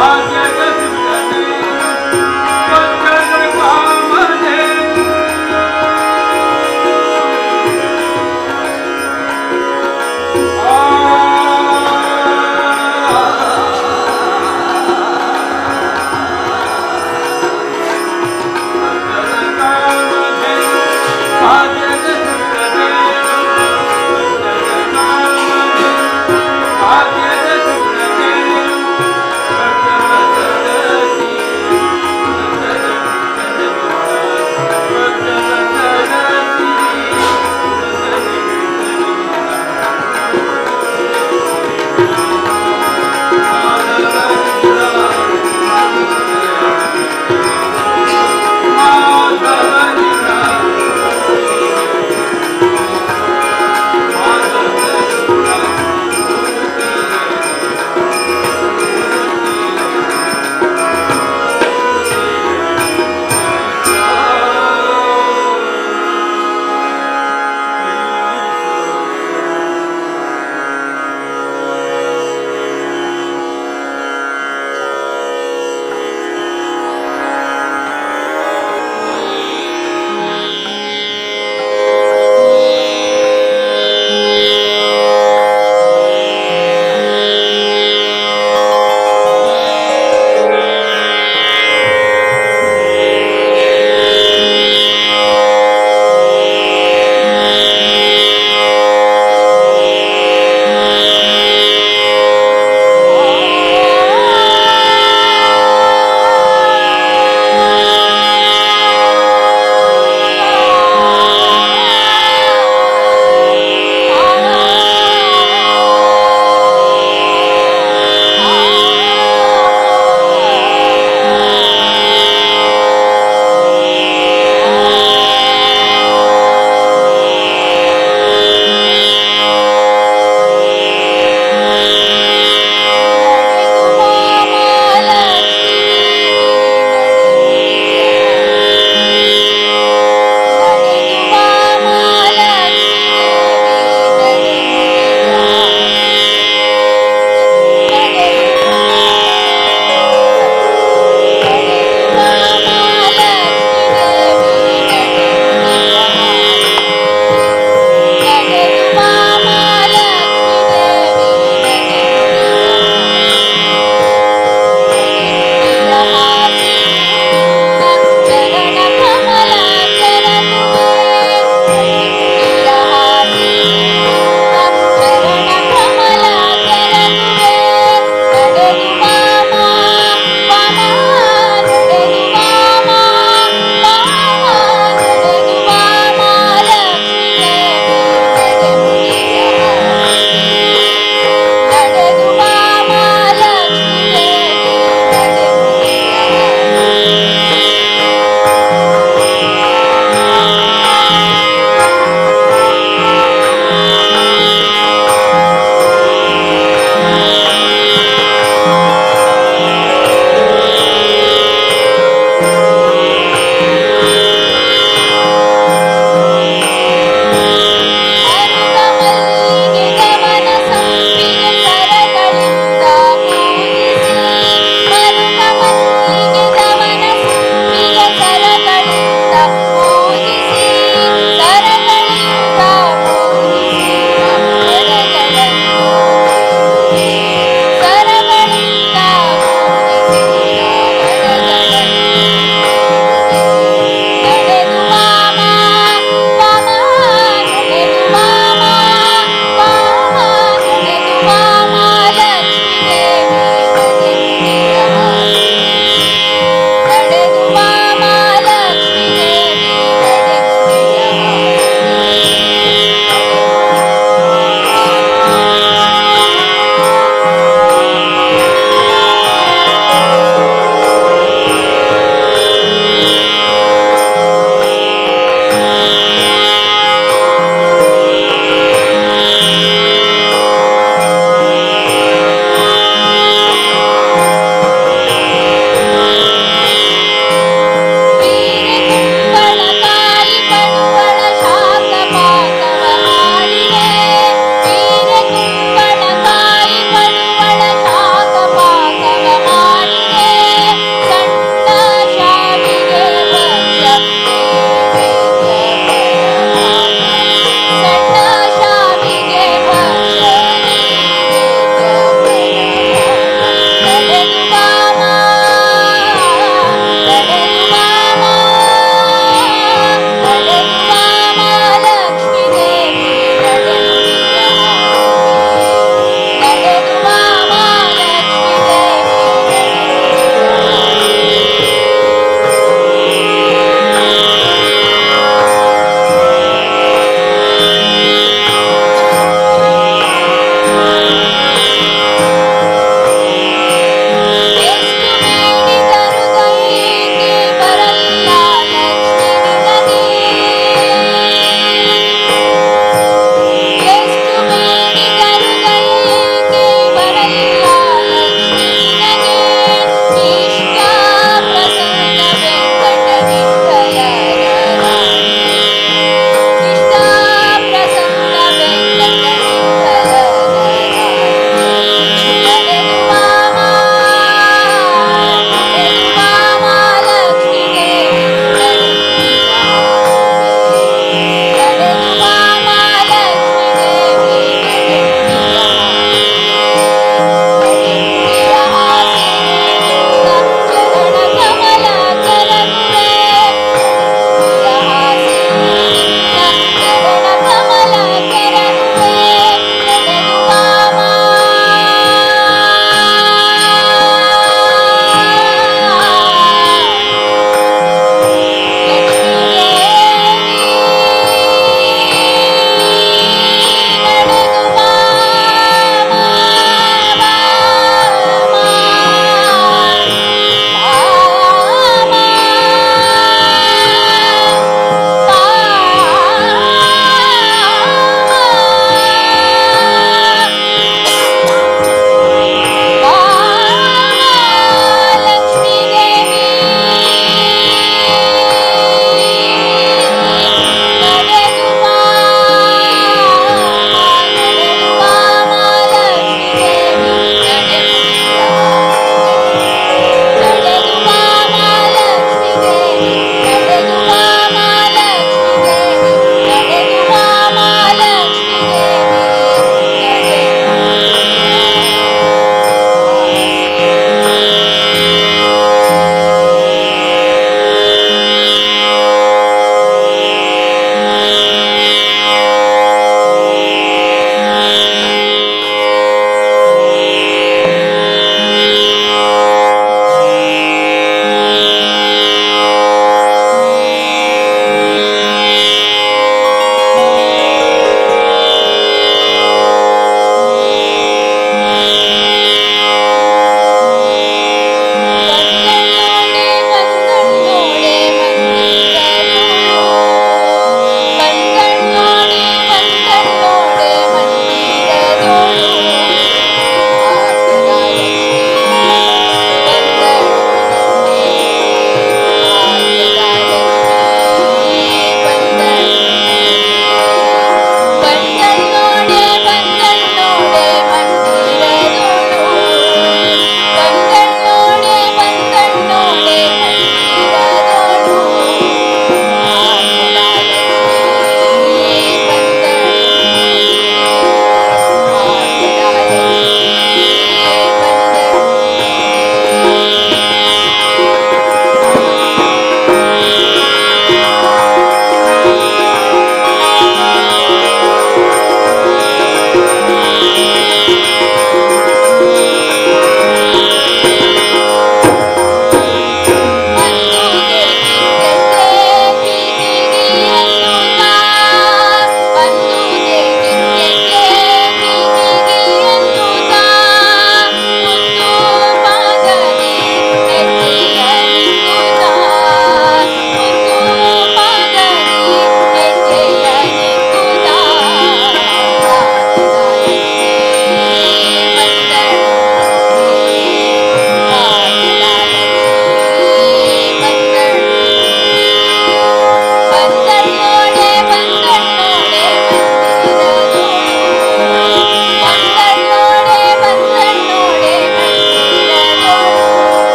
Thank you.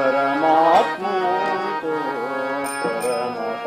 परमात्मा तो परम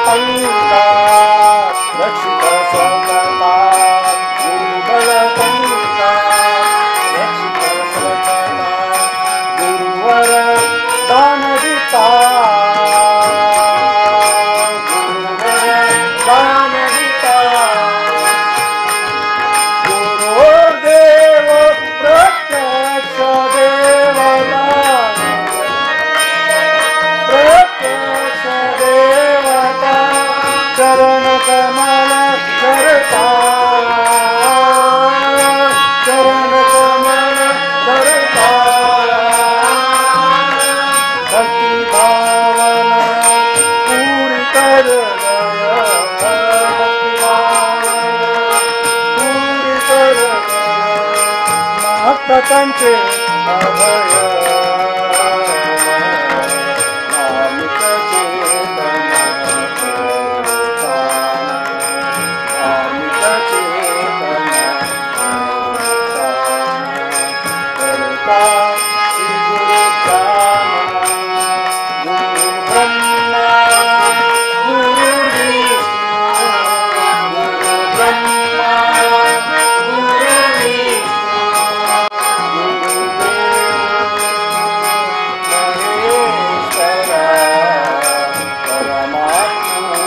तंका रक्षित सकला गुरुबल तंका रक्षित सकला गुरुवर दान दिता गुरुवर दान दिता गुरुदेव प्रत्यक्ष देवता प्रत्यक्ष देवता चरण कमल करता चरण कमल करता भक्ति भावना पूरी कर भक्ति भावना पूरी कर भक्तांचे अभय नामिक चेतन नामिक चेतन करता श्री गुरु प्राण गुरु ब्रह्मा गुरु विष्णु गुरु ब्रह्मा गुरु विष्णु महेश्वरा परमात्मा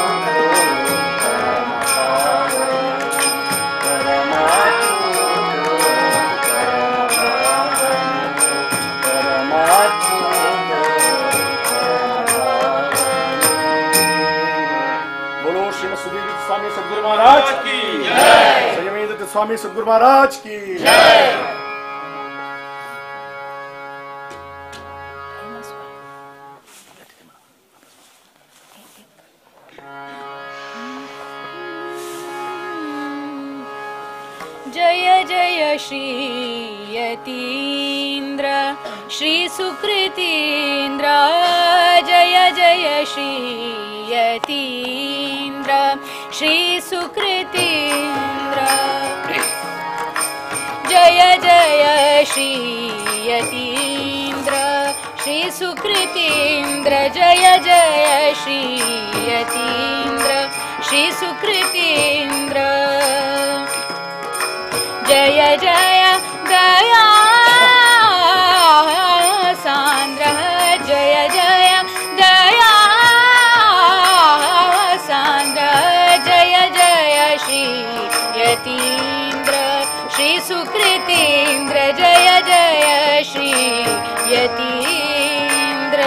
बोलो श्री सुधीर स्वामी सदगुरु महाराज की जय। संयमेंद्र स्वामी सदगुरु महाराज की जय। जय जय श्री यतीन्द्र श्री सुकृतीन्द्र जय जय श्री यतीन्द्र श्री सुकृतीन्द्र जय जय श्री यतीन्द्र श्री सुकृतीन्द्र जय जय श्री यतीन्द्र श्री सुकृतीन्द्र जय जय दया सांद्र जय जय दया सांद्र जय जय श्री यतीन्द्र श्री सुकृतीन्द्र जय जय श्री यतीन्द्र।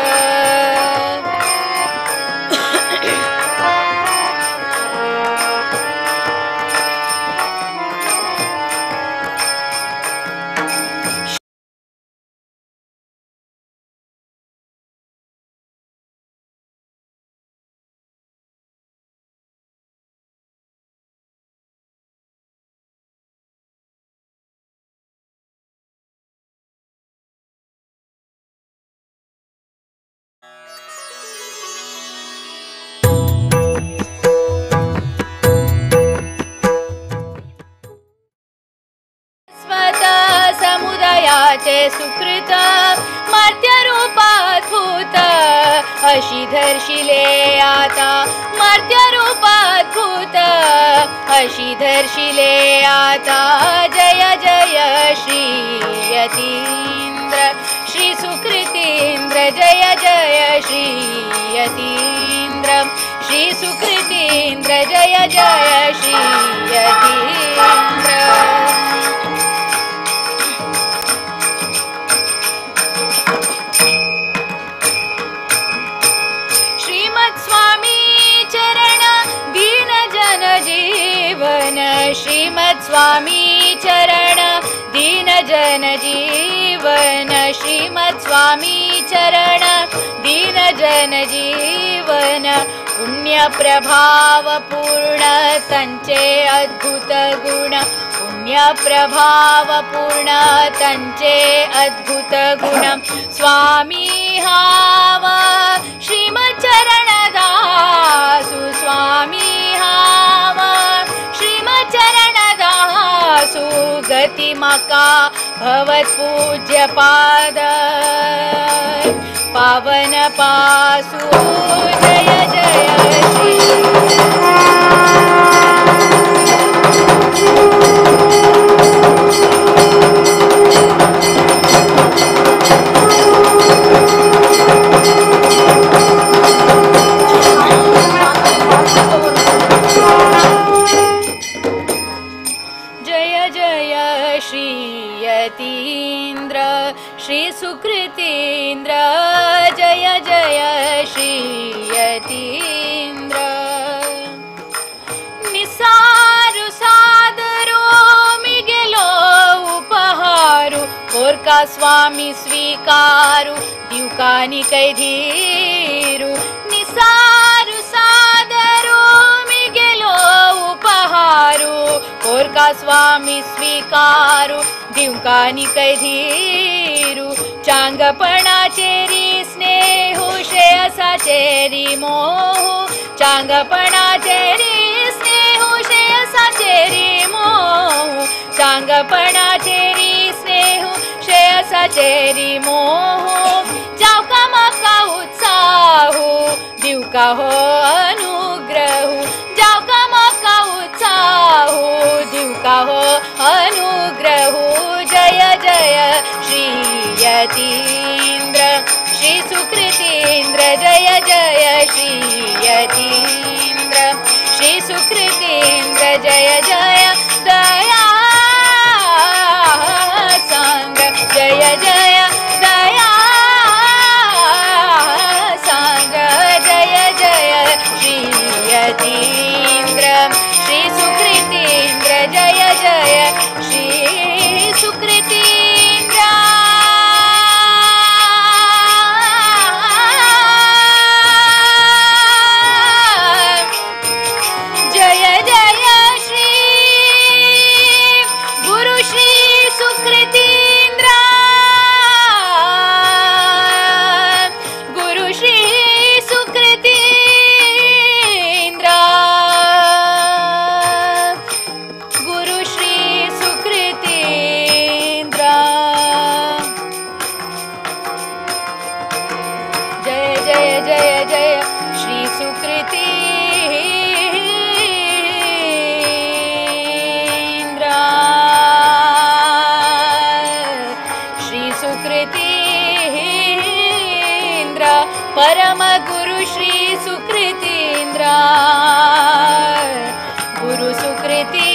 समुदयाचे सुकृत मर्त्यरूपाद्भूत अशी धर्शिले आता मर्त्यरूपाद्भूत अशी धर्शिले आता जय जय श्री यतीन्द्र श्री सुकृतीन्द्र जय जय श्री यतीन्द्र श्री सुकृतीन्द्र जय जय श्री यतीन्द्र। श्रीमत्स्वामी चरण दीन जन जीवन श्रीमत्स्वामी चरण दीन जन जीवन श्रीमत्स्वामी चरण दीन जन जीवन पुण्य प्रभाव पूर्ण तंचे अद्भुत गुण पुण्य प्रभाव पूर्ण तंचे अद्भुत गुण स्वामी हावा श्रीमच्चरणदासु स्वामी हावा श्रीमच्चरणदासु गति मका भवत्पूज्य पाद पावन पासु जय जय श्री। पोरका स्वामी स्वीकारू दिवकानी कैधीरू निसारू सादरू मिगेलो उपहारू पोरका स्वामी स्वीकारू दिवकानी कैधीरू चांगपणाचेरी स्नेहू श्रेयसाचेरी मोहू चांगपणाचेरी स्नेहू श्रेयसाचेरी मोहू चांगपणाचेरी स्नेहू श्रेयसाचेरी मोहू जावका माका उत्साहू दिवका हो अनुग्रहू जावका माका उत्साहू दिवका हो अनुग्रहू जय जय श्री यतीन्द्र श्री सुकृतीन्द्र जय जय श्री यतीन्द्र श्री सुकृतीन्द्र जय जय दया सांग जय जय दया सांग जय जय श्री यतीन्द्र श्री सुकृतीन्द्र जय जय श्री सुकृतीन्द्र। जय जय श्री गुरु श्री सुकृतीन्द्र गुरु श्री सुकृतीन्द्र गुरु श्री सुकृतीन्द्र। जय जय जय जय श्री सुकृतीन्द्र श्री सुकृतीन्द्र परम गुरु श्री सुकृतीन्द्र गुरु सुकृतीन्द्र।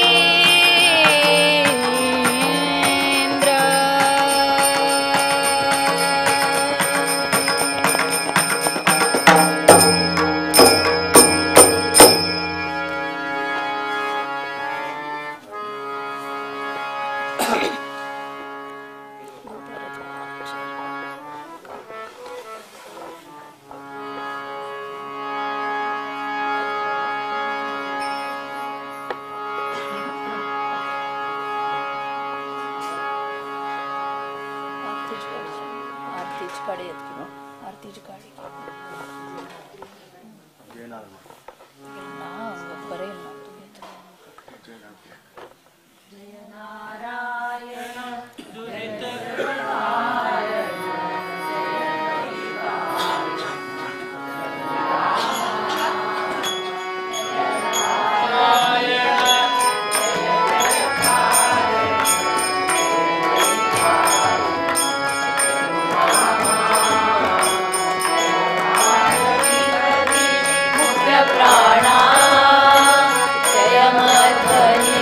आरतीची काडी बरं येईल ना तुम्ही. प्राणा जय मध्वनि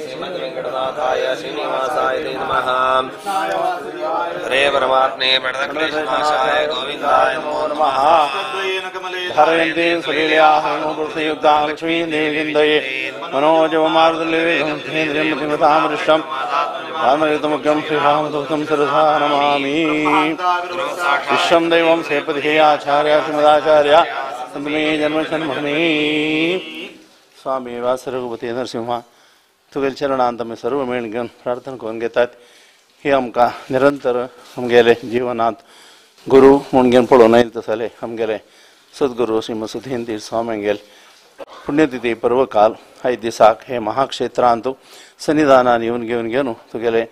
श्रीमद्वेङ्कटनाथाय श्रीनिवासाय ते नमः। हरे परमात्मे प्रणतक्लेशनाशाय गोविन्दाय नमो नमः। धारयन्ते सलीलया हरणोपयुक्तां लक्ष्मीं देवीन्दये मनोजवमारुतलेन्द्रियमतिमतामृष्टं रामयुतमुख्यं श्रीरामदूतं सरसा नमामि। विश्वं दैवं सेपतिः आचार्य श्रीमदाचार्य संतमे जन्मजन्मनि स्वामी वास रघुपती नरसिंह तुगेल चरणांत आमी सर्व मेळ घेवन प्रार्थना करून घेतात। ही आमकां निरंतर आमगेले जिवनांत गुरू म्हूण घेवन पळोवन आयले तसले आमगेले सद्गुरू श्रीमद सुधींद्र स्वामीगेल पुण्यतिथी पर्वकाल आयज दिसाक हे महाक्षेत्रांत सन्निधानान येवन घेवन घेवन तुगेले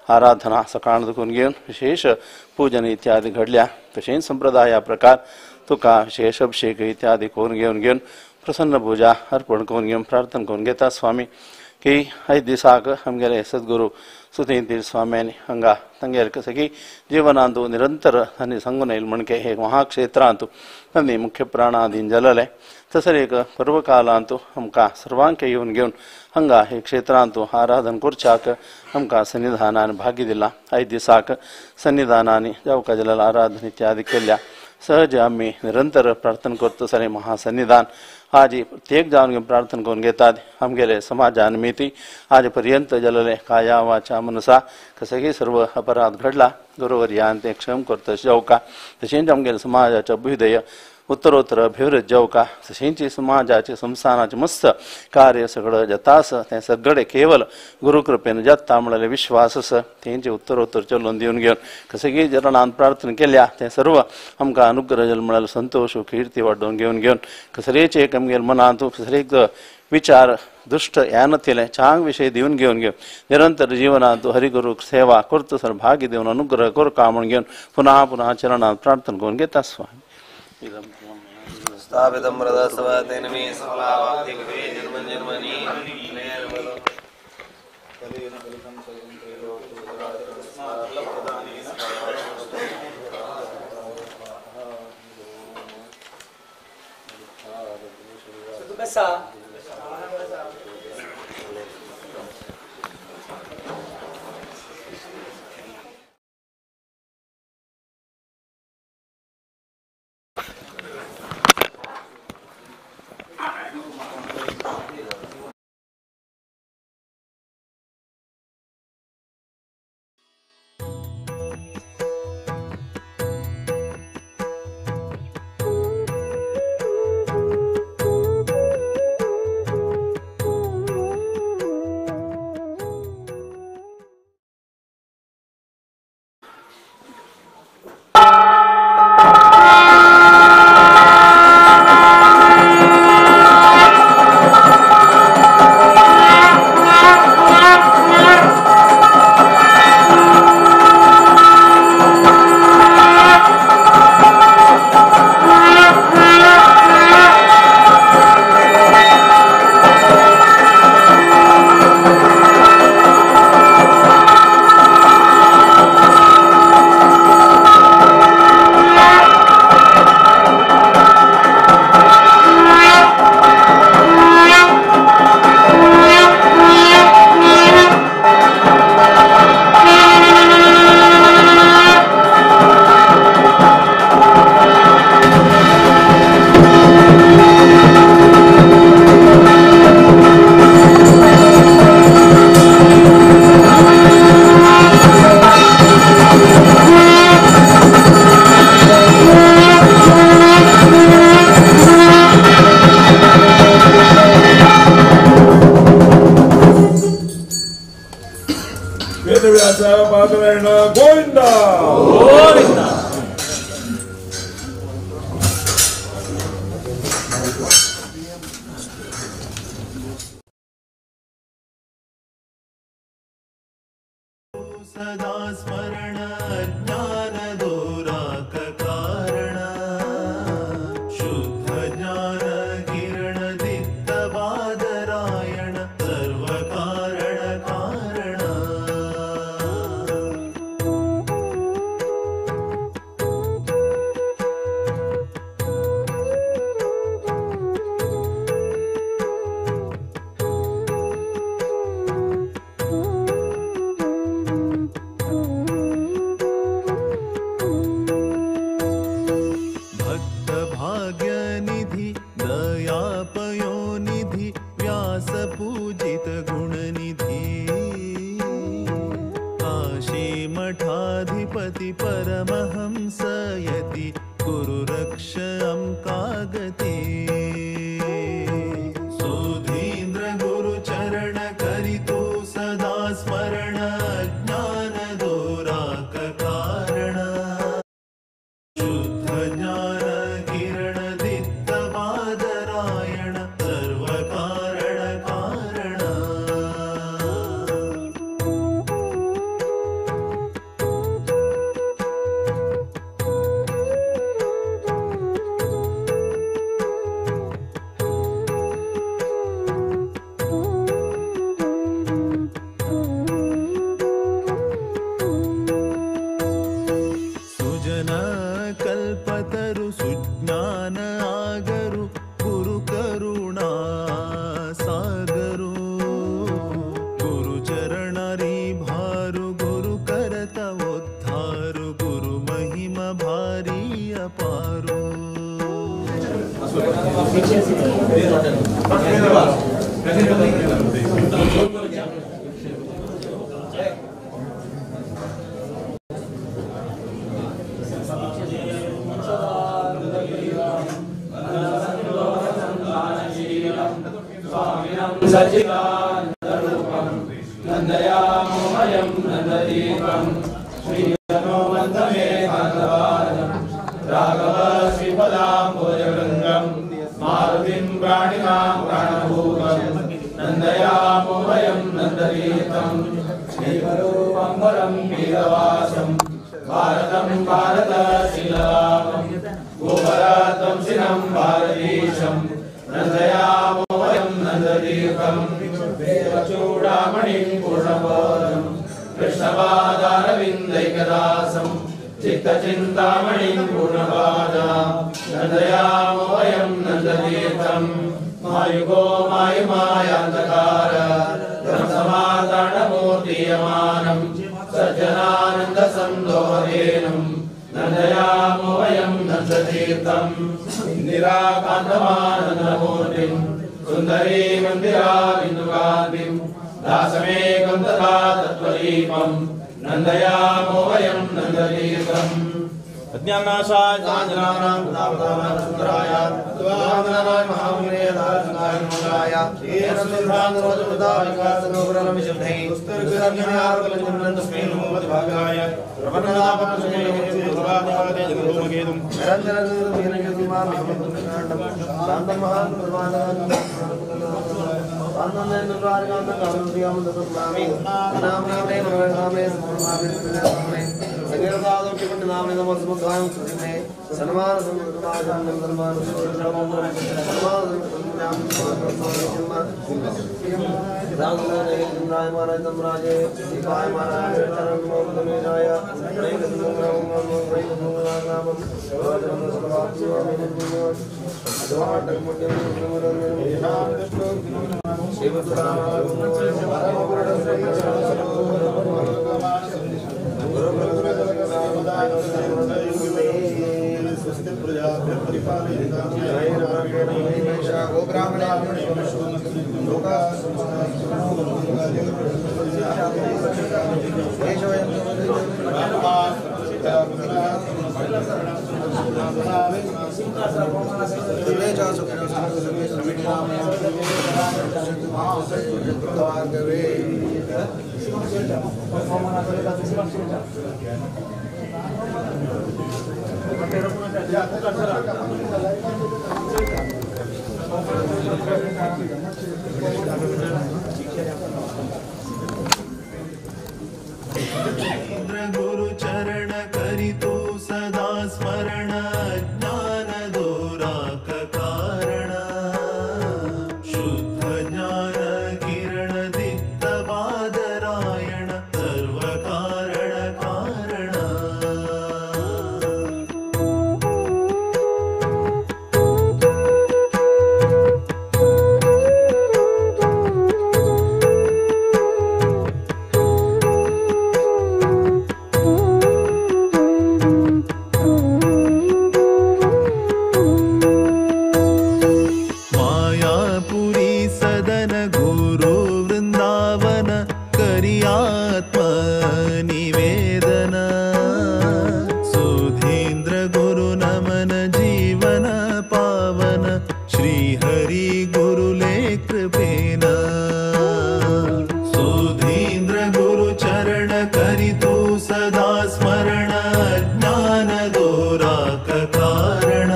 आराधना सकाळ दुखून घेवन विशेष पूजन इत्यादी घडल्या। तशेंच संप्रदाया प्रकार तुका विशेष अभिषेक इत्यादी करून घेवन घेवन प्रसन्न पूजा अर्पण करून घेवन प्रार्थना करून घेता स्वामी की आयज दिसाक आमगेले सद्गुरू सुधींद्र स्वाम्यांनी हांगा तांगेले कशें की जिवनांत निरंतर तांणी सांगून आयलें म्हणके हे महाक्षेत्रांत तांणी मुख्य प्राणाधीन जालेले तसर एक पर्वकालांत आमकां सर्वांक येवन घेवन हांगा हे क्षेत्रांत आराधन करच्याक आमकां सन्निधानान भाग्य दिला। आयज दिसाक सन्निधानांनी जावका जाल्यार आराधन इत्यादी केल्या सहज आमी निरंतर प्रार्थना करता सर महासन्निधान आज प्रत्येक जावन प्रार्थना करून घेतात। आमगेले समाजा निमित्ती आज पर्यंत जालेले काया वाचा मनसा कसंही सर्व अपराध घडला गुरुवर्यान ते क्षम करता जावका। तशेंच आमगेले समाजाचे अभ्युदय उत्तरोत्तर अभिवृद्ध जावका। तशेंच समाजाचे संस्थानाचे मस्त कार्य सगळं जाता आसा तें सगळें केवल गुरुकृपेन जाता म्हणलें विश्वास आसा तेंचे उत्तरोत्तर चलोवन दिवन घेवन कसंय चरणान प्रार्थना केल्या तें सर्व आमकां अनुग्रह जालें म्हळ्यार संतोश कीर्ती वाडोवन घेवन घेवन कसलेच एक आमगेले मनांत कसलेच विचार दुष्ट यानतिले चांग विषय दिवन घेवन घेवन निरंतर जीवनांत हरिगुरु सेवा करता सर भाग्य दिवन अनुग्रह करका म्हूण घेवन पुनः पुनः चरणान प्रार्थना करून घेता स्वामी। स्थापितं मृदस्वतेन मे सफलावाप्ति भवे जन्म जन्मनि। गोविंदा गोविंदा। सदा स्मरण ज्ञान दोराक कारण शुद्ध ज्ञान किरण दित्त बादरायण सर्व कारण कारण। पूजित गुणनिधि काशी मठाधिपति परमहंस यति गुरु रक्ष कागति। सुधीन्द्र गुरु चरण करितु सदा स्मरण ज्ञान दोराक कारण शुद्ध ज्ञान किरण दित्त बादरायण सर्व कारण कारण। सुजन कल्पतरु सुज्ञान आगरु गुरु करुणा सागरु गुरु चरणरी भारु गुरु करत उद्धारु गुरु महिमा भारी अपारु। सच्चिदानन्दरूपं नन्दयामोमयं नन्ददीपं श्रीहनुमन्तमेकान्तवादं राघव श्रीपदाम्बुजवृन्दं मारुतिं प्राणिनां प्राणभूतं नन्दयामोमयं नन्ददीपं श्रीवरूपं वरं वीरवासं भारतं भारतशिलामं गोपराध्वंसिनं भारतीशं नन्दयामोऽयं नन्ददीपं देवचूडामणिं पूर्णबोधं कृष्णपादारविन्दैकदासं चित्तचिन्तामणिं पूर्णपादां नन्दयामोऽयं नन्ददीपं मायुगो मायुमायान्धकार ध्वंसमाताडमूर्तीयमानं सज्जनानन्दसन्दोहरेणं नन्दयामोऽयं नन्दतीर्थम् इन्दिराकान्तमानन्दमूर्तिं सुन्दरी मन्दिराबिन्दुकान्तिं दासमेकं तथा तत्त्वदीपं नन्दयामोऽयं नन्दतीर्थम्। अज्ञानाशाय काञ्चनानां प्रतापदानाय सुन्दराय महामुने दार्शनाय मंगलाय गुरु चरण करितो सदा स्मरण ज्ञान दोराक कारण शुद्ध ज्ञान किरण दित्त बादरायण सर्व कारण कारण। गुरु वृंदावन करी आत्म निवेदन। सुधींद्र गुरु नमन जीवन पावन श्री हरि गुरुले कृपेन। सुधींद्र गुरु चरण करि तू सदा स्मरण ज्ञान दोराक कारण।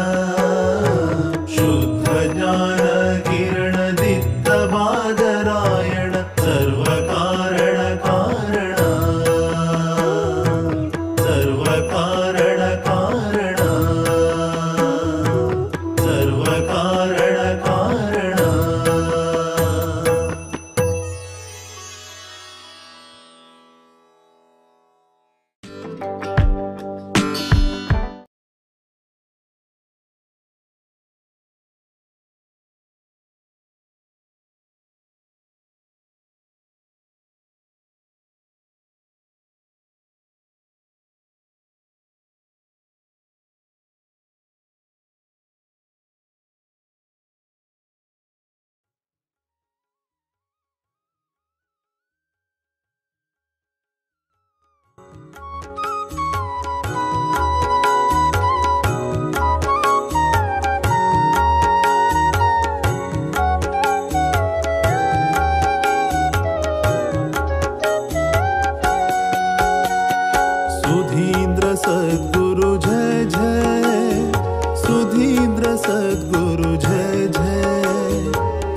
शुद्ध ज्ञान किरण दित्त बादरायण सर्व कारण कारण। सर्व कारण कारण। सर्व कारण कारण। सुधींद्र सद्गुरु जय जय सुधींद्र सद्गुरु जय जय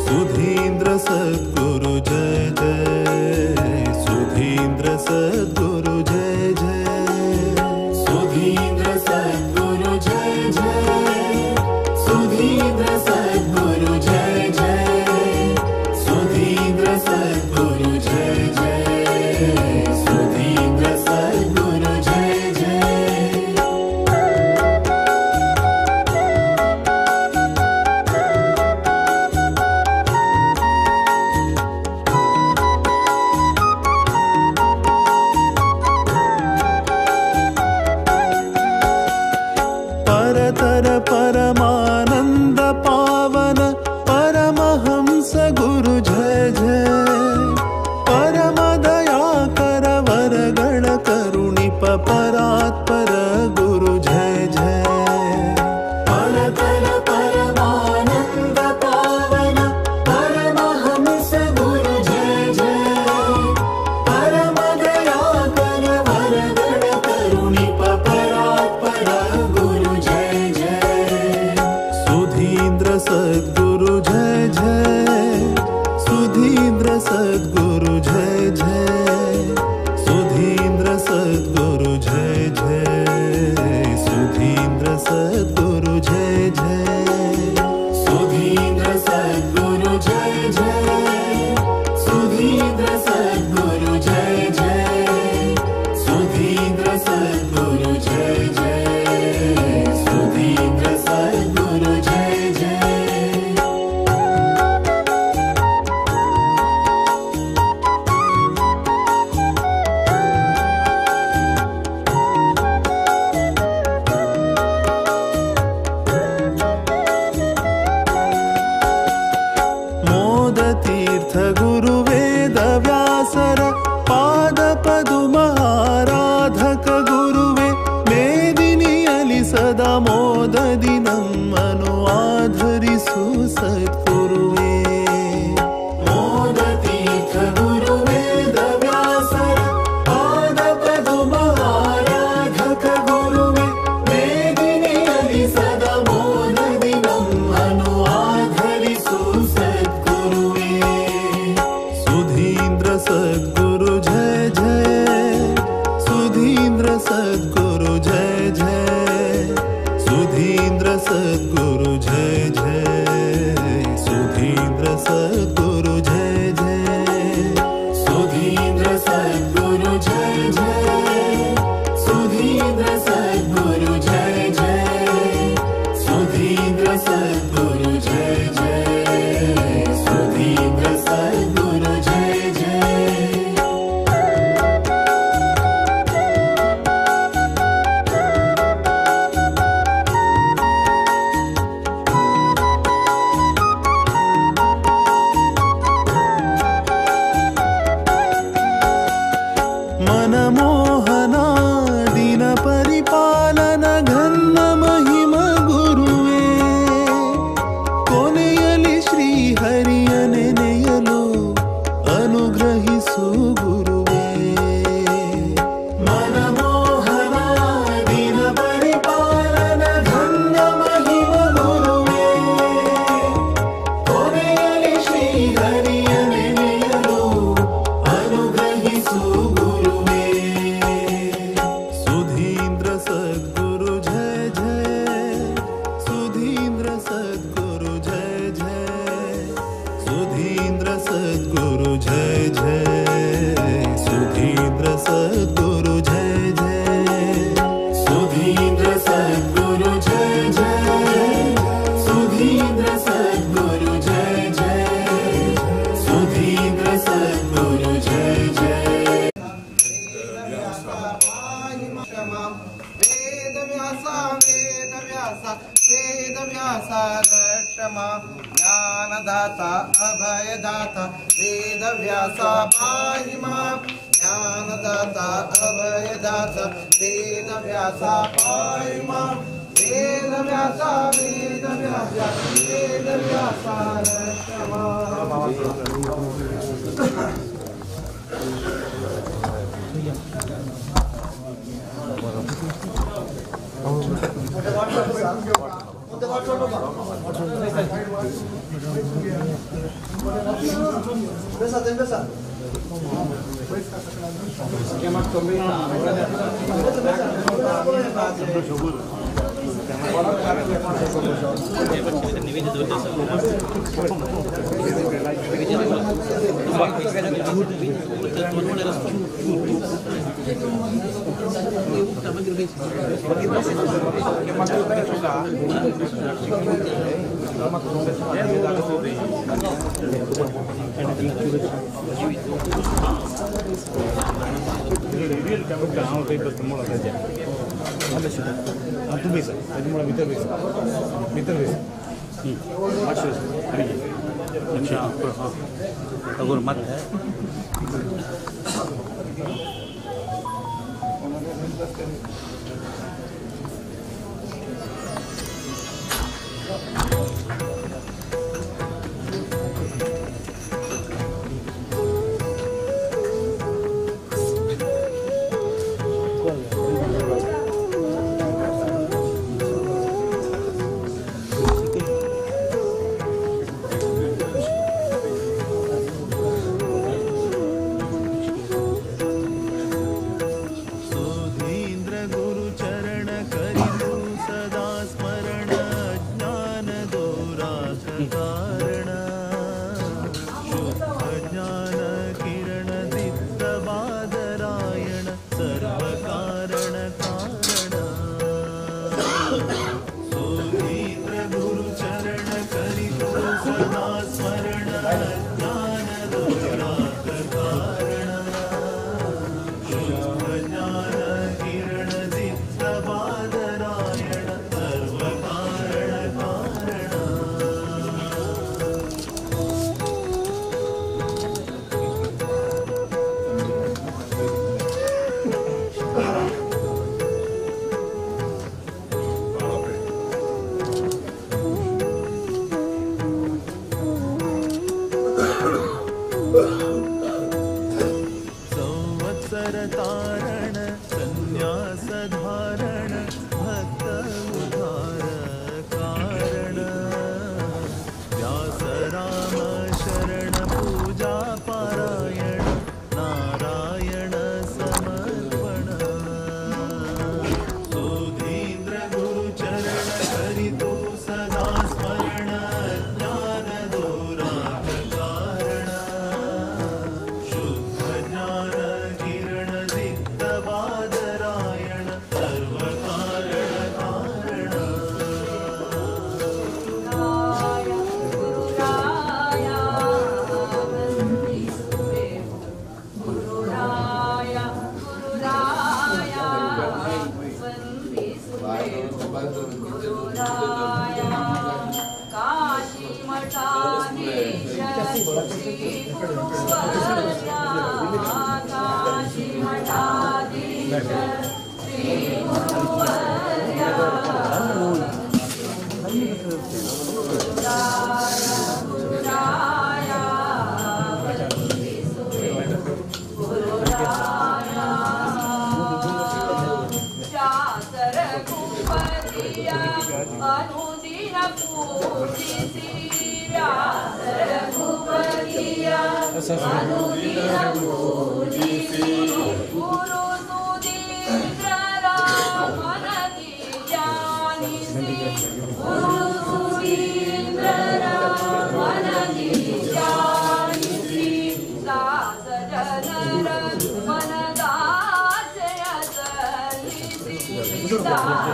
सुधींद्र सद्गुरु जय जय सुधींद्र सद्गुरु जय जय सुधींद्र सद्गुरु जय जय सुधींद्र सद्गुरु जय जय सुधींद्र सद्गुरु जय जय सुधींद्र सद्गुरु जय जय। परतर परमानंद पावन परमहंस गुरु जय जय परम दया कर वरगण करुणिप परात्पर गुरु जय जय। परतर परमानंद पावन परमहंस गुरु जय जय परम दया कर वरगण करुणिप परात्पर गुरु जय जय। सुधींद्र सद्गुरु जय जय सुधींद्र सद्गुरु जय जय सुधींद्र सद्गुरु जय जय सुधींद्र सद्गुरु जय जय सुधींद्र सद्गुरु जय जय सुधींद्र सद्गुरु जय जय सुधींद्र सद्गुरु जय जय सुधींद्र सद्गुरु जय जय। मोद तीर्थ गुरु वेद व्यासर पाद पदुम आराधक गुरुवे मेदिनियलि सदा मोददि नम्मनु आधरिसु सद्गुरुवे। मोद तीर्थ गुरु वेद व्यासर पाद पदुम आराधक गुरुवे मेदिनियलि सदा मोददि नम्मनु आधरिसु सद्गुरुवे। सुधींद्र सद्गुरु जय जय सुधींद्र सद्गुरु जय जय सुधींद्र सद्गुरु जय जय सुधींद्र सद्गुरु जय जय सद्गुरु जय जय सुधींद्र सद्गुरु जय जय सुधींद्र सद्गुरु जय जय सुधींद्र सद्गुरु जय जय। वेदव्यासा रक्षमा ज्ञानदाता अभयदाता वेदव्यासा पाहि मां ज्ञानदाता अभयदाता वेदव्यासा पाहि मां वेदव्यासा वेदव्यासा वेदव्यासा रक्षमा। मन Thank you.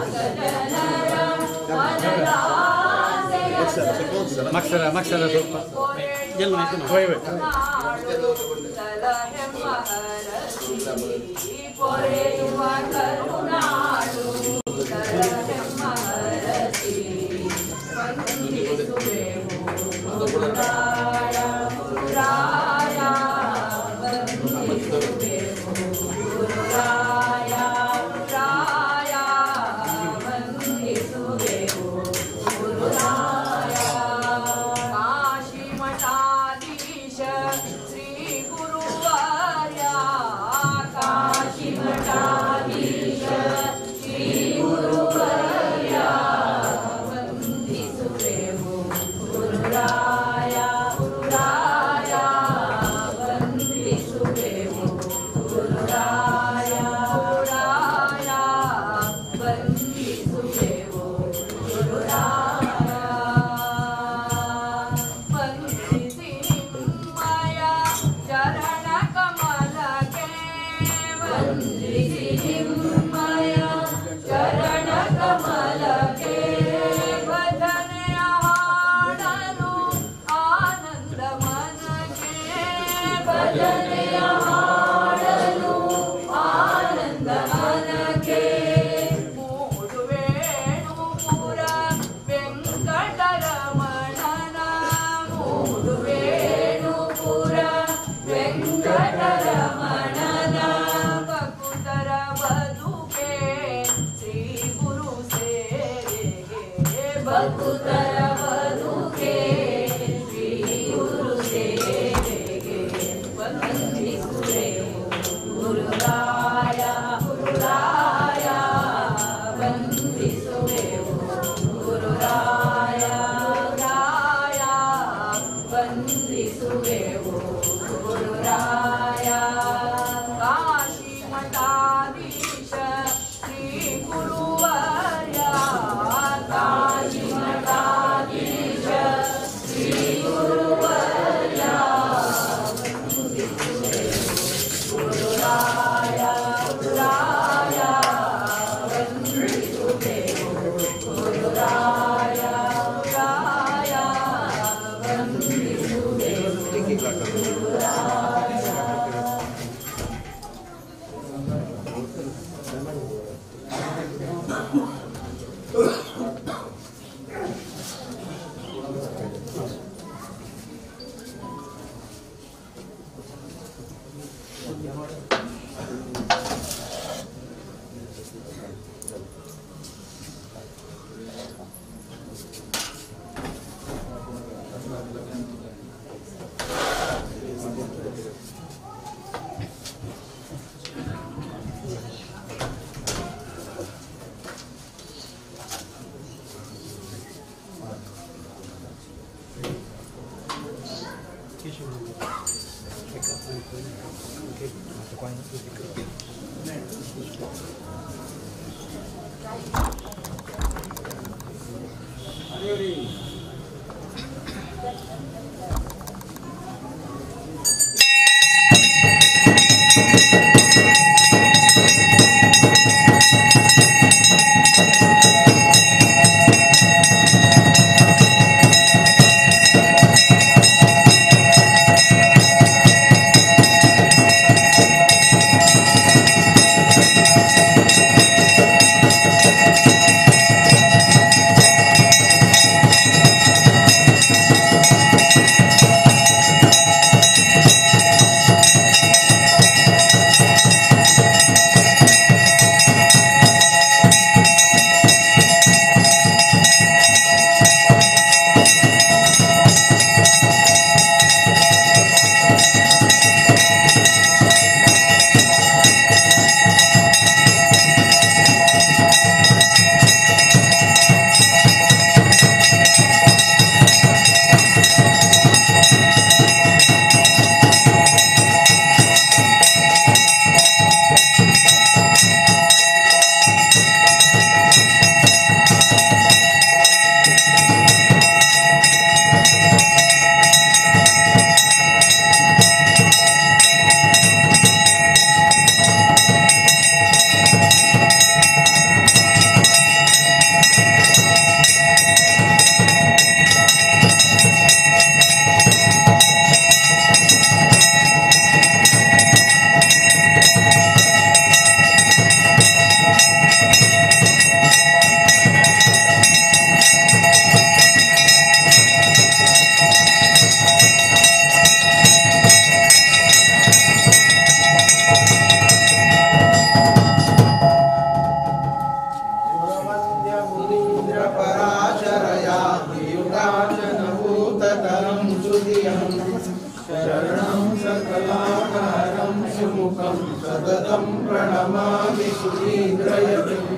सुमुखं सततं प्रणमामि सुधीन्द्रयतिम्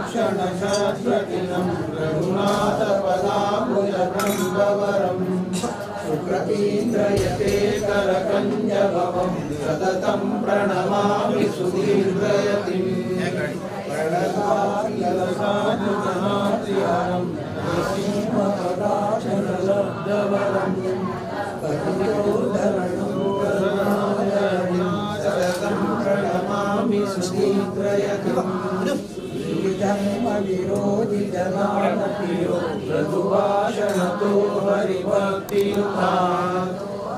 क्षणशाश्वतिनं रघुनाथपदाम्बुजभृङ्गवरं सुप्रतीन्द्रयते करकञ्जभवं सततं प्रणमामि सुधीन्द्रयतिम् प्रणताखिलसाधुजनातिहरं नृसिंहपदाचललब्धवरं पतितोद्धरणं करुणाजयतिं सततं प्रणमामि सुधीन्द्रयतिम् धर्मविरोधिजनानप्रियो मृदुभाषणतो हरिभक्तियुतान्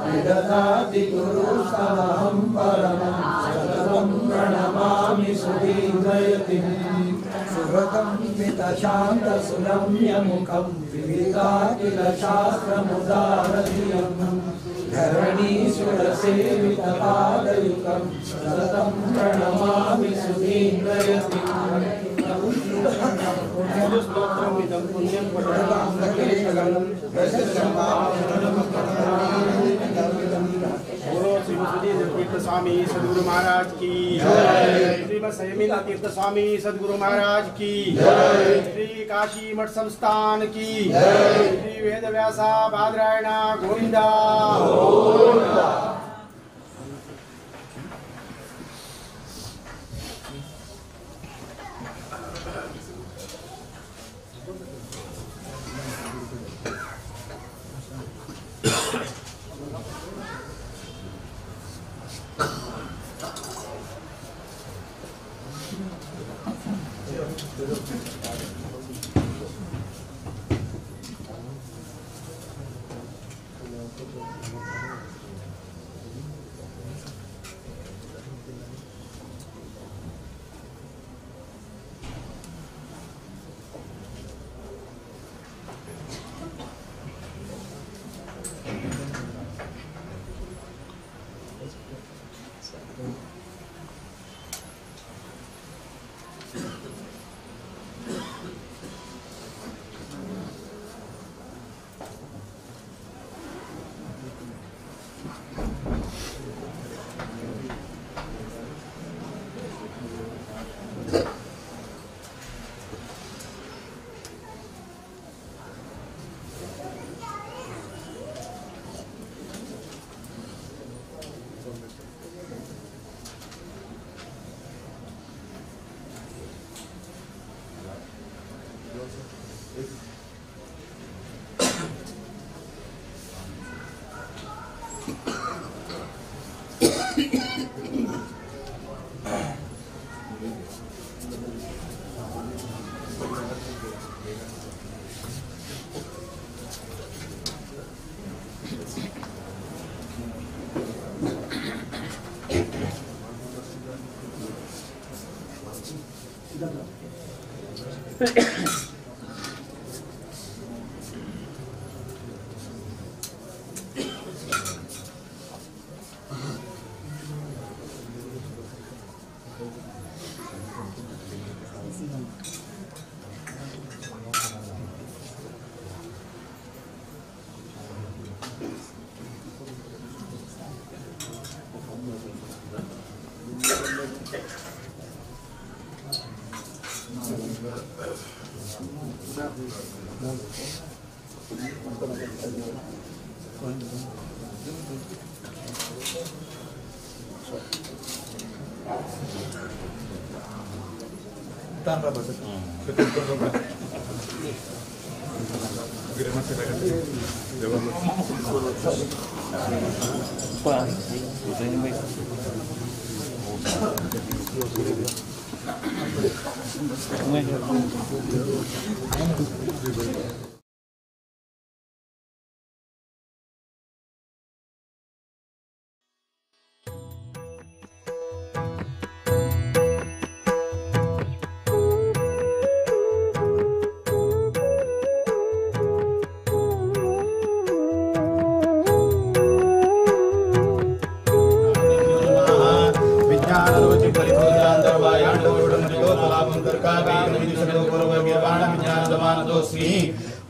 विदधाति गुरुस्तमहं परमं सततं प्रणमामि सुधीन्द्रयतिम् सुहृतं मितशान्तसुरम्यमुखं विविधाखिलशास्त्रमुदारधियं धरणीसुरसेवितपादयुगं सततं प्रणमामि सुधीन्द्रयतिम् बोलो श्री सुधीन्द्र तीर्थ स्वामी सद्गुरु महाराज की जय। श्रीमद संयमीन्द्र तीर्थ स्वामी सद्गुरु महाराज की जय। श्री काशी मठ संस्थान की जय। श्री वेद व्यासा बादरायण गोविंदा गोविंदा।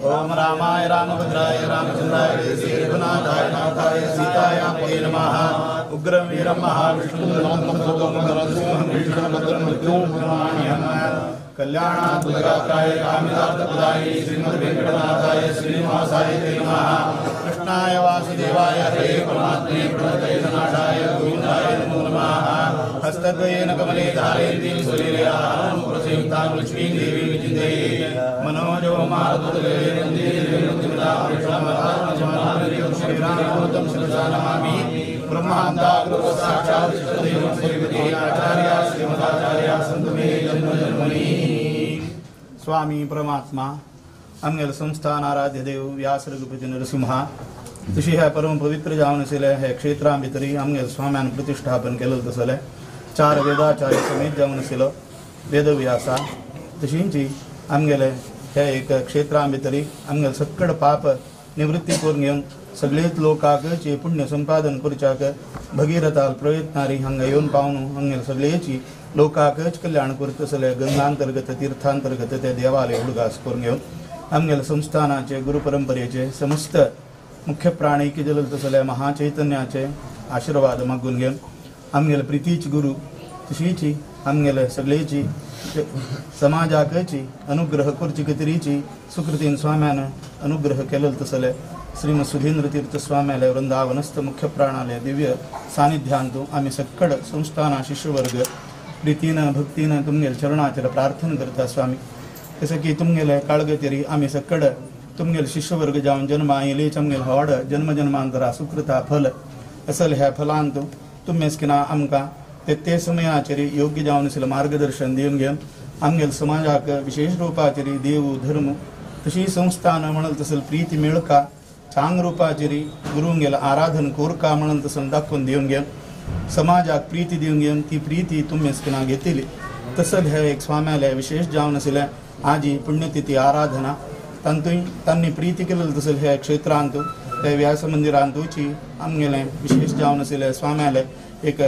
ओम रामाय रामभद्राय रामचंद्राय रघुनाथाय नाथाय सीताय पते नमः। उग्रं वीरं महाविष्णुं कल्याणाद्भुतगात्राय कामितार्थप्रदाय श्रीमद्वेङ्कटनाथाय श्रीनिवासाय ते नमः। कृष्णाय वासुदेवाय हरे परमात्मने प्रणतैषनाथाय गोविन्दाय नमो नमः। हस्तद्वयेन कमले धारयन्तीं स्वलीलया प्रसयुक्तां लक्ष्मीं देवीं विचिन्तये। मनोजवमारुतुल्यं शिरसा नमामि। ब्रह्मान्ताग्रसाक्षात् आचार्य श्रीमदाचार्य सन्तु मे जन्म जन्मनि। स्वामी परमात्मा आमगेले संस्थान आराध्य देव व्यास रघुपती नरसिंहा तशी ह्या परम पवित्र जावन आशिल्ले हे क्षेत्रां भितरी आमगेले स्वाम्यान प्रतिष्ठापन केलें तसलें चार वेदाचार्य समेत जावन आशिल्लो वेदव्यासा तशींची आमगेले हे एक क्षेत्रां भितरी आमगेले सक्कड पाप निवृत्ती करून घेवन सगळेच लोकाक जे पुण्य संपादन करच्याक भगीरथाल प्रयत्नारी हांगा येवन पावन हांगेले सगळेची लोकाकच कल्याण करतसले गंगांतर्गत तीर्थांतर्गत ते देवालय उडगास करून घेवन आमगेले संस्थानाचे गुरु परंपरेचे समस्त मुख्य प्राणी की जल तसले महाचैतन्याचे आशीर्वाद मागून घेवन आमगेले प्रितीच गुरु तशीची आमगेले सगळेची समाजाकची अनुग्रह करची कतरीची सुकृतीन स्वाम्यान अनुग्रह केलेल तसले श्रीमद सुधींद्र तीर्थ स्वाम्याले वृंदावनस्थ मुख्य प्राणालय दिव्य सानिध्यांतु आमी सक्कड संस्थाना शिष्यवर्ग प्रीतीन भक्तीन तुमगेले चरणाचेर प्रार्थना करता स्वामी। जसं की तुमगेले काळगतेरी आमी सक्कड तुमगेले शिष्यवर्ग जावन जन्मा आयिलेच आमगेले होड जन्म जन्मांतरा सुकृता फल असल ह्या फलांतु तुममेस्किना आमकां ते ते समयाचेर योग्य जावन आशिल्लें मार्गदर्शन दिवन घेवन आमगेले समाजाक विशेष रुपाचेर देव धर्म तशी संस्थान म्हणल तसल प्रीती मेळका चांग रुपाचेर गुरुंगेले आराधन कोरका म्हणून तसल दाखोवन दिवन घेवन समाजाक प्रीती दिवन घेवन ती प्रीती तुममेस्किना घेतली तसल हे एक स्वाम्याले विशेष जावन आशिल्लें आजी पुण्यतिथी आराधना तांतूय तांणी प्रीती केलें तसल हे क्षेत्रांतू ते व्यास मंदिरांतूची आमगेलें विशेष जावन आशिल्लें स्वाम्याले एक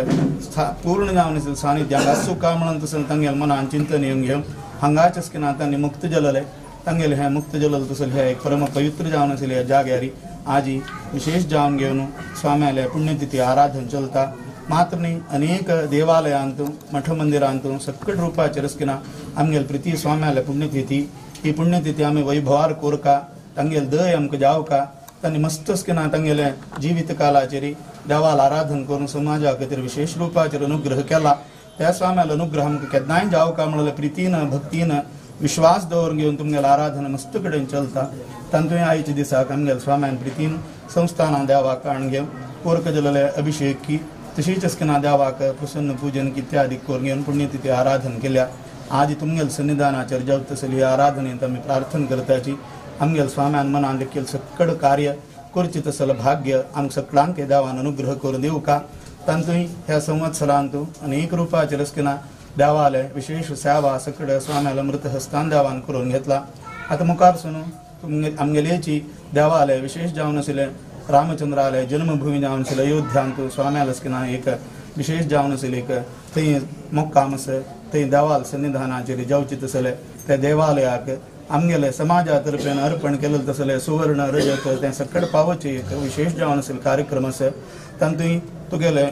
पूर्ण जावन आशिल्लें सानिध्य हांगा सुखा म्हणून तसल तांगेले मनान चिंतन येवन घेवन हांगाच आसकिना तांणी मुक्त जलले तांगेले हें मुक्त जलल तसल हे एक परम पवित्र जावन आशिल्ले जाग्यारी आजी विशेष जावन घेवन स्वाम्याले पुण्यतिथी आराधन चलता। मात्र न्ही अनेक देवालयांतू मठ मंदिरांतू सक्कट रुपाचेर आसकिना आमगेले प्रिती स्वाम्याले पुण्यतिथी ही पुण्यतिथी आमी वैभवार कोरका तांगेले दय आमकां जावका तांणी मस्त आसकिना तांगेले जिवीत कालाचेर देवाल आराधन करून समाजा खातीर विशेष रुपाचेर अनुग्रह केला त्या स्वाम्याले अनुग्रह आमकां केन्नाय जावका म्हणल्यार प्रितीन भक्तीन विश्वास दवरून घेवन तुमगेले आराधना मस्त कडेन चलता। तांतूय आयच्या दिसाक आमगेले स्वाम्यान प्रितीन संस्थानां देवाक हाडून घेवन कोरक जलले अभिषेक की तशीच आसकिना देवाक प्रसन्न पूजन इत्यादी करून घेवन पुण्यतिथी आराधन केल्या। आज तुमगेले सन्निधानाचेर जावं तसली ही आराधनेंत आमी प्रार्थना करताची आमगेले स्वाम्यान मनान देखील सक्कड कार्य करचें तसलें भाग्य आमकां सगळ्यांक देवान अनुग्रह करून दिवका। तांतूय ह्या संवत्सरांतू अनेक रुपाचेर आसकिना देवालय विशेष सेवा सकड स्वाम्याले मृत हस्तान देवान करून घेतला। आतां मुखार सून आमगेलेची देवालय विशेष जावन आशिल्लें रामचंद्रालय जन्मभूमी जावन आशिल्लें अयोध्यांतू स्वाम्याले आसकिना एक विशेष जावन आशिल्लें एक थंय मुक्काम आसा थंय देवाल सन्निधानाचेर जावचें तसलें त्या देवालयाक आमगेले समाजा तर्फेन अर्पण केलें तसलें सुवर्ण रजत तें सकड पावोवचें एक विशेष जावन आशिल्लो कार्यक्रम आसा। तातूंत तुगेले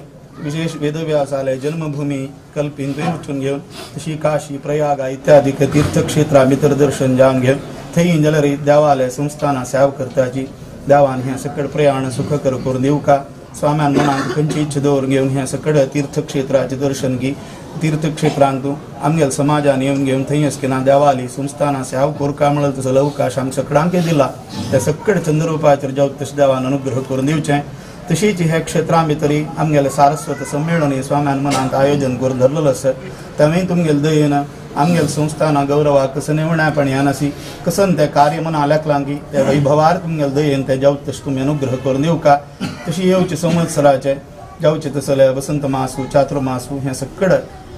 विशेष वेदव्यासालय जन्मभूमी कल्पीन थंय वचून घेवन तशी काशी प्रयागा इत्यादी तीर्थक्षेत्रां भितर दर्शन जावन घेवन थंय जाल्यार देवालय संस्थानां सेवा करताची देवान हें सकड प्रयाण सुखकर करून दिवका। स्वाम्यान मनांत खंयची इच्छा दवरून घेवन हें सकड तीर्थक्षेत्राचें दर्शन घे तीर्थक्षेत्रांतू आमगेले समाजान येवन घेवन थंय आसकिना देवाली संस्थानां सेवा कोरका म्हणल्यार तसो अवकाश आमकां सगळ्यांक दिला त्या सकड चंद्ररुपाचेर जावं तशें देवान अनुग्रह करून दिवचें। तशीच ह्या क्षेत्रां भितरी आमगेले सारस्वत संमेलन हे स्वाम्यान मनांत आयोजन करून धरलेलो आसा तेंवूय तुमगेले दयेन आमगेले संस्थानां गौरवाक कसं निवणापण यानासी कसन तें कार्य मना लेखलां की ते वैभवार तुमगेले दयेन तें जावं तशें तुमी अनुग्रह करून दिवका। तशी येवचे संवत्सराचे जावचे तसले वसंत मासू चातुर्मासू हें सकड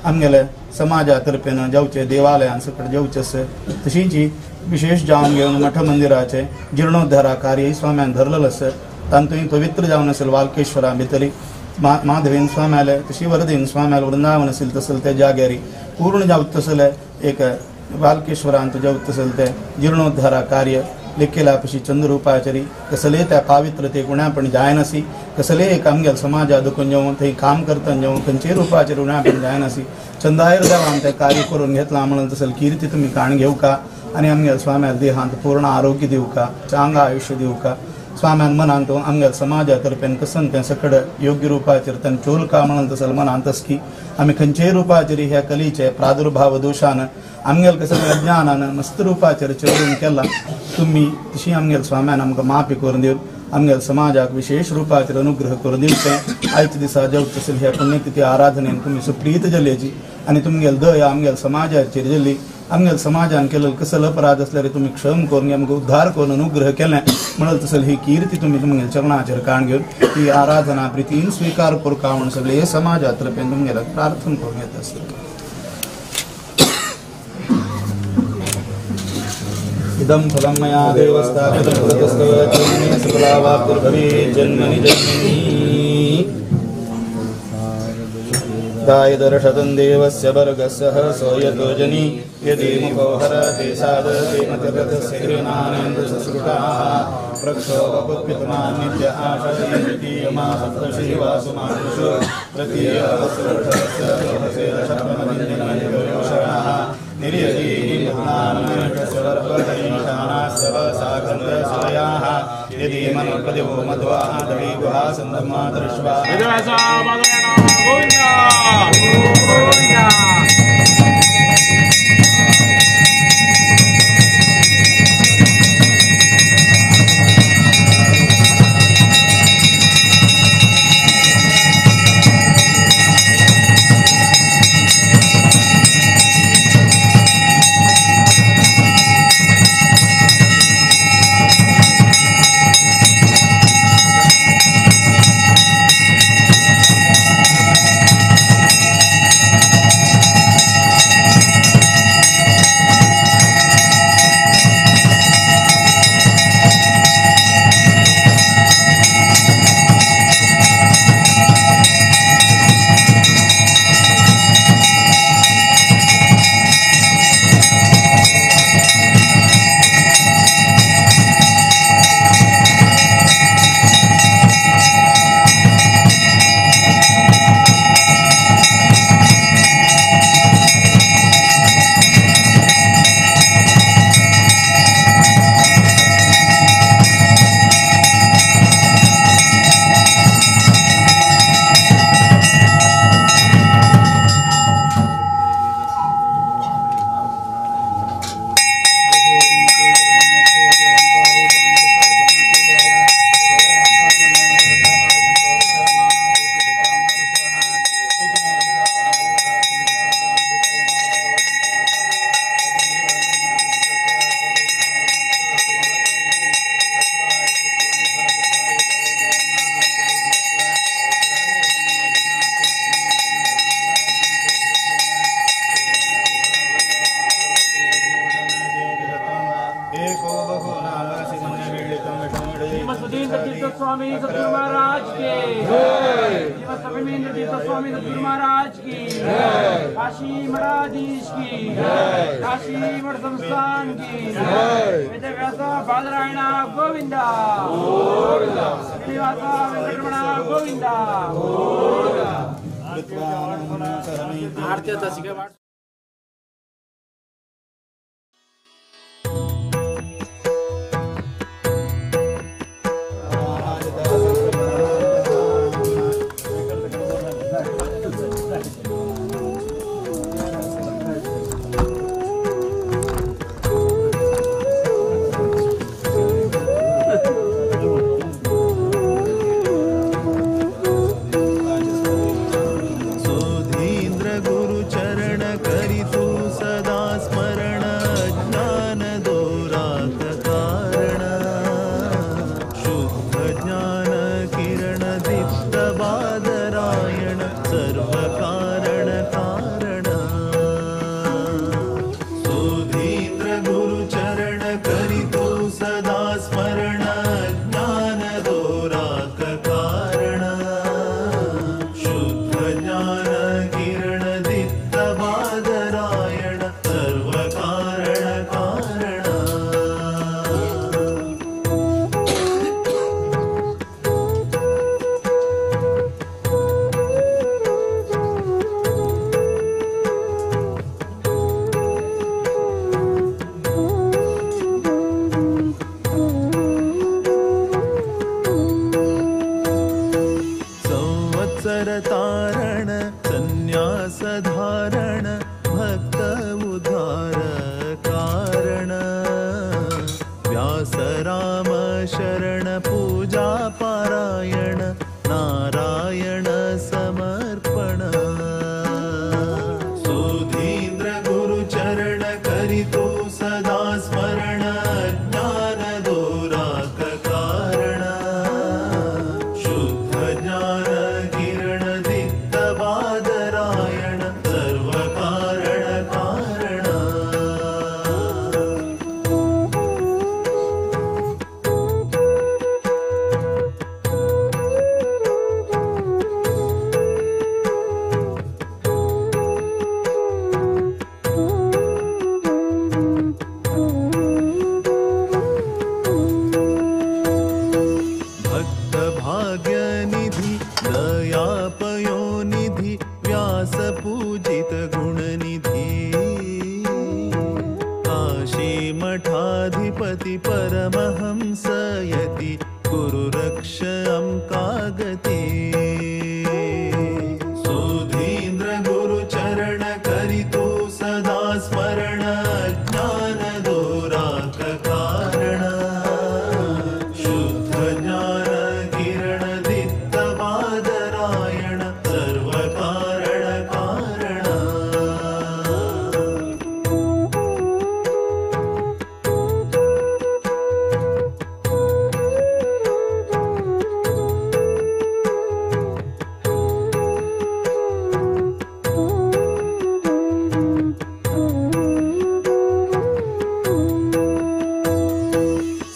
आमगेले समाजा तर्फेन जावचे देवालयान सकड जावचें आसा। तशीच विशेष जावन घेवन मठ मंदिराचे जिर्णोद्धारा कार्य स्वाम्यान धरलेलो आसा तांतूय पवित्र जावन आशिल्लें वालकेश्वरा भितरी माधवेन स्वाम्याले तशी वरदेन स्वाम्याले वृंदावन आशिल्लें तसलें त्या जाग्यारी पूर्ण जावं तसलें एक वालकेश्वरांत जावं तसलें तें जिर्णोद्धारा कार्य लेखेला पशी चंद्र रूपाचेर कसले त्या पावित्रते गुण्यापण जायनासी कसले एक आमगेल समाजा दुखून जेवण थंय काम करतना जेवण खंयचेय रुपाचेर उण्यापण जायनासी चंदायर देवान तें कार्य करून घेतलां म्हणून तसले कीर्ती तुमी काण घेवका आनी आमगेल स्वाम्या देहांत पूर्ण आरोग्य दिवका चांग आयुष्य दिवका स्वाम्यान मनांत आमगेल समाजा तर्फेन कसन तें सकड योग्य रुपाचेर तें चोलका म्हणून तसल मनांत की आमी खंयचेय रुपाचेर ह्या कलीचे प्रादुर्भाव दोशान आमगेल कसले अज्ञानान मस्त रुपाचेर चोरून केला तुमी तशी आमगेल स्वाम्यान आमकां माफी करून दिवन आमगेल समाजाक विशेष रुपाचेर अनुग्रह करून दिवचें. आयच्या दिसा जेवचे तसले ह्या पुण्यतिथी आराधनेन तुमी सुप्रीत जाल्याची आनी तुमगेल दया आमगेल समाजाचेर जाली आमगेल समाजान केलेलो कसलो अपराध आसल्यार तुमी क्षम करून आमकां उद्धार करून अनुग्रह केलें म्हणून तसले ही कीर्ती तुमी तुमगेल चरणाचेर काण घेवन ही आराधना प्रितीन स्वीकार करुका म्हूण सगळे समाजा तर्फेन तुमगेल्याक प्रार्थना करून येता आसता. इदं फलं मया देवस्थापितं पुरतस्तव जन्मनि सकलावाप्तिर्भवेत् जन्मनि जन्मनि दाय दर्शतं देवस्य वर्गस्य हरसो यतो जनि यदि मुखो हरते सादते मतिरथस्य गृह्णानेन्द्रसुष्टाः प्रक्षोभपुत्पितमान्नित्य आशये द्वितीयमासप्तशिवासुमानुषु तृतीयवस्त्रस्य यदि मनप्रदिवो मध्वा दवी गुहा सन्दमातृष्वा स्वामी सतगुरु महाराज के श्रीमद स्वामी सतगुरु महाराज की, काशी मठाधीश की, काशी मठ संस्थान की, वेदव्यास बादरायण गोविंदा, श्रीनिवास वेंकटरमण गोविंदा. सुधींद्र गुरु चरण संसर तारण संन्यास धारण भक्त उद्धार कारण व्यास राम शरण पूजा पारायण नारायण समर्पण सुधींद्र गुरु चरण करितो सदा स्मरण ज्ञान दोराक कारण शुद्ध ज्ञान किरण दित्त बादरायण सर्व कारण कारण भक्त भाग्य निधि दयापयो निधि व्यास पूजित गुण निधि काशी मठाधिपति परमहंस यति गुरु रक्ष कागति सुधींद्र गुरु चरण करितो सदा स्मरण ज्ञान दोराक कारण शुद्ध ज्ञान किरण दित्त बादरायण सर्व कारण कारण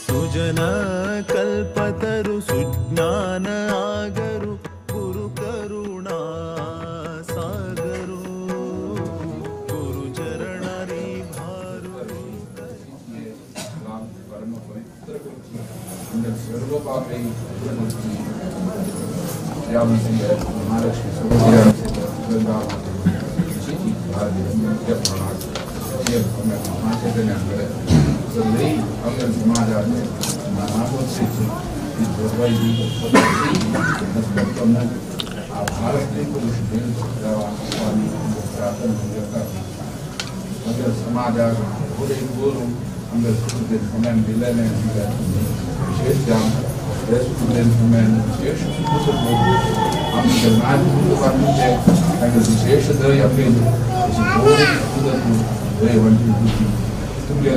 सुजन कल्पतरु सुज्ञान आगरु गुरु करुणा सागरु गुरु चरण रे भारु राम परम पवित्र सर्व पापै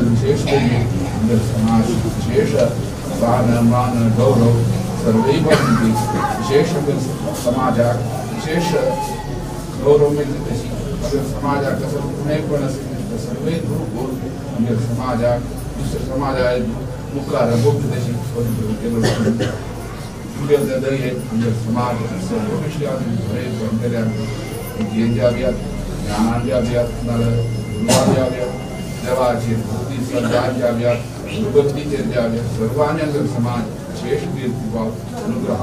विशेष समाज विशेष स्थान मान गौरव सर्वै विशेष समाजाक विशेष गौरव मिळते तशी समाजाक कसं उणेपण असेल सर्वै गुरुकुल आमच्या समाजाक दुसऱ्या समाजाक मुखार गोपी तशी आमच्या समाज सर्व विषयात विद्येच्या ज्ञानाच्या अभियात गुरुवाच्या अभियात देवाचे भक्ती श्रद्धांच्या अभियात गुरुभक्तीचे अभियात सर्वांनी समाज विशेष अनुग्रह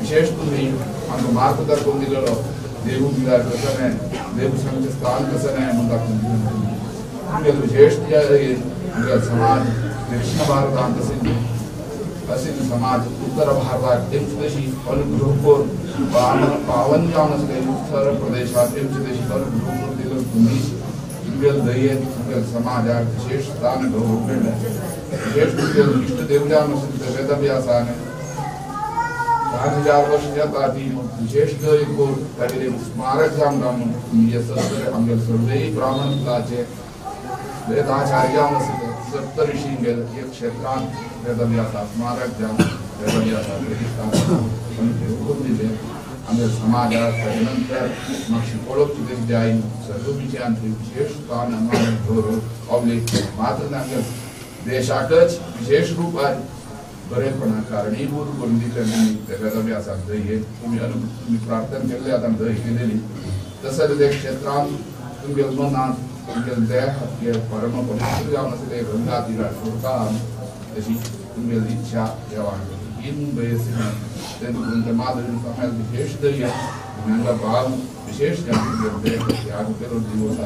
विशेष तुम्ही आमकां मार्ग दाखोवन दिलेलो देव दिल्यार कसं नाही देव सांगचें स्थान कसं नाही म्हणून दाखोवन दिलें तुमगे विशेष आमच्या समाज दक्षिण भारतांत असेल समाज उत्तर भारतात तेमची तशी अनुग्रह करून पावन जावन आसले उत्तर प्रदेशात तेमची तशी अनुग्रह करून दिलो तुम्ही तुमगे दयेन तुमगे समाजाक विशेष स्थान गौरव मेळ्ळें विशेष तुमगे इश्ट देव जावन आसले ते वेदव्यासान 10,000 वर्ष जाता ती विशेष दय करून तागेले स्मारक जावन म्हणून तुमी सत्तर आमगे सर्वय ब्राह्मण कुलाचे वेदाचार्य जावन आसले सप्तऋषी हे क्षेत्रांत वेदव्यासा स्मारक जावन वेदव्यासा दिले आमच्या समाजात ताजे नंतर मातशी पळोवची तशी जाय सर्व विशयांत विशेष स्थान मान गौरव पावले मात्र आमच्या देशाकच विशेष रुपार बरेपणा कारणीभूत करून दिले त्या वेदव्यासाक दय तुमी तुमी प्रार्थना केल्ली आतां दय केलेली तसें ते क्षेत्रांत तुमगे मनांत तुमगे देह परम पवित्र जावन आसले गंगा तिरार सोडता तशी तुमगे इच्छा देवान इन बयसिना ते माधुरी स्वाम्याक विशेष दय हांगा भाव विशेष त्याग केलो दिवस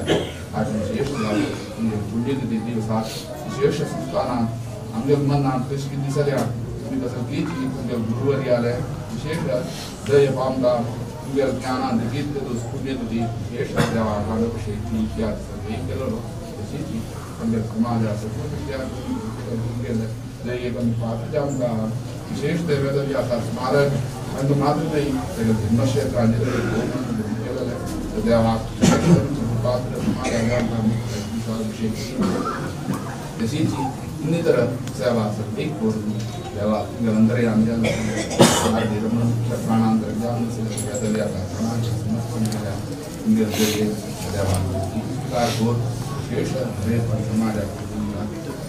आज विशेष तुमगे पुण्यतिथी दिवसाक विशेष स्थानांत आमगे मनांत कशी कितें दिसल्या तुमी कसलीच तुमगे गुरुवरी आले विशेष दय पामता तुमगे ज्ञानान लेगीत पुण्य तुजी विशेष देवा कांडोभिषेक इत्यादी सगळें केलो तशीच आमगे समाज तुमगे दयेक आमी पात्र जावंक विशेष देवेदवी आसा स्मारक आनी मात्र न्हय सगळे धर्मक्षेत्रांनी केलेले देवाक पात्र समाज आमी विशेष तशीच ಇನ್ನಿತರ ಸೇವಾ ಸದ್ಯಕ್ಕೆ ಕೊಡುದು ದೇವಾ ಅಂದರೆ ಪ್ರಾಣಾಂತರ ವಿಶೇಷ समाज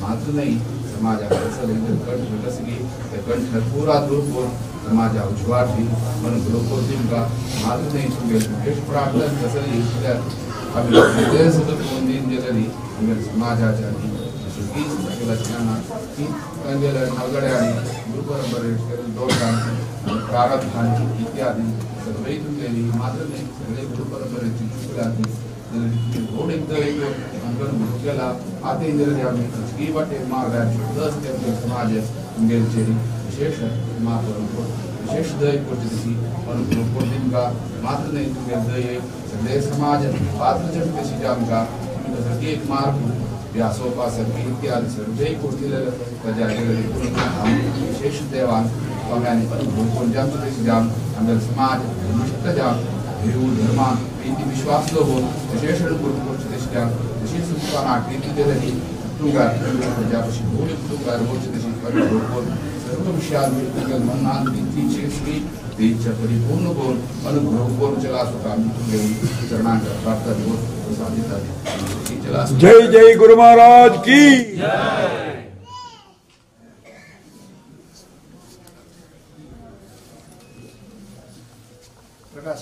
मात्र नहीं समाज विकसगी कंठ पूरा दूर समाज उज्वाटी मन गुरुकोतिमका मात्र नहीं विशेष प्रार्थना कसली आम्ही समाजाच्या गुरुपरंपरे प्रारब्धांची इत्यादी सगळे तुमगेली मात्र नाही सगळे गुरुपरंपरेची चुकल्याती गोड एकदा एक अंगण गुरु केला आते आम्ही खाजगी वाटे मार्गार समाज तुमगेलचे विशेष विशेष दय करची तशी अनुग्रह दिमका मात्र नाही तुमगे दय सगळे समाज पात्र तशी आमकां तुमी एक मार्ग व्यासोपासक इत्यादी सर्वै कोर्तिलेले विशेष देवान आमी जाम आमगे समाज धर्मशक्त जाम हिंदू धर्मान प्रीती विश्वास दवरून विशेष अनुग्रह करचे तशी जाम तशीच तुमकां आठवी दिलेली तुमकां प्रजापशी भोव तुमकां वचचे तशी अनुग्रह सर्व विषयान तुमगे मनान प्रीतीची श्री तेच्या परिपूर्ण करून अनुग्रह करून चला सुद्धा आमी तुमगे चरणांक प्रार्थना दवरून साधिता. जय जय गुरु महाराज की जय. प्रकाश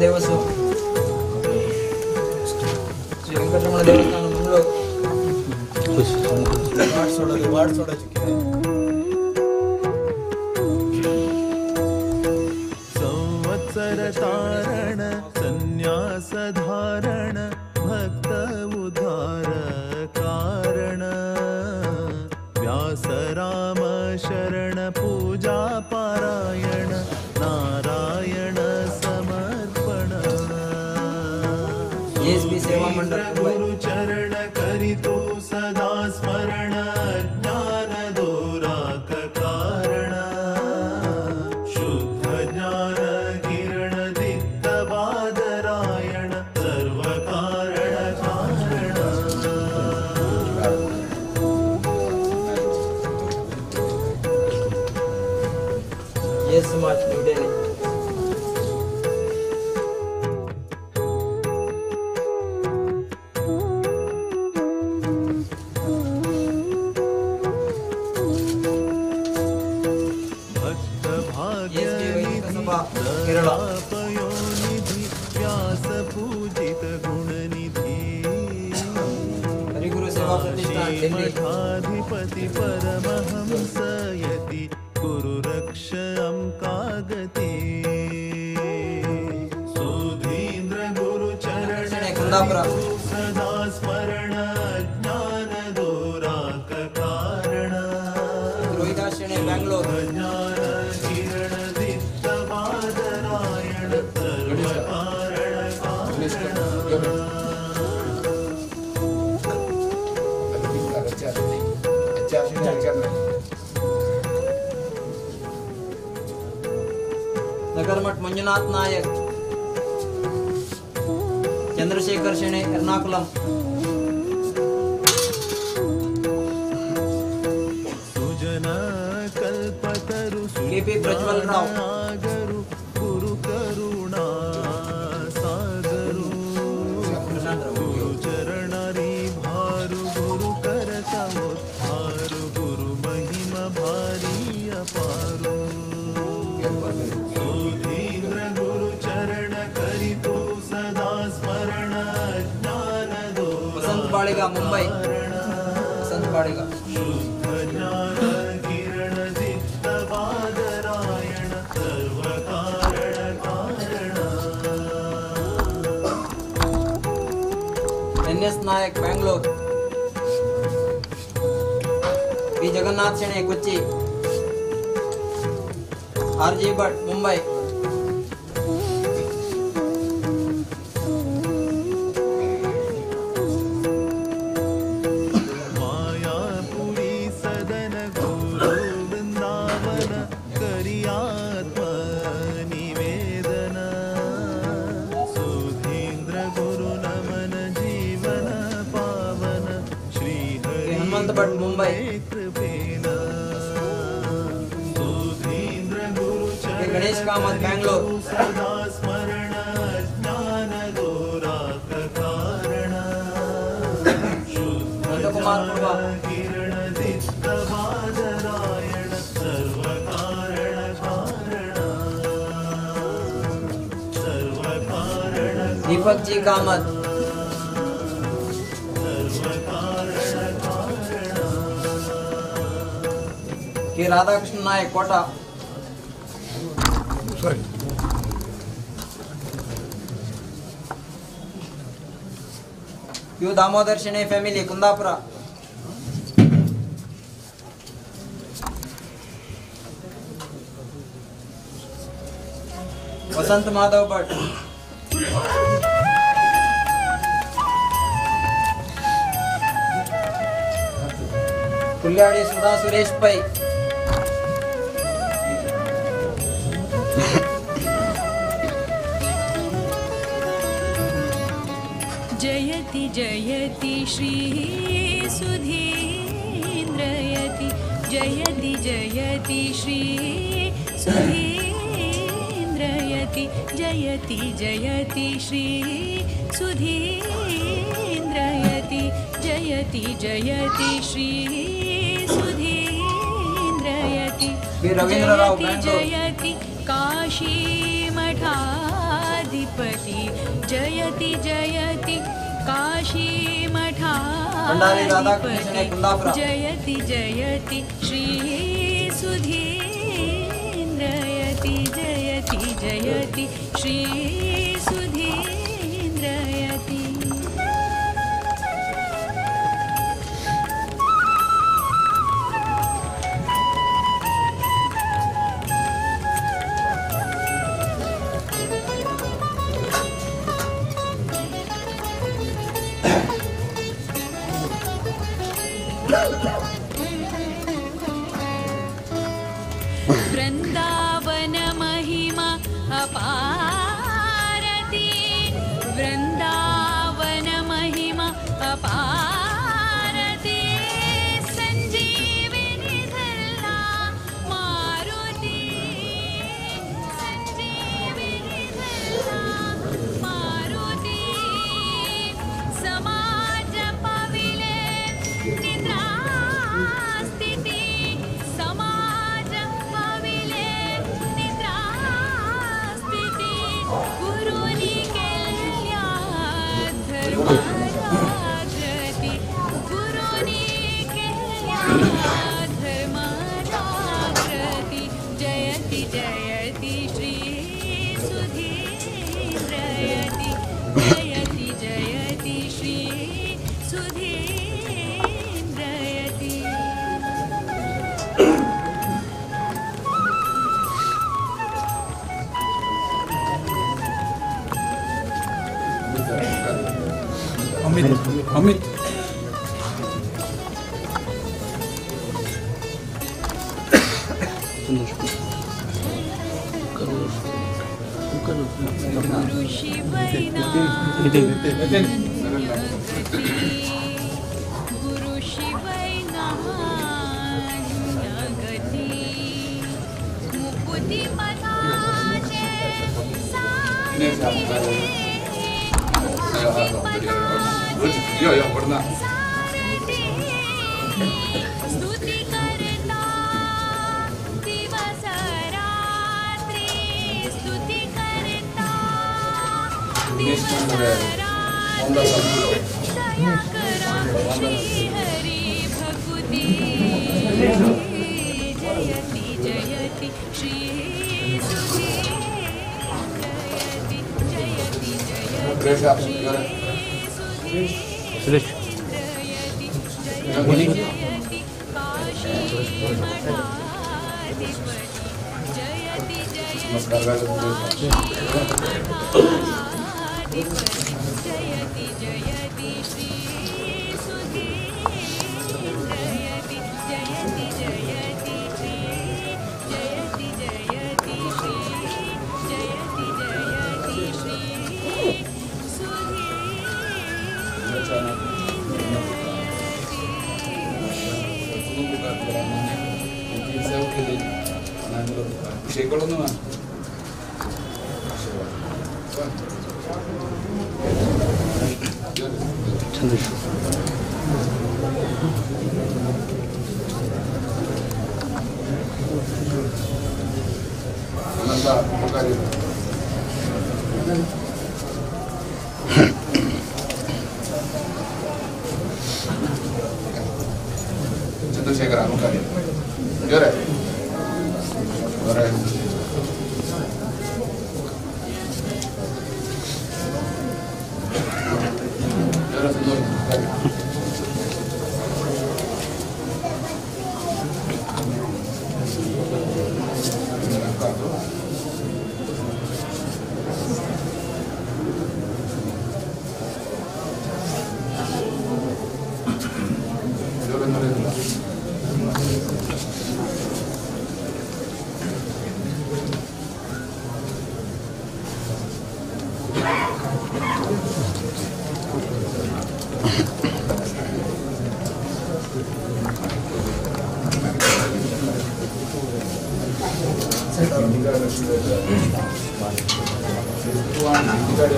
देवस्व श्री वेंकटरमण देवस्थान मंगळूर. वाट सोडायची. संवत्सर तारण संन्यास धारण भक्त उद्धार कारण व्यास राम शरण पूजा पारायण नारायण समर्पण. गुरु चरण करितो सदा स्मरण ज्ञान दोराक कारण शुद्ध ज्ञान किरण दित्त बादरायण सर्व कारण कारण. ये समाज न्यू दिल्ली. पयोनिधि व्यास पूजित गुणनिधि हरिगुरु सेवा प्रतिष्ठान दिल्ली. मठाधिपति परमहंस यति गुरु रक्ष अम्कागति. सुधीन्द्र गुरु चरण सदा स्मरण ज्ञान दोराक कारण रोहिदास बैंगलोर. ज्ञान सर्वकारण कारण. Nagarmath Manjunath Nayak, Chandrashekhar Shenoy Ernakulam, Sujana Kalpataru KP Prajwal Rao, Guru Karuna Sagaru, Guru Charanari Bharu, Guru Karata Uddharu, Guru Mahima Bhari Aparu. Sudhindra Guru Charana Karitu Sada Smarana Jnana Dora Vasant Baliga Mumbai, Vasant Baliga, Shuddha Jnana Kirana Jitta Badarayana Sarvakarana Karana. NS Nayak Bangalore, V Jagannath Shenoy Kochi, RG Bhat Mumbai, Mayapuri Sadana Guru Vrindavana Kariyatma Nivedana, Sudhindra Guru Namana Jeevana Pavana Shri Hari Hanumant Bhat Mumbai, Kripena. Sudhindra Guru K Ganesh Kamath Bangalore, Sada Smarana Jnana Dora Karana, Nandakumar Purva, Kirana Jitta Badarayana Sarvakarana Karana Sarvakarana Deepak G Kamath, Sarvakarana Karana. K Radhakrishna Nayak Kota, Sorry. U Damodar Shenoy family Kundapura, Vasant Madhav Bhat, Pulyadi Sudha Suresh Pai, Jayati Jayati Shri Sudhindrayati, Jayati Jayati Shri Sudhindrayati, Jayati Jayati Shri Sudhindrayati, Jayati Jayati Shri Sudhindrayati, B Ravindra Rao Jayati Bangalore, Jayati Kashi Mathadhipati, Jayati Jayati Kashi Bhandari Radhakrishna Shenoy Mathadhipati, Kundapura, Jayati Jayati Shri Sudhindrayati, Jayati Jayati Shri Sudhindrayati. Vrindavan Mahima अपारति, Vrindavan महिमा अपारति, संजीविनी धरला मारुति, संजीविनी धरला मारुति, समाज पाविले निद्रा स्थिती, समाज पाविले निद्रा स्थिती, गुरुनी केल्या धर्म जागृती, गुरुनी केल्या धर्म जागृती, जयति जयति श्री सुधीन्द्रयति, जयति जयति श्री सुधीन्द्रयति. अमित अमित गुरु शिवै गती मुकुती पदाचे स्तुती करता दिवस रात्री स्तुती करता दिवस रात्री दया करा श्री हरि भगवती जयति जयति श्री सुधीन्द्रयति जयति जयति श्री सुधीन्द्रयति जयति जयति काशी मठाधिपति जयति जयति काशी मठाधिपति जयति जयति श्री सुधीन्द्रयति जयति जयति श्री जयति जयति श्री जयति जयति श्री चंद्रशेखर मुखारी जोर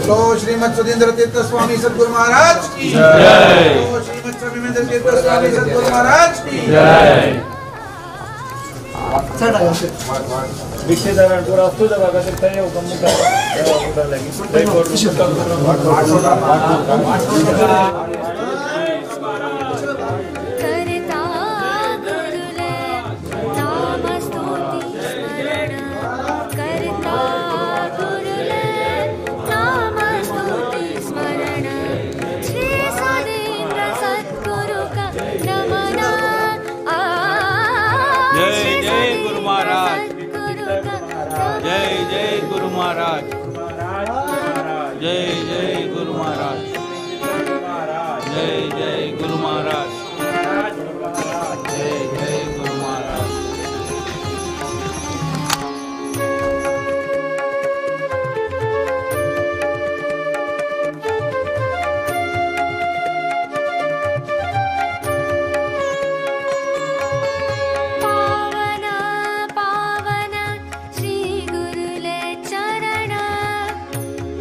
बोलो श्रीमद सुधींद्र तीर्थ स्वामी सद्गुरु महाराज की जय। बोलो श्रीमद स्वामीन्द्र तीर्थ स्वामी सद्गुरु महाराज की जय। करता गुरुले नाम स्तुति स्मरण करता गुरुले नाम स्तुति स्मरण श्री सुधींद्र सद्गुरु का नमन आ जय जय गुरु महाराज जय जय गुरु महाराज जय जय गुरु महाराज जय जय गुरु महाराज जय जय गुरु महाराज। पावन पावन श्री गुरुले चरण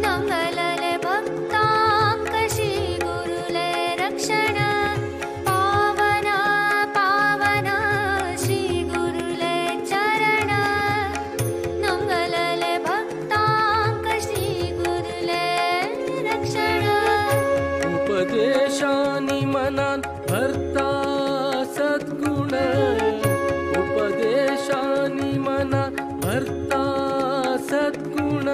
नंगलले भक्तांक श्री गुरुले रक्षण पावन पावन श्री गुरुले चरण नंगलले भक्तांक श्री गुरुले रक्षण उपदेशानि मनान भरता सद्गुण उपदेशानि मना भरता सद्गुण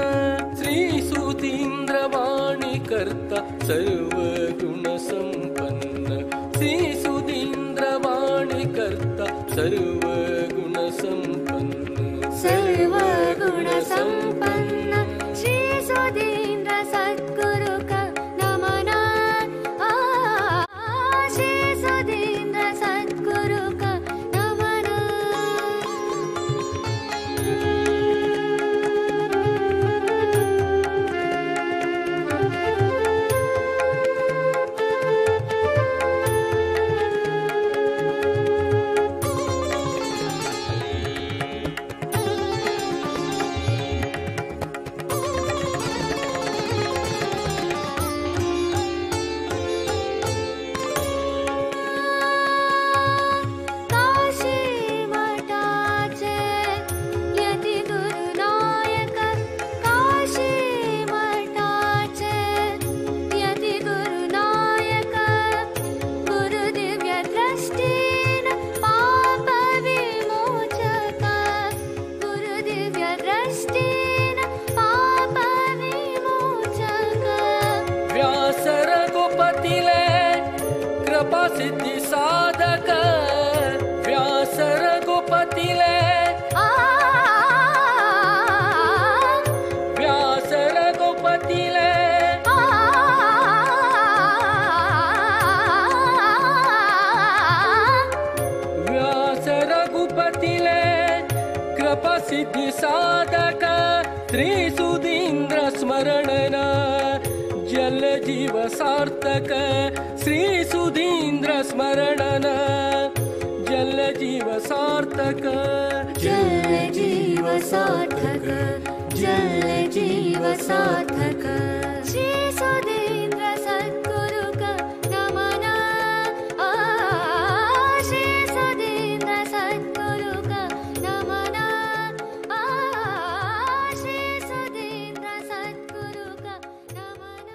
श्री सुधींद्र वाणी करता सर्व गुण संपन्न श्री सुधींद्र वाणी करता सर्व गुण संपन्न सर्व गुण संपन्न श्री सुधींद्र सद्गुरु का नमन आ श्री सुधीन्द्र स्मरणना जल जीव सार्थक श्री सुधीन्द्र स्मरणना जल जीव सार्थक जल जीव सार्थक जल जीव सार्थक श्री सुधीन्द्र सद्गुरु का नमन श्री सुधीन्द्र सद्गुरु का नमन श्री सुधीन्द्र सद्गुरु का नमन।